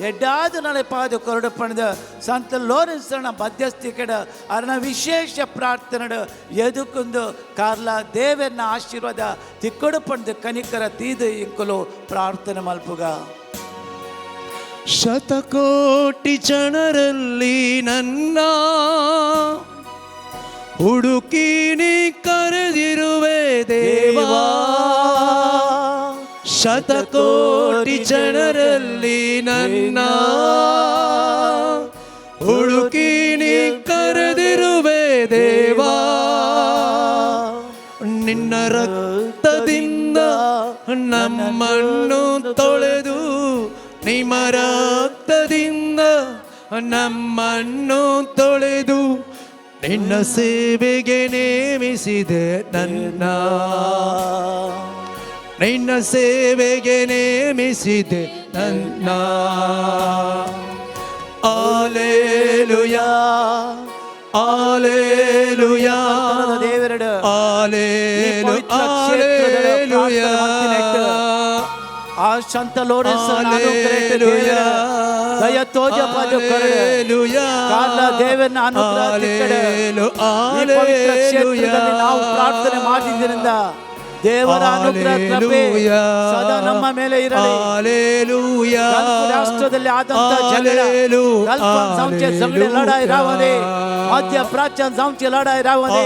ಎಡ್ಡಾದ ನಡೆ ಪಾದ ಕೊರಡು ಪಣದ ಸಂತ ಲೋರೆನ್ಸನ ಮಧ್ಯಸ್ಥಿಕೆಡ ಅರನ ವಿಶೇಷ ಪ್ರಾರ್ಥನೆ ಎದಕ್ಕೊಂದು ಕಾರ್ಲ ದೇವರನ್ನ ಆಶೀರ್ವಾದ ತಿಕ್ಕಡು ಪಣದ ಕನಿಕರ ತೀದು ಇಂಕುಲು ಪ್ರಾರ್ಥನೆ ಮಲ್ಪುಗ. ಶತಕೋಟಿ ಜನರಲ್ಲಿ ನನ್ನ ಹುಡುಕಿ ನೀ ಕರೆದಿರುವೆ ದೇವಾ, ಶತಕೋಟಿ ಜನರಲ್ಲಿ ನನ್ನ ಹುಡುಕಿ ನೀ ಕರೆದಿರುವೆ ದೇವಾ, ನಿನ್ನ ರಕ್ತದಿಂದ ನಮ್ಮನ್ನು ತೊಳೆದು ನಿಮ್ಮ ರಕ್ತದಿಂದ ನಮ್ಮನ್ನು ತೊಳೆದು ನಿನ್ನ ಸೇವೆಗೆ ನೇಮಿಸಿದೆ ನನ್ನ, ನಿನ್ನ ಸೇವೆಗೆ ನೇಮಿಸಿದೆ ನನ್ನ. ಆಲೇಲುಯಾ ಆಲೇಲುಯಾ ದೇವರಡು ಆಲೇಲು ಆಲೇಲುಯಾ ಆ ಸಂತ ಲೋರೆನ್ಸನ ದಯ ತೋಜಪಾದ ಕರಡೆ ಕಾರ್ಲ ದೇವನ ಅನುಗ್ರಹ ತಿಕ್ಕಡೆ. ಈ ಪವಿತ್ರ ಕ್ಷೇತ್ರದಲ್ಲಿ ನಾವು ಪ್ರಾರ್ಥನೆ ಮಾಡಿದ್ದರಿಂದ ದೇವರ ಅನುಗ್ರಹ ಕೃಪೆ ಸದಾ ನಮ್ಮ ಮೇಲೆ ಇರಲಿ. ಗಲ್ಫ್ ರಾಷ್ಟ್ರದಲ್ಲಿ ಆದಂತ ಜಗಳ, ಗಲ್ಫ್ ಜಗಡೆ ಲಡಾई रावदे, मध्य प्राच्य जावची लढाई रावदे,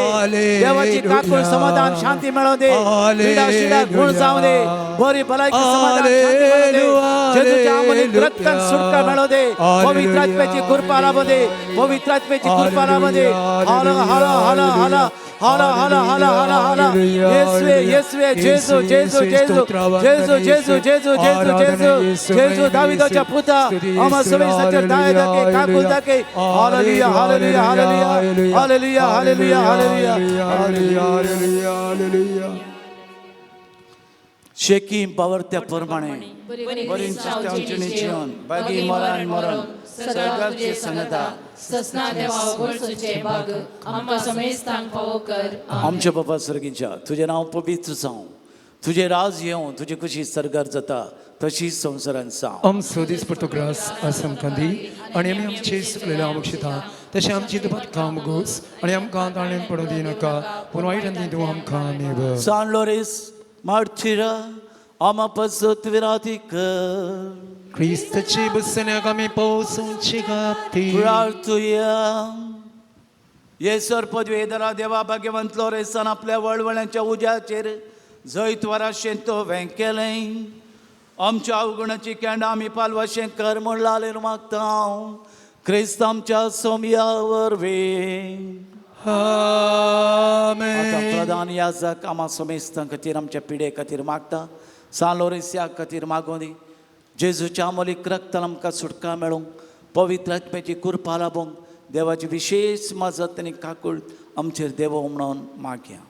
देवाची काकूळ समाधान शांती मेळोदे, पीडा शिडा गुण जावदे, बरी भलायकी समाधान शांती मेळोदे, जेजूच्या आमोलीक रक्तान सुटका मेळोदे, पवित्र आत्म्याची कृपा लाभोदे, पवित्र आत्म्याची कृपा लाभोदे. हल हल हल हल हल हल हल हल हल. येसुवे येसुवे जेजू जेजू जेजू जेजू जेजू जेजू जेजू जेजू जेजू दाविदाच्या पुता आम्हा समेस्ताचेर दया दाखय, काकूळ दाखय. Hallelujah hallelujah hallelujah hallelujah hallelujah hallelujah hallelujah hallelujah. शेकीम पावरत्या प्रमाणे बरीं आमचें जीवन बागी मरण मरण सदा तुझे संगता ससना देवा गोळसूचे बाग आमकां समेस्तांक फावो कर. आमच्या बाबा सर्गीच्या तुजें नांव पवित्र जावं, तुजें राज येवं, तुजी खुशी सर्गार जाता तशीच संवसारान जावं. आमचो दिसपट्टो ग्रास आज आमकां दी आनी आमी आमचे सुकलेले बक्षिता तशें आमची तुपात काम घोस आनी आमकां ताणें पडूं दिनाका पूण वायटान तूं आमकां नेव. सान लोरेस मार्चिरा आमा पासत विराती कर. क्रिस्ताची बसण्याक आमी पोसुची गाती. प्रार्थुया. येसर पदवेदरा देवा भाग्यवंत लोरेसान आपल्या वळवळ्यांच्या उज्याचेर जैत वराशें तो वेंकेलें. आमच्या अवगुणाची केंडां आमी पालवाशें कर म्हूण लालेन मागता हांव क्रिस्त आमच्या सोमया वरवीं. आतां प्रधान याजक आमा समेस्तां खातीर आमच्या पिडे खातीर मागता, सान लोरेस्या खातीर मागों दी. जेजूच्या आमोलीक रक्तान आमकां सुटका मेळूंक, पवित्र आत्म्याची कृपा लाबोवंक देवाची विशेश मजत आनी काकूळ आमचेर देवो म्हणून मागया.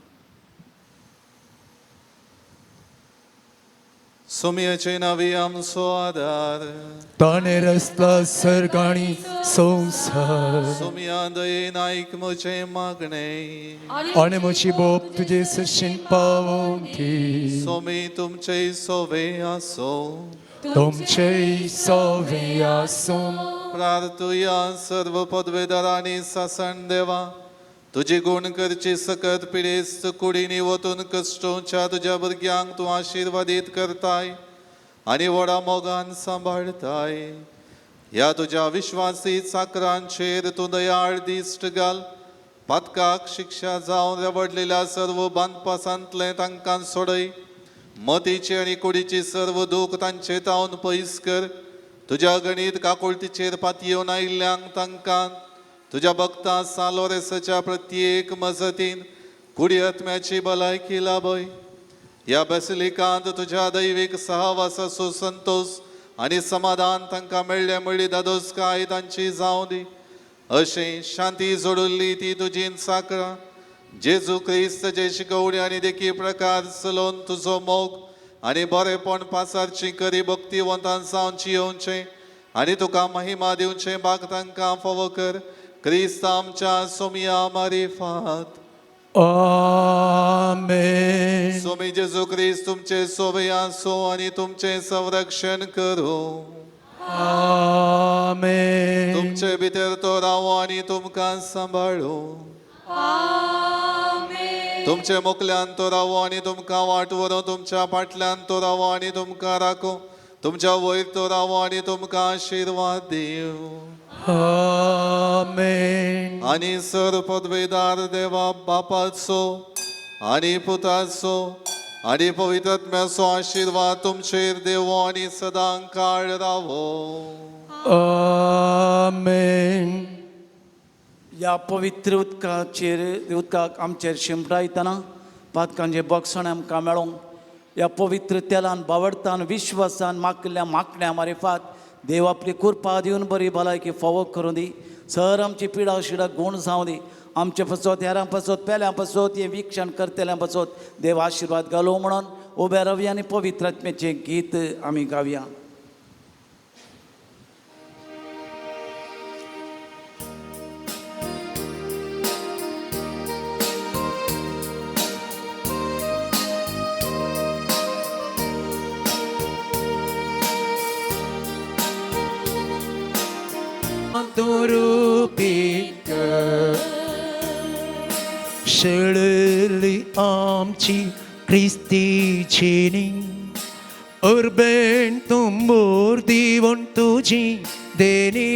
सोमयाचे नावी आमचो आदार, ताणें रचला सर्ग आनी संवसार. सोमया दयेन आयक म्हजें मागणें आनी म्हजी बोप तुजे सरशीन पावोवंक दी. सोमी तुमचे सोवे आसो, तुमचे सोवे आसूं. प्रार्थुया. सर्व पदवेदारांनी सासण देवा तुजी गुण करची सकत पिडेस्त कुडीनी वतून कश्टोवच्या तुज्या भुरग्यांक तूं आशिर्वादीत करताय आनी व्हडा मोगान सांबाळताय. ह्या तुज्या विश्वासी चाकरांचेर तूं दयाळ दिश्ट घाल. पातकाक शिक्षा जावन रेवडलेल्या सर्व बांदपासांतलें तांकां सोडय. मतीची आनी कुडीची सर्व दूख तांचे तावन पयस कर. तुज्या गणीत काकुळतीचेर पातयेवन आयिल्ल्यांक तांकां तुज्या भक्ता सालोरेसाच्या प्रत्येक मजतीन कुडी आत्म्याची भलायकी लाभय. ह्या बेसिलिकांत तुज्या दैवीक सहवासाचो संतोश आनी समाधान तांकां मेळ्ळें म्हणली दादोसकाय तांची जावं दी. अशें शांती जोडुल्ली ती तुजी साकरां जेजू क्रिस्त जे शिकवणी आनी देखी प्रकार चलोवन तुजो मोग आनी बरेपण पासारची करी भक्तिवंतान जावची येवचें आनी तुका महिमा दिवचें बाग तांकां फावो कर. क्रिस्त आमच्या सोमया मारिफात. आमेन. सोमी जेजू क्रिस्त तुमचे सोवे आसो आनी तुमचें संरक्षण करूं. आमेन. तुमचे भितर तो रावो आनी तुमकां सांबाळूं. तुमचे मोकल्यान तो रावो आनी तुमकां वाट व्हरूं. तुमच्या फाटल्यान तो रावो आनी तुमकां राखूं. तुमच्या वयर तो रावो आनी तुमकां आशिर्वाद दिवं. आमेन. आनी सर पदवेदार देवा बापाचो आनी पुताचो आनी पवित्र आत्म्याचो आशिर्वाद तुमचेर देवो आनी सदां काळ रावो. आमेन. ह्या पवित्र उदकाचेर उदकाक आमचेर शिंपडायतना पातकांचें बक्षण आमकां मेळोंक, ह्या पवित्र तेलान बावडतान विश्वासान मागल्या मागण्या मारिफात देव आपली कृपा दिवन बरी भलायकी फावो करूं दी. सर आमची पिडा शिडा गूण जावं दी. आमचे पासत हेरां पासत पेल्यां पासत हें विक्षण करतल्यां पासत देव आशिर्वाद घालूं म्हणून उबे रावया आनी पवित्र आत्म्याचें गीत आमी गावया. तूं रुपीत कर. शेळली आमची क्रिस्तीची न्ही उर्बेन तूं दिवन तुजी देणी.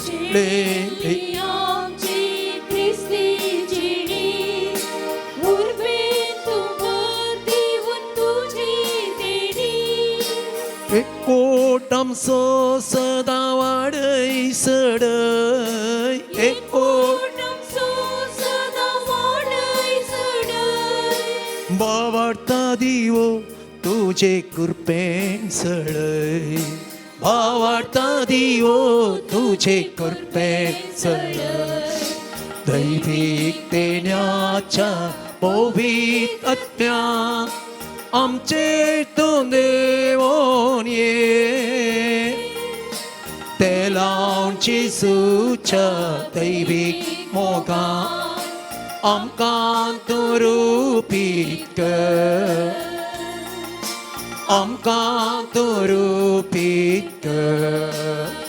शेळली आमची क्रिस्तीची न्ही उर्बेन तूं दिवन तुजी देणी. एकोट आमचो सदां वाडय सडय, एकोट आमचो सदां वाडय सडय. भावार्ता दिवो तुजे कृपेन सळय, भावार्ता दिवो तुजे कृपेन सळय. दैवीक देण्याच्या पवित्र आत्म्या आमचे तूं देवोन ये. ते लावन जेजूच्या दैवीक मोगा आमकां तूं रुपीत कर, आमकां तूं रुपीत कर.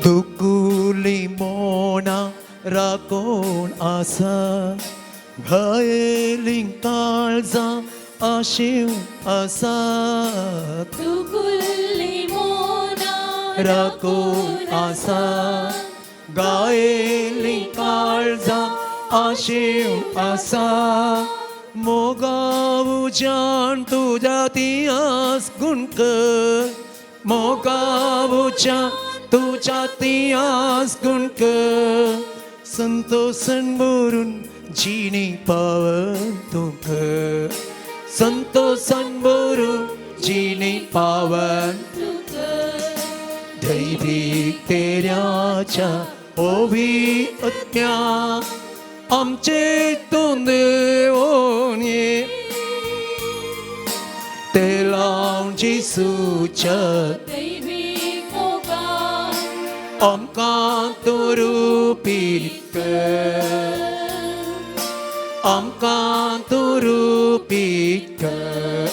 दुकुली मोना राखून आसा, घायली काळजां आशीव आसा. दुकुली मोना राखून आसा, गायली काळजां आशीव आसा. मोगावुच्यान तुज्या तियास गुणकर, मोगावुच्यान तुज्या तियास गुणकर. संतोषन भरून जिणी पावन तुका, संतोषन भरून जिणी पावन तुका. दैवीक तेऱ्याच्या ओवी आत्म्या आमचे तूं देवोन ये. ते लावन जेजूच्या दैवीक मोगान आमकां तूं रुपीत कर, आमकां तूं रुपीत कर.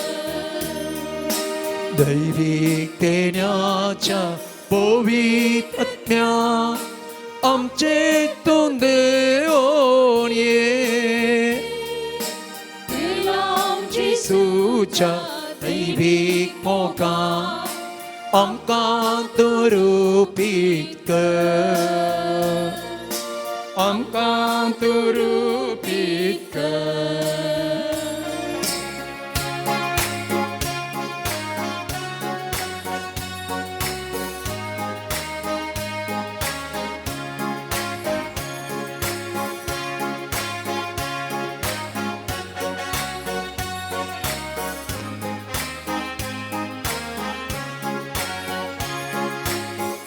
दैवीक देण्याच्या पवित्र आत्म्या आमचे तूं देवोन ये. ते लावन जेजूच्या दैवीक मोगान आमकां तूं रुपीत कर, आमकां तूं रुपीत कर.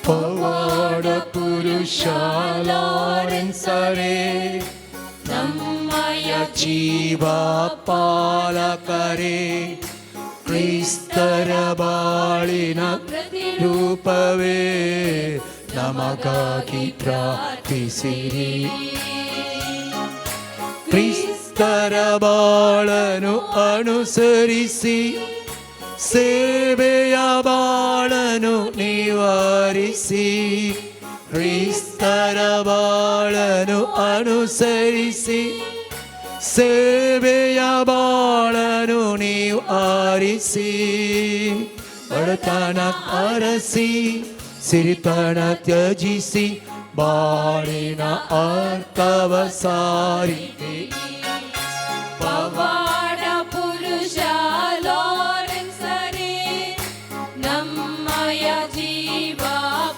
पवाड पुरुषा लॉरेन्सरे ನಮ್ಮಯ ಜೀವ ಪಾಲಕರೇ, ಕ್ರಿಸ್ತರ ಬಾಳಿನ ರೂಪವೇ ನಮಗಾಗಿ ಪ್ರಾರ್ಥಿಸಿರಿ. ಕ್ರಿಸ್ತರ ಬಾಳನು ಅನುಸರಿಸಿ ಸೇವೆಯ ಬಾಳನು ನಿವಾರಿಸಿ, ಕ್ರಿಸ್ತರ ಬಾಳನು ಅನುಸರಿಸಿ ಸೇವೆಯ ಬಾಳನು ನೀವು ಆರಿಸಿ. ಬಡತನ ಅರಸಿ ಸಿರಿತನ ತ್ಯಜಿಸಿ ಬಾಳಿನ ಅರ್ಥವ ಸಾರಿದೆ. ಪವಾಡ ಪುರುಷ ಲಾರೆನ್ಸರೇ ನಮ್ಮಯ ಜೀವ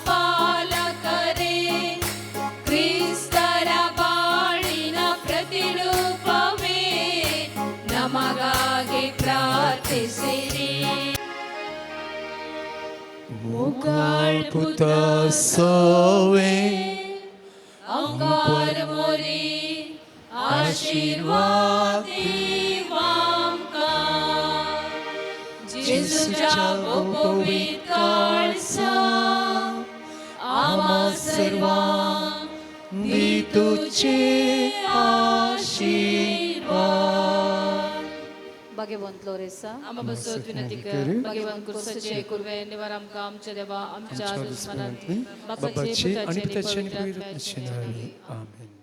ಪಾಲಕರೇ, ಕ್ರಿಸ್ತರ ಬಾಳಿನ ಪ್ರತಿರೂಪವೇ ನಮಗಾಗಿ ಪ್ರಾರ್ಥಿಸಿರಿ. ಮುಗಾಳ್ಪುತ ಸೋವೆ ಅಂಕಾರ ಮೋರಿ ಆಶೀರ್ವಾದ ದೇವಾಂಕ जेजूच्या पवित्र काळसा आम्हा सर्वांक दी तुझे. भाग्यवंत लोरेसा आमा बसत विनंती कर भाग्यवंत कुर्साचे कुर्वे निवार आमकां आमच्या देवा आमच्या आमच्या दुस्मनांतली दुस्मनांतली बाबाची आणि पित्याची आणि पवित्र आत्म्याची नावे. आमेन.